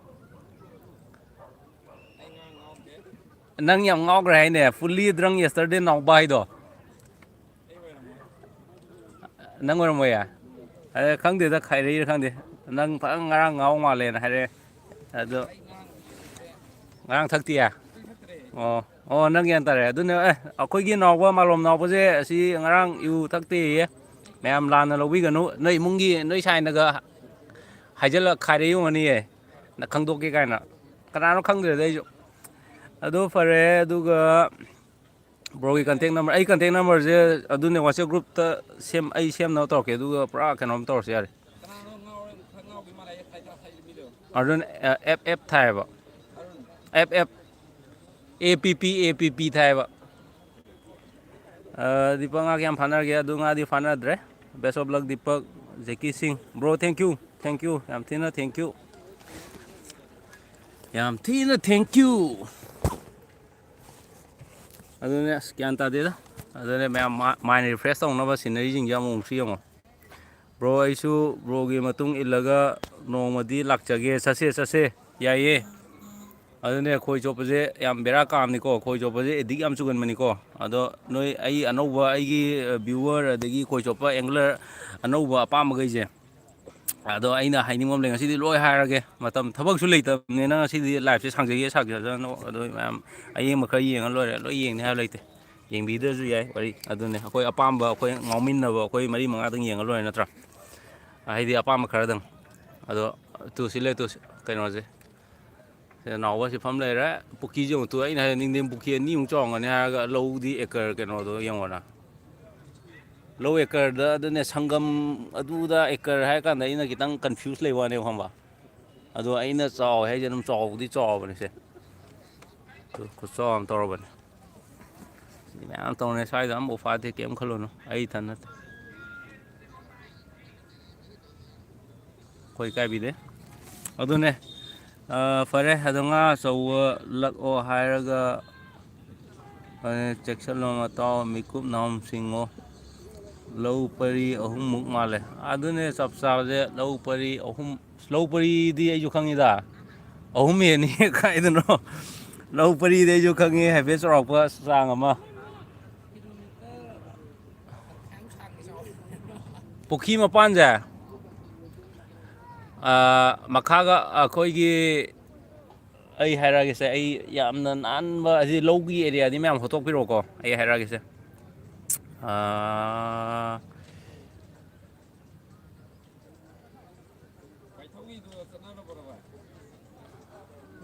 ꯅꯪ ꯌꯥꯝ ꯉꯥꯎꯈ꯭ꯔꯦ ꯍꯥꯏꯅꯦ, fully drunk yesterday ꯅꯥꯎꯕ ꯍꯥꯏꯗꯣ꯫ ꯅꯪ ꯑꯣꯏꯔꯝꯃꯣꯏꯌꯦ? ꯑꯗ ꯈꯪꯗꯦꯗ, ꯈꯥꯏꯔꯛꯏꯔ ꯈꯪꯗꯦ꯫ ꯅꯪ ꯐꯖꯅ ꯉꯔꯥꯡ ꯉꯥꯎ ꯃꯥꯜꯂꯦꯅ ꯍꯥꯏꯔꯛꯑꯦ꯫ ꯑꯗꯣ ꯉꯔꯥꯡ ꯊꯛꯇꯤꯌꯦ? ꯑꯣ, ꯑꯣ, ꯅꯪ ꯒ꯭ꯌꯥꯟ ꯇꯥꯔꯦ꯫ ꯑꯗꯨꯅ, ꯑꯦ, ꯑꯩꯈꯣꯏꯒꯤ ꯅꯥꯎꯕ, ꯃꯥꯂꯣꯝ ꯅꯥꯎꯕꯁꯦ ꯑꯁꯤ ꯉꯔꯥꯡ ꯌꯨ ꯊꯛꯇꯦꯌꯦ꯫ ꯃꯌꯥꯝ ꯂꯥꯟꯅ ꯂꯧꯕꯤꯒꯅꯨ꯫ ꯅꯣꯏ ꯏꯃꯨꯡꯒꯤ, ꯅꯣꯏ ꯁꯥꯏꯅꯒ ꯍꯥꯏꯖꯤꯜꯂ ꯈꯥꯏꯔꯛꯏ ꯑꯣꯏꯔꯝꯒꯅꯤꯌꯦ꯫ ꯅ ꯈꯪꯗꯣꯛꯀꯦ ꯀꯥꯏꯅ꯫ ꯀꯅꯥꯅꯣ ꯈꯪꯗ꯭ꯔꯦꯗ ꯑꯩꯁꯨ꯫ ꯑꯗꯨ ꯐꯔꯦ, ꯑꯗꯨꯒ ꯕ꯭ꯔꯣꯒꯤ contact number, ꯑꯩ contact numberꯁꯦ ꯑꯗꯨꯅꯦ, WhatsApp groupꯇ ꯁꯦꯝ-, ꯑꯩ ꯁꯦꯝꯅꯕ ꯇꯧꯔꯛꯀꯦ, ꯑꯗꯨꯒ ꯄꯨꯔꯥ ꯀꯩꯅꯣꯝ ꯇꯧꯔꯁꯨ ꯌꯥꯔꯦ꯫ ꯑꯗꯨꯅ, ꯑ, F F ꯊꯥꯏꯌꯦꯕ꯫ F F, A P P, A P P ꯊꯥꯏꯌꯦꯕ꯫ ꯑ, ꯗꯤꯄꯛ ꯉꯥ ꯀꯌꯥꯝ ꯐꯥꯅꯔꯒꯦ? ꯑꯗꯨ ꯉꯥꯗꯤ ꯐꯥꯅꯗ꯭ꯔꯦ꯫ Best of luck, ꯗꯤꯄꯛ, ꯖꯦꯀꯤ ꯁꯤꯡ꯫ Bro, thank you, thank you, ꯌꯥꯝ ꯊꯤꯅ thank you꯫ ꯌꯥꯝ ꯊꯤꯅ thank you꯫ ꯑꯗꯨꯅꯦ, ꯑꯁ, ꯒ꯭ꯌꯥꯟ ꯇꯥꯗꯦꯗ꯫ ꯑꯗꯨꯅꯦ, ꯃꯌꯥꯝ ꯃꯥ-, mind refresh ꯇꯧꯅꯕ sceneryꯁꯤꯡꯁꯦ ꯑꯃꯨꯛ ꯑꯃꯨꯛꯁꯨ ꯌꯦꯡꯉꯣ꯫ Bro, ꯑꯩꯁꯨ broꯒꯤ ꯃꯇꯨꯡ ꯏꯜꯂꯒ ꯅꯣꯡꯃꯗꯤ ꯂꯥꯛꯆꯒꯦ꯫ ꯆꯠꯁꯦ, ꯆꯠꯁꯦ꯫ ꯌꯥꯏꯌꯦ꯫ ꯑꯗꯨꯅꯦ, ꯈꯣꯏ ꯆꯣꯞꯄꯁꯦ ꯌꯥꯝ ꯕꯦꯔꯥ ꯀꯥꯕꯅꯤꯀꯣ꯫ ꯈꯣꯏ ꯆꯣꯞꯄꯁꯦ addict ꯌꯥꯝ ꯆꯨꯒꯟꯕꯅꯤꯀꯣ꯫ ꯑꯗꯣ ꯅꯣꯏ, ꯑꯩ ꯑꯅꯧꯕ, ꯑꯩꯒꯤ, ꯑ, viewer ꯑꯗꯒꯤ ꯈꯣꯏ ꯆꯣꯞꯄ angler ꯑꯅꯧꯕ ꯑꯄꯥꯝꯕꯈꯩꯁꯦ, ꯑꯗꯣ ꯑꯩꯅ ꯍꯥꯏꯅꯤꯡꯕ ꯑꯃ ꯂꯩ, ꯉꯁꯤꯗꯤ ꯂꯣꯏ ꯍꯥꯏꯔꯒꯦ꯫ ꯃꯇꯝ, ꯊꯕꯛꯁꯨ ꯂꯩꯇꯕꯅꯤꯅ ꯉꯁꯤꯗꯤ liveꯁꯦ ꯁꯥꯡꯖꯒꯦ ꯁꯥꯡꯖꯁꯅꯨ꯫ ꯑꯗꯣ ꯃꯌꯥꯝ ꯑꯌꯦꯡꯕ ꯈꯔ ꯌꯦꯡꯉ ꯂꯣꯏꯔꯦ꯫ ꯂꯣꯏ ꯌꯦꯡꯅꯤ ꯍꯥꯏꯕ ꯂꯩꯇꯦ꯫ ꯌꯦꯡꯕꯤꯗ꯭ꯔꯁꯨ ꯌꯥꯏ ꯋꯥꯔꯤ꯫ ꯑꯗꯨꯅꯦ, ꯑꯩꯈꯣꯏ ꯑꯄꯥꯝꯕ, ꯑꯩꯈꯣꯏ ꯉꯥꯎꯃꯤꯟꯅꯕ ꯑꯩꯈꯣꯏ ꯃꯔꯤ ꯃꯉꯥꯗꯪ ꯌꯦꯡꯉ ꯂꯣꯏꯔꯦ ꯅꯠꯇ꯭ꯔꯥ? ꯍꯥꯏꯗꯤ ꯑꯄꯥꯝꯕ ꯈꯔꯗꯪ꯫ ꯑꯗꯣ ꯇꯨ ꯁꯤ ꯂꯩ, ꯇꯨ ꯁꯤ-, ꯀꯩꯅꯣꯁꯦ, ꯁꯤꯗ ꯅꯥꯎꯕ ꯁꯤ ꯐꯝ ꯂꯩꯔꯦ꯫ ꯄꯨꯈ꯭ꯔꯤꯁꯦ ꯑꯃꯨꯛ ꯇꯨ-, ꯑꯩꯅ ꯍꯥꯏ ꯅꯤꯡꯊꯦꯝ ꯄꯨꯈ꯭ꯔꯤ ꯑꯅꯤꯃꯨꯛ ꯆꯥꯎꯔꯝꯒꯅꯤ ꯍꯥꯏꯔꯒ ꯂꯧꯗꯤ ꯑꯦꯀꯔ ꯀꯩꯅꯣꯗꯣ ꯌꯦꯡꯉꯣꯅ꯫ ꯂꯧ ꯑꯦꯀꯔꯗ ꯑꯗꯨꯅꯦ ꯁꯪꯒꯝ ꯑꯗꯨꯗ ꯑꯦꯀꯔ ꯍꯥꯏꯔ ꯀꯥꯟꯗ ꯑꯩꯅ ꯈꯤꯇꯪ ꯀꯟꯐ꯭ꯌꯨꯁ ꯂꯩꯕ ꯋꯥꯅꯦꯕ, ꯈꯪꯕ? ꯑꯗꯣ ꯑꯩꯅ ꯆꯥꯎꯋꯦ ꯍꯥꯏꯁꯦ ꯑꯗꯨꯝ ꯆꯥꯎꯕꯨꯗꯤ ꯆꯥꯎꯕꯅꯦ ꯁꯦ꯫ ꯇꯨ, ꯈꯨꯠꯆꯥꯎ ꯑꯃ ꯇꯧꯔꯕꯅꯦ꯫ ꯃꯤ ꯃꯌꯥꯝ ꯇꯧꯅꯩ ꯁ꯭ꯋꯥꯏꯗ, ꯑꯃꯐꯥꯎ ꯐꯥꯠꯇꯦ, ꯀꯩꯝ ꯈꯜꯂꯨꯅꯨ, ꯑꯩ ꯏꯊꯟ ꯅꯠꯇꯦ꯫ ꯑꯩꯈꯣꯏ ꯏꯀꯥꯏꯕꯤꯗꯦ꯫ ꯑꯗꯨꯅꯦ, ꯑ, ꯐꯔꯦ, ꯑꯗꯣ ꯉꯥ ꯑꯆꯧꯕ ꯂꯛꯑꯣ ꯍꯥꯏꯔꯒ, ꯑ, ꯆꯦꯛꯁꯤꯜꯂꯣ ꯃꯇꯥꯎ, ꯃꯤꯀꯨꯞ ꯅꯥꯍꯨꯝ ꯁꯤꯡꯉꯣ꯫ ꯂꯧ ꯄꯔꯤ ꯑꯍꯨꯝꯃꯨꯛ ꯃꯥꯜꯂꯦ꯫ ꯑꯗꯨꯅꯦ ꯆꯞ ꯆꯥꯕꯁꯦ, ꯂꯧ ꯄꯔꯤ ꯑꯍꯨꯝ꯫ ꯂꯧ ꯄꯔꯤꯗꯤ ꯑꯩꯁꯨ ꯈꯪꯉꯤꯗ, ꯑꯍꯨꯝ ꯍꯦꯟꯅꯤ꯫ ꯀꯥꯏꯗꯅꯣ? ꯂꯧ ꯄꯔꯤꯗꯤ ꯑꯩꯁꯨ ꯈꯪꯉꯤ, ꯍꯥꯏꯐꯦꯠ ꯆꯥꯎꯔꯥꯛꯄ ꯆꯥꯡ ꯑꯃ꯫ ꯄꯨꯈ꯭ꯔꯤ ꯃꯄꯥꯟꯁꯦ, ꯑꯥ, ꯃꯈꯥꯒ ꯑꯩꯈꯣꯏꯒꯤ, ꯑꯩ ꯍꯥꯏꯔꯛꯑꯒꯦꯁꯦ, ꯑꯩ ꯌꯥꯝꯅ ꯅꯥꯟꯕ, ꯑꯁꯤ ꯂꯧꯒꯤ ꯑꯦꯔꯤꯌꯥꯗꯤ ꯃꯌꯥꯝ ꯍꯣꯠꯇꯣꯛꯄꯤꯔꯣꯀꯣ, ꯑꯩ ꯍꯥꯏꯔꯛꯑꯒꯦꯁꯦ꯫ ꯑꯥ,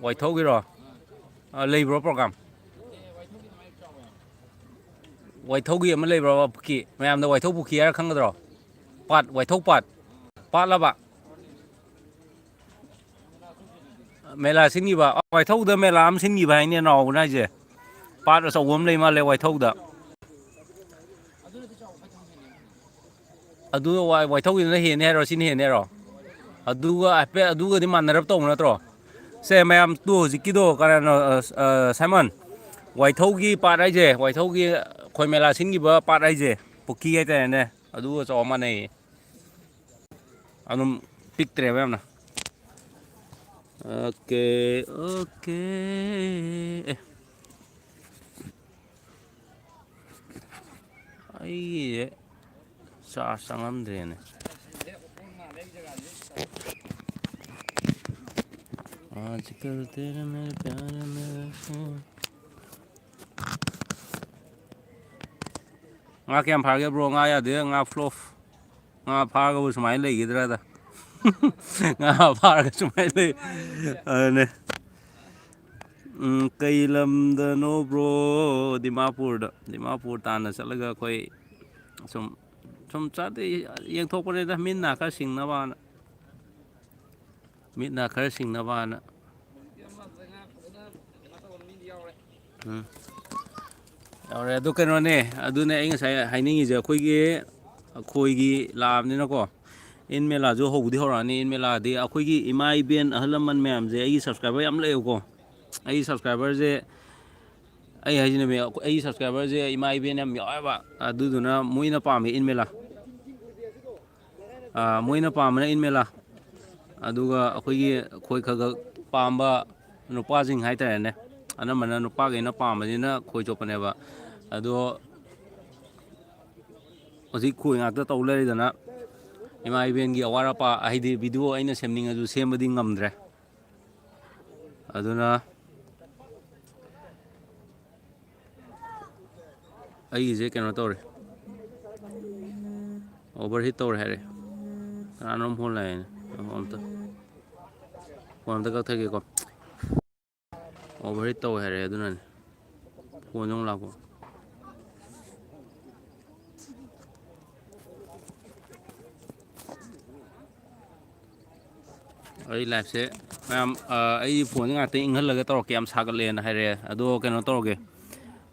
ꯋꯥꯏꯊꯧꯒꯤꯔꯣ? ꯑ, ꯂꯩꯕ꯭ꯔꯣ ꯄ꯭ꯔꯣꯒ꯭ꯔꯥꯝ? ꯋꯥꯏꯊꯧꯒꯤ ꯑꯃ ꯂꯩꯕ꯭ꯔꯣ ꯄꯨꯈ꯭ꯔꯤ? ꯃꯌꯥꯝꯗ ꯋꯥꯏꯊꯧ ꯄꯨꯈ꯭ꯔꯤ ꯍꯥꯏꯔ ꯈꯪꯒꯗ꯭ꯔꯣ? ꯄꯥꯠ, ꯋꯥꯏꯊꯧ ꯄꯥꯠ꯫ ꯄꯥꯠꯂꯕ? ꯃꯦꯂꯥ ꯁꯤꯟꯈꯤꯕ? ꯑ, ꯋꯥꯏꯊꯧꯗ ꯃꯦꯂꯥ ꯑꯃ ꯁꯤꯟꯈꯤꯕ ꯍꯥꯏꯅꯦ ꯅꯥꯎꯕꯅ ꯍꯥꯏꯁꯦ꯫ ꯄꯥꯠ ꯑꯆꯧꯕ ꯑꯃ ꯂꯩ ꯃꯥꯜꯂꯦ ꯋꯥꯏꯊꯧꯗ꯫ ꯑꯗꯨ ꯋꯥꯏ-, ꯋꯥꯏꯊꯧꯒꯤꯗꯨꯅ ꯍꯦꯟꯅꯤ ꯍꯥꯏꯔꯣ, ꯁꯤꯅ ꯍꯦꯟꯅꯤ ꯍꯥꯏꯔꯣ? ꯑꯗꯨꯒ ꯍꯥꯏꯐꯦꯠ ꯑꯗꯨꯒꯗꯤ ꯃꯥꯟꯅꯔꯞ ꯇꯧꯕ ꯅꯠꯇ꯭ꯔꯣ? ꯁꯦ, ꯃꯌꯥꯝ ꯇꯨ ꯍꯧꯖꯤꯛꯀꯤꯗꯣ ꯀꯅꯥꯅꯣ, ꯑ, ꯑ, ꯁꯥꯏꯃꯟ? ꯋꯥꯏꯊꯧꯒꯤ ꯄꯥꯠ ꯍꯥꯏꯁꯦ, ꯋꯥꯏꯊꯧꯒꯤ ꯈꯣꯏ ꯃꯦꯂꯥ ꯁꯤꯟꯈꯤꯕ ꯄꯥꯠ ꯍꯥꯏꯁꯦ, ꯄꯨꯈ꯭ꯔꯤ ꯍꯥꯏꯇꯥꯔꯦꯅꯦ, ꯑꯗꯨꯒ ꯆꯥꯎ ꯃꯥꯟꯅꯩꯌꯦ꯫ ꯑꯗꯨꯝ ꯄꯤꯛꯇ꯭ꯔꯦꯕ ꯌꯥꯝꯅ꯫ Okay, okay. ꯑꯦ꯫ ꯑꯩꯒꯤꯁꯦ ꯆꯥꯔꯖ ꯆꯪꯉꯝꯗ꯭ꯔꯦꯅꯦ꯫ ꯑꯥꯖꯀꯜ ꯇꯦꯔꯦ ꯃꯦꯔꯦ ꯄ꯭ꯌꯥꯔꯦ ꯃꯦꯔꯦ꯫ ꯉꯥ ꯀꯌꯥꯝ ꯐꯥꯔꯒꯦ, ꯕ꯭ꯔꯣ? ꯉꯥ ꯌꯥꯗꯦ, ꯉꯥ ꯐ꯭ꯂꯣꯞ꯫ ꯉꯥ ꯐꯥꯔꯒꯕꯨ ꯁꯨꯃꯥꯏꯅ ꯂꯩꯒꯗ꯭ꯔꯥꯗ꯫ ꯉꯥ ꯐꯥꯔꯒ ꯁꯨꯃꯥꯏꯅ ꯂꯩ꯫ ꯑꯗꯨꯅꯦ꯫ ꯎꯝ, ꯀꯩ ꯂꯝꯗꯅꯣ, ꯕ꯭ꯔꯣ? ꯗꯤꯃꯥꯄꯨꯔꯗ꯫ ꯗꯤꯃꯥꯄꯨꯔ ꯇꯥꯟꯅ ꯆꯠꯂꯒ ꯑꯩꯈꯣꯏ ꯁꯨꯝ, ꯁꯨꯝ ꯆꯠꯇꯦ, ꯌꯦꯡꯊꯣꯛꯄꯅꯤꯗ, ꯃꯤꯠ ꯅꯥ ꯈꯔ ꯁꯤꯡꯅꯕꯅ꯫ ꯃꯤꯠ ꯅꯥ ꯈꯔ ꯁꯤꯡꯅꯕꯅ꯫ ꯎꯝ꯫ ꯌꯥꯎꯔꯦ꯫ ꯑꯗꯨ ꯀꯩꯅꯣꯅꯦ, ꯑꯗꯨꯅꯦ ꯑꯩ ꯉꯁꯥꯏ ꯍꯥꯏꯅꯤꯡꯉꯤꯁꯦ, ꯑꯩꯈꯣꯏꯒꯤ ꯈꯣꯏꯒꯤ ꯂꯥꯛꯑꯕꯅꯤꯅꯀꯣ, ꯏꯟ ꯃꯦꯂꯥꯁꯨ ꯍꯧꯕꯗꯤ ꯍꯧꯔꯛꯑꯅꯤ꯫ ꯏꯟ ꯃꯦꯂꯥꯗꯤ ꯑꯩꯈꯣꯏꯒꯤ ꯏꯃꯥ ꯏꯕꯦꯟ ꯑꯍꯜ ꯂꯃꯟ ꯃꯌꯥꯝꯁꯦ, ꯑꯩꯒꯤ subscriber ꯌꯥꯝ ꯂꯩꯌꯦꯕꯀꯣ꯫ ꯑꯩꯒꯤ subscriberꯁꯦ, ꯑꯩ ꯍꯥꯏꯁꯤꯅꯦ, ꯑꯩꯒꯤ subscriberꯁꯦ ꯏꯃꯥ ꯏꯕꯦꯟ ꯌꯥꯝ ꯌꯥꯎꯋꯦꯕ꯫ ꯑꯗꯨꯗꯨꯅ ꯃꯣꯏꯅ ꯄꯥꯝꯃꯦ ꯏꯟ ꯃꯦꯂꯥ꯫ ꯑꯥ, ꯃꯣꯏꯅ ꯄꯥꯝꯕꯅ ꯏꯟ ꯃꯦꯂꯥ꯫ ꯑꯗꯨꯒ ꯑꯩꯈꯣꯏꯒꯤ ꯈꯣꯏ ꯈꯔ ꯈꯔ ꯄꯥꯝꯕ ꯅꯨꯄꯥꯁꯤꯡ ꯍꯥꯏꯇꯥꯔꯦꯅꯦ, ꯑꯅꯝꯕꯅ ꯅꯨꯄꯥꯈꯩꯅ ꯄꯥꯝꯕꯁꯤꯅ ꯈꯣꯏ ꯆꯣꯞꯄꯅꯦꯕ꯫ ꯑꯗꯣ ꯍꯧꯖꯤꯛ ꯈꯣꯏ ꯉꯥꯛꯇ ꯇꯧ ꯂꯩꯔꯦꯗꯅ, ꯏꯃꯥ ꯏꯕꯦꯟꯒꯤ ꯑꯋꯥꯠ ꯑꯄꯥ, ꯍꯥꯏꯗꯤ video ꯑꯩꯅ ꯁꯦꯝꯅꯤꯡꯉꯁꯨ ꯁꯦꯝꯕꯗꯤ ꯉꯝꯗ꯭ꯔꯦ꯫ ꯑꯗꯨꯅ ꯑꯩꯒꯤꯁꯦ ꯀꯩꯅꯣ ꯇꯧꯔꯦ, overheat ꯇꯧꯔꯦ ꯍꯥꯏꯔꯦ꯫ ꯀꯅꯥꯅꯣꯝ phone ꯂꯥꯛꯑꯦꯅꯦ꯫ ꯑꯣ, ꯑꯝꯇ phone ꯑꯝꯇ ꯀꯛꯊꯒꯦꯀꯣ꯫ Overheat ꯇꯧꯋꯦ ꯍꯥꯏꯔꯛꯑꯦ, ꯑꯗꯨꯅꯅꯦ꯫ Phone ꯑꯃꯨꯛ ꯂꯥꯛꯄ꯫ ꯑꯩ liveꯁꯦ ꯃꯌꯥꯝ, ꯑ, ꯑꯩ phoneꯁꯦ ꯉꯥꯛꯇꯪ ꯏꯪꯍꯜꯂꯒ ꯇꯧꯔꯛꯀꯦ, ꯌꯥꯝ ꯁꯥꯒꯠꯂꯦꯅ ꯍꯥꯏꯔꯛꯑꯦ꯫ ꯑꯗꯣ ꯀꯩꯅꯣ ꯇꯧꯔꯒꯦ,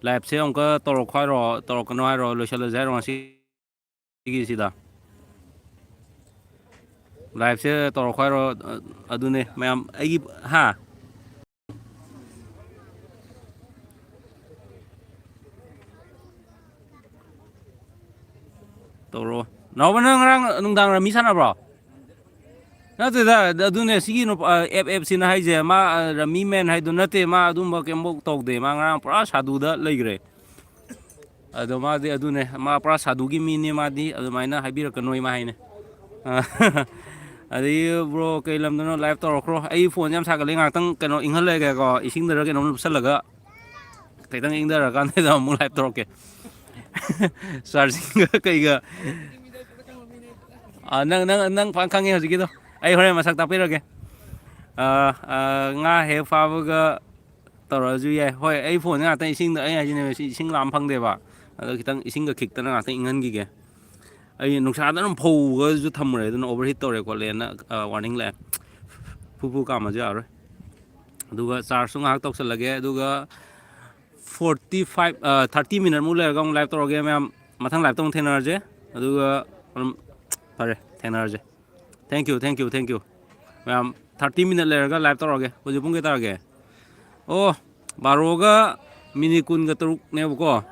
liveꯁꯦ ꯑꯃꯨꯛꯀ ꯇꯧꯔꯛꯈꯣ ꯍꯥꯏꯔꯣ, ꯇꯧꯔꯛꯀꯅꯣ ꯍꯥꯏꯔꯣ, ꯂꯣꯏꯁꯤꯜꯂꯁꯦ ꯍꯥꯏꯔꯣ ꯉꯁꯤꯒꯤꯁꯤꯗ? Liveꯁꯦ ꯇꯧꯔꯛꯈꯣ ꯍꯥꯏꯔꯣ? ꯑ, ꯑꯗꯨꯅꯦ ꯃꯌꯥꯝ ꯑꯩꯒꯤ, ꯍꯥ? ꯇꯧꯔꯣ꯫ ꯅꯥꯎꯕ, ꯅꯪ ꯉꯔꯥꯡ ꯅꯨꯡꯗꯥꯡ ꯔꯝꯃꯤ ꯁꯥꯟꯅꯕ꯭ꯔꯣ? ꯅꯠꯇꯦꯗ, ꯑꯗꯨꯅꯦ ꯁꯤꯒꯤ ꯅꯨꯄꯥ, ꯑꯦꯞ, ꯑꯦꯞꯁꯤꯅ ꯍꯥꯏꯁꯦ, ꯃꯥ, ꯑ, ꯔꯝꯃꯤ ꯃꯦꯟ ꯍꯥꯏꯗꯣ ꯅꯠꯇꯦ, ꯃꯥ ꯑꯗꯨꯝꯕ ꯀꯩꯝꯐꯥꯎ ꯇꯧꯗꯦ, ꯃꯥ ꯉꯔꯥꯡ ꯄꯨꯔꯥ ꯁꯥꯗꯨꯗ ꯂꯩꯈ꯭ꯔꯦ꯫ ꯑꯗꯣ ꯃꯥꯗꯤ ꯑꯗꯨꯅꯦ, ꯃꯥ ꯄꯨꯔꯥ ꯁꯥꯗꯨꯒꯤ ꯃꯤꯅꯦ, ꯃꯥꯗꯤ ꯑꯗꯨꯃꯥꯏꯅ ꯍꯥꯏꯕꯤꯔꯛꯀꯅꯣ ꯏꯃꯥ ꯍꯥꯏꯅꯦ꯫ ꯑ, ꯑꯗꯒꯤ bro, ꯀꯩ ꯂꯝꯗꯅꯣ live ꯇꯧꯔꯛꯈ꯭ꯔꯣ? ꯑꯩ phoneꯁꯦ ꯌꯥꯝ ꯁꯥꯒꯠꯂꯦ, ꯉꯥꯛꯇꯪ ꯀꯩꯅꯣ ꯏꯪꯍꯜꯂꯒꯦꯀꯣ, ꯏꯁꯤꯡꯗꯔ ꯀꯩꯅꯣꯝ ꯂꯨꯞꯁꯜꯂꯒ꯫ ꯈꯤꯇꯪ ꯏꯪꯊꯔꯀꯥꯟꯗ ꯑꯃꯨꯛ live ꯇꯧꯔꯛꯀꯦ꯫ Chargingꯒ ꯀꯩꯒ꯫ ꯑꯥ, ꯅꯪ, ꯅꯪ, ꯅꯪ ꯐꯖꯅ ꯈꯪꯉꯦ ꯍꯧꯖꯤꯛꯀꯤꯗꯣ꯫ ꯑꯩ ꯍꯣꯔꯦꯟ ꯃꯁꯛ ꯇꯥꯛꯄꯤꯔꯒꯦ꯫ ꯑꯥ, ꯑꯥ, ꯉꯥ ꯍꯦꯛ ꯐꯥꯕꯒ ꯇꯧꯔꯛꯑꯁꯨ ꯌꯥꯏ꯫ ꯍꯣꯏ, ꯑꯩ ꯐꯣꯟꯁꯦ ꯉꯥꯛꯇꯪ ꯏꯁꯤꯡꯗ, ꯑꯩ ꯍꯥꯏꯁꯤꯅꯦ, ꯁꯤ ꯏꯁꯤꯡ ꯂꯥꯝ ꯐꯪꯗꯦꯕ꯫ ꯑꯗꯣ ꯈꯤꯇꯪ ꯏꯁꯤꯡꯒ ꯈꯤꯛꯇꯅ ꯉꯥꯛꯇꯪ ꯏꯪꯍꯟꯈꯤꯒꯦ꯫ ꯑꯩ ꯅꯨꯡꯁꯥꯗ ꯑꯗꯨꯝ ꯐꯧꯕꯒꯁꯨ ꯊꯝꯃꯨꯔꯦ, ꯑꯗꯨꯅ overheat ꯇꯧꯔꯦ ꯈꯣꯠꯂꯦꯅ, ꯑꯥ, warning ꯂꯥꯛꯑꯦ꯫ ꯐꯨ ꯐꯨ ꯀꯥꯝꯃꯁꯨ ꯌꯥꯔꯣꯏ꯫ ꯑꯗꯨꯒ chargeꯁꯨ ꯉꯥꯏꯍꯥꯛ ꯇꯧꯁꯜꯂꯒꯦ꯫ ꯑꯗꯨꯒ forty five, ꯑ, thirty minute ꯃꯨꯛ ꯂꯩꯔꯒ ꯑꯃꯨꯛ live ꯇꯧꯔꯒꯦ ꯃꯌꯥꯝ꯫ ꯃꯊꯪ liveꯇ ꯑꯃꯨꯛ ꯊꯦꯡꯅꯔꯁꯦ꯫ ꯑꯗꯨꯒ ꯑꯗꯨꯝ ꯐꯔꯦ, ꯊꯦꯡꯅꯔꯁꯦ꯫ Thank you, thank you, thank you꯫ ꯃꯌꯥꯝ, thirty minute ꯂꯩꯔꯒ live ꯇꯧꯔꯛꯑꯒꯦ꯫ ꯍꯧꯖꯤꯛ ꯄꯨꯡ ꯀꯌꯥ ꯇꯥꯔꯒꯦ? ꯑꯣ, ꯕꯥꯔꯣꯒ minute ꯀꯨꯟꯒ ꯇꯔꯨꯛꯅꯦꯕꯀꯣ꯫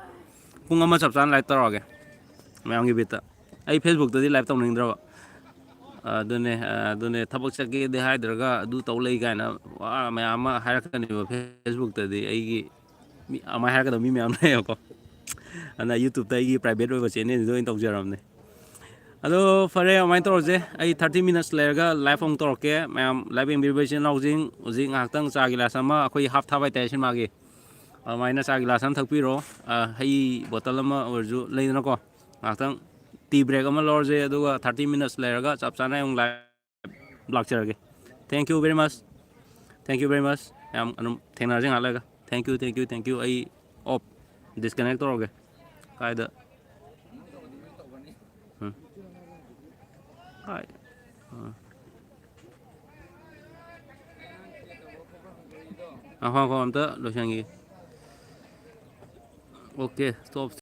ꯄꯨꯡ ꯑꯃ ꯆꯞ ꯆꯥꯅ live ꯇꯧꯔꯛꯑꯒꯦ ꯃꯌꯥꯝꯒꯤ ꯕꯤꯠꯇ꯫ ꯑꯩ Facebookꯇꯗꯤ live ꯇꯧꯅꯤꯡꯗ꯭ꯔꯕ꯫ ꯑꯗꯨꯅꯦ, ꯑꯗꯨꯅꯦ, ꯊꯕꯛ ꯆꯠꯀꯦꯗꯤ ꯍꯥꯏꯗ꯭ꯔꯒ ꯑꯗꯨ ꯇꯧ ꯂꯩ ꯀꯥꯏꯅ ꯋꯥ ꯃꯌꯥꯝ ꯑꯃ ꯍꯥꯏꯔꯛꯀꯅꯦꯕ Facebookꯇꯗꯤ꯫ ꯑꯩꯒꯤ ꯃꯤ ꯑꯗꯨꯃꯥꯏꯅ ꯍꯥꯏꯔꯛꯀꯗꯕ ꯃꯤ ꯃꯌꯥꯝ ꯂꯩꯌꯦꯕꯀꯣ꯫ ꯑꯗꯨꯅ YouTubeꯇ ꯑꯩꯒꯤ private ꯑꯣꯏꯕ channelꯗꯨꯗ ꯑꯣꯏꯅ ꯇꯧꯖꯔꯕꯅꯦ꯫ ꯑꯗꯣ ꯐꯔꯦ, ꯑꯗꯨꯃꯥꯏꯅ ꯇꯧꯔꯁꯦ꯫ ꯑꯩ thirty minutes ꯂꯩꯔꯒ live ꯑꯃꯨꯛ ꯇꯧꯔꯛꯀꯦ꯫ ꯃꯌꯥꯝ live ꯌꯦꯡꯕꯤꯔꯤꯕ ꯏꯆꯤꯟ ꯏꯅꯥꯎꯁꯤꯡ, ꯍꯧꯖꯤꯛ ꯉꯥꯏꯍꯥꯛꯇꯪ ꯆꯥ ꯒꯤꯂꯥꯁ ꯑꯃ, ꯑꯩꯈꯣꯏ half ꯊꯥꯕ ꯍꯥꯏꯇꯥꯔꯦ ꯁꯤꯅꯦꯃꯥꯒꯤ, ꯑꯗꯨꯃꯥꯏꯅ ꯆꯥ ꯒꯤꯂꯥꯁ ꯑꯃ ꯊꯛꯄꯤꯔꯣ꯫ ꯑ, ꯍꯩ bottle ꯑꯃ ꯑꯣꯏꯔꯁꯨ ꯂꯩꯗꯅꯀꯣ꯫ ꯉꯥꯏꯍꯥꯛꯇꯪ tea break ꯑꯃ ꯂꯧꯔꯁꯦ, ꯑꯗꯨꯒ thirty minutes ꯂꯩꯔꯒ ꯆꯞ ꯆꯥꯅ ꯑꯃꯨꯛ live ꯂꯥꯛꯆꯔꯒꯦ꯫ Thank you very much, thank you very much꯫ ꯌꯥꯝ ꯑꯗꯨꯝ ꯊꯦꯡꯅꯔꯁꯦ ꯉꯥꯏꯍꯥꯛ ꯂꯩꯔꯒ꯫ Thank you, thank you, thank you꯫ ꯑꯩ off, disconnect ꯇꯧꯔꯒꯦ꯫ ꯀꯥꯏꯗ? ꯎꯝ꯫ ꯀꯥꯏ? ꯑꯥ꯫ ꯉꯥꯏꯈꯣ, ꯉꯥꯏꯈꯣ, ꯑꯝꯇ ꯂꯣꯏꯁꯟꯈꯤꯒꯦ꯫ Okay, stop꯫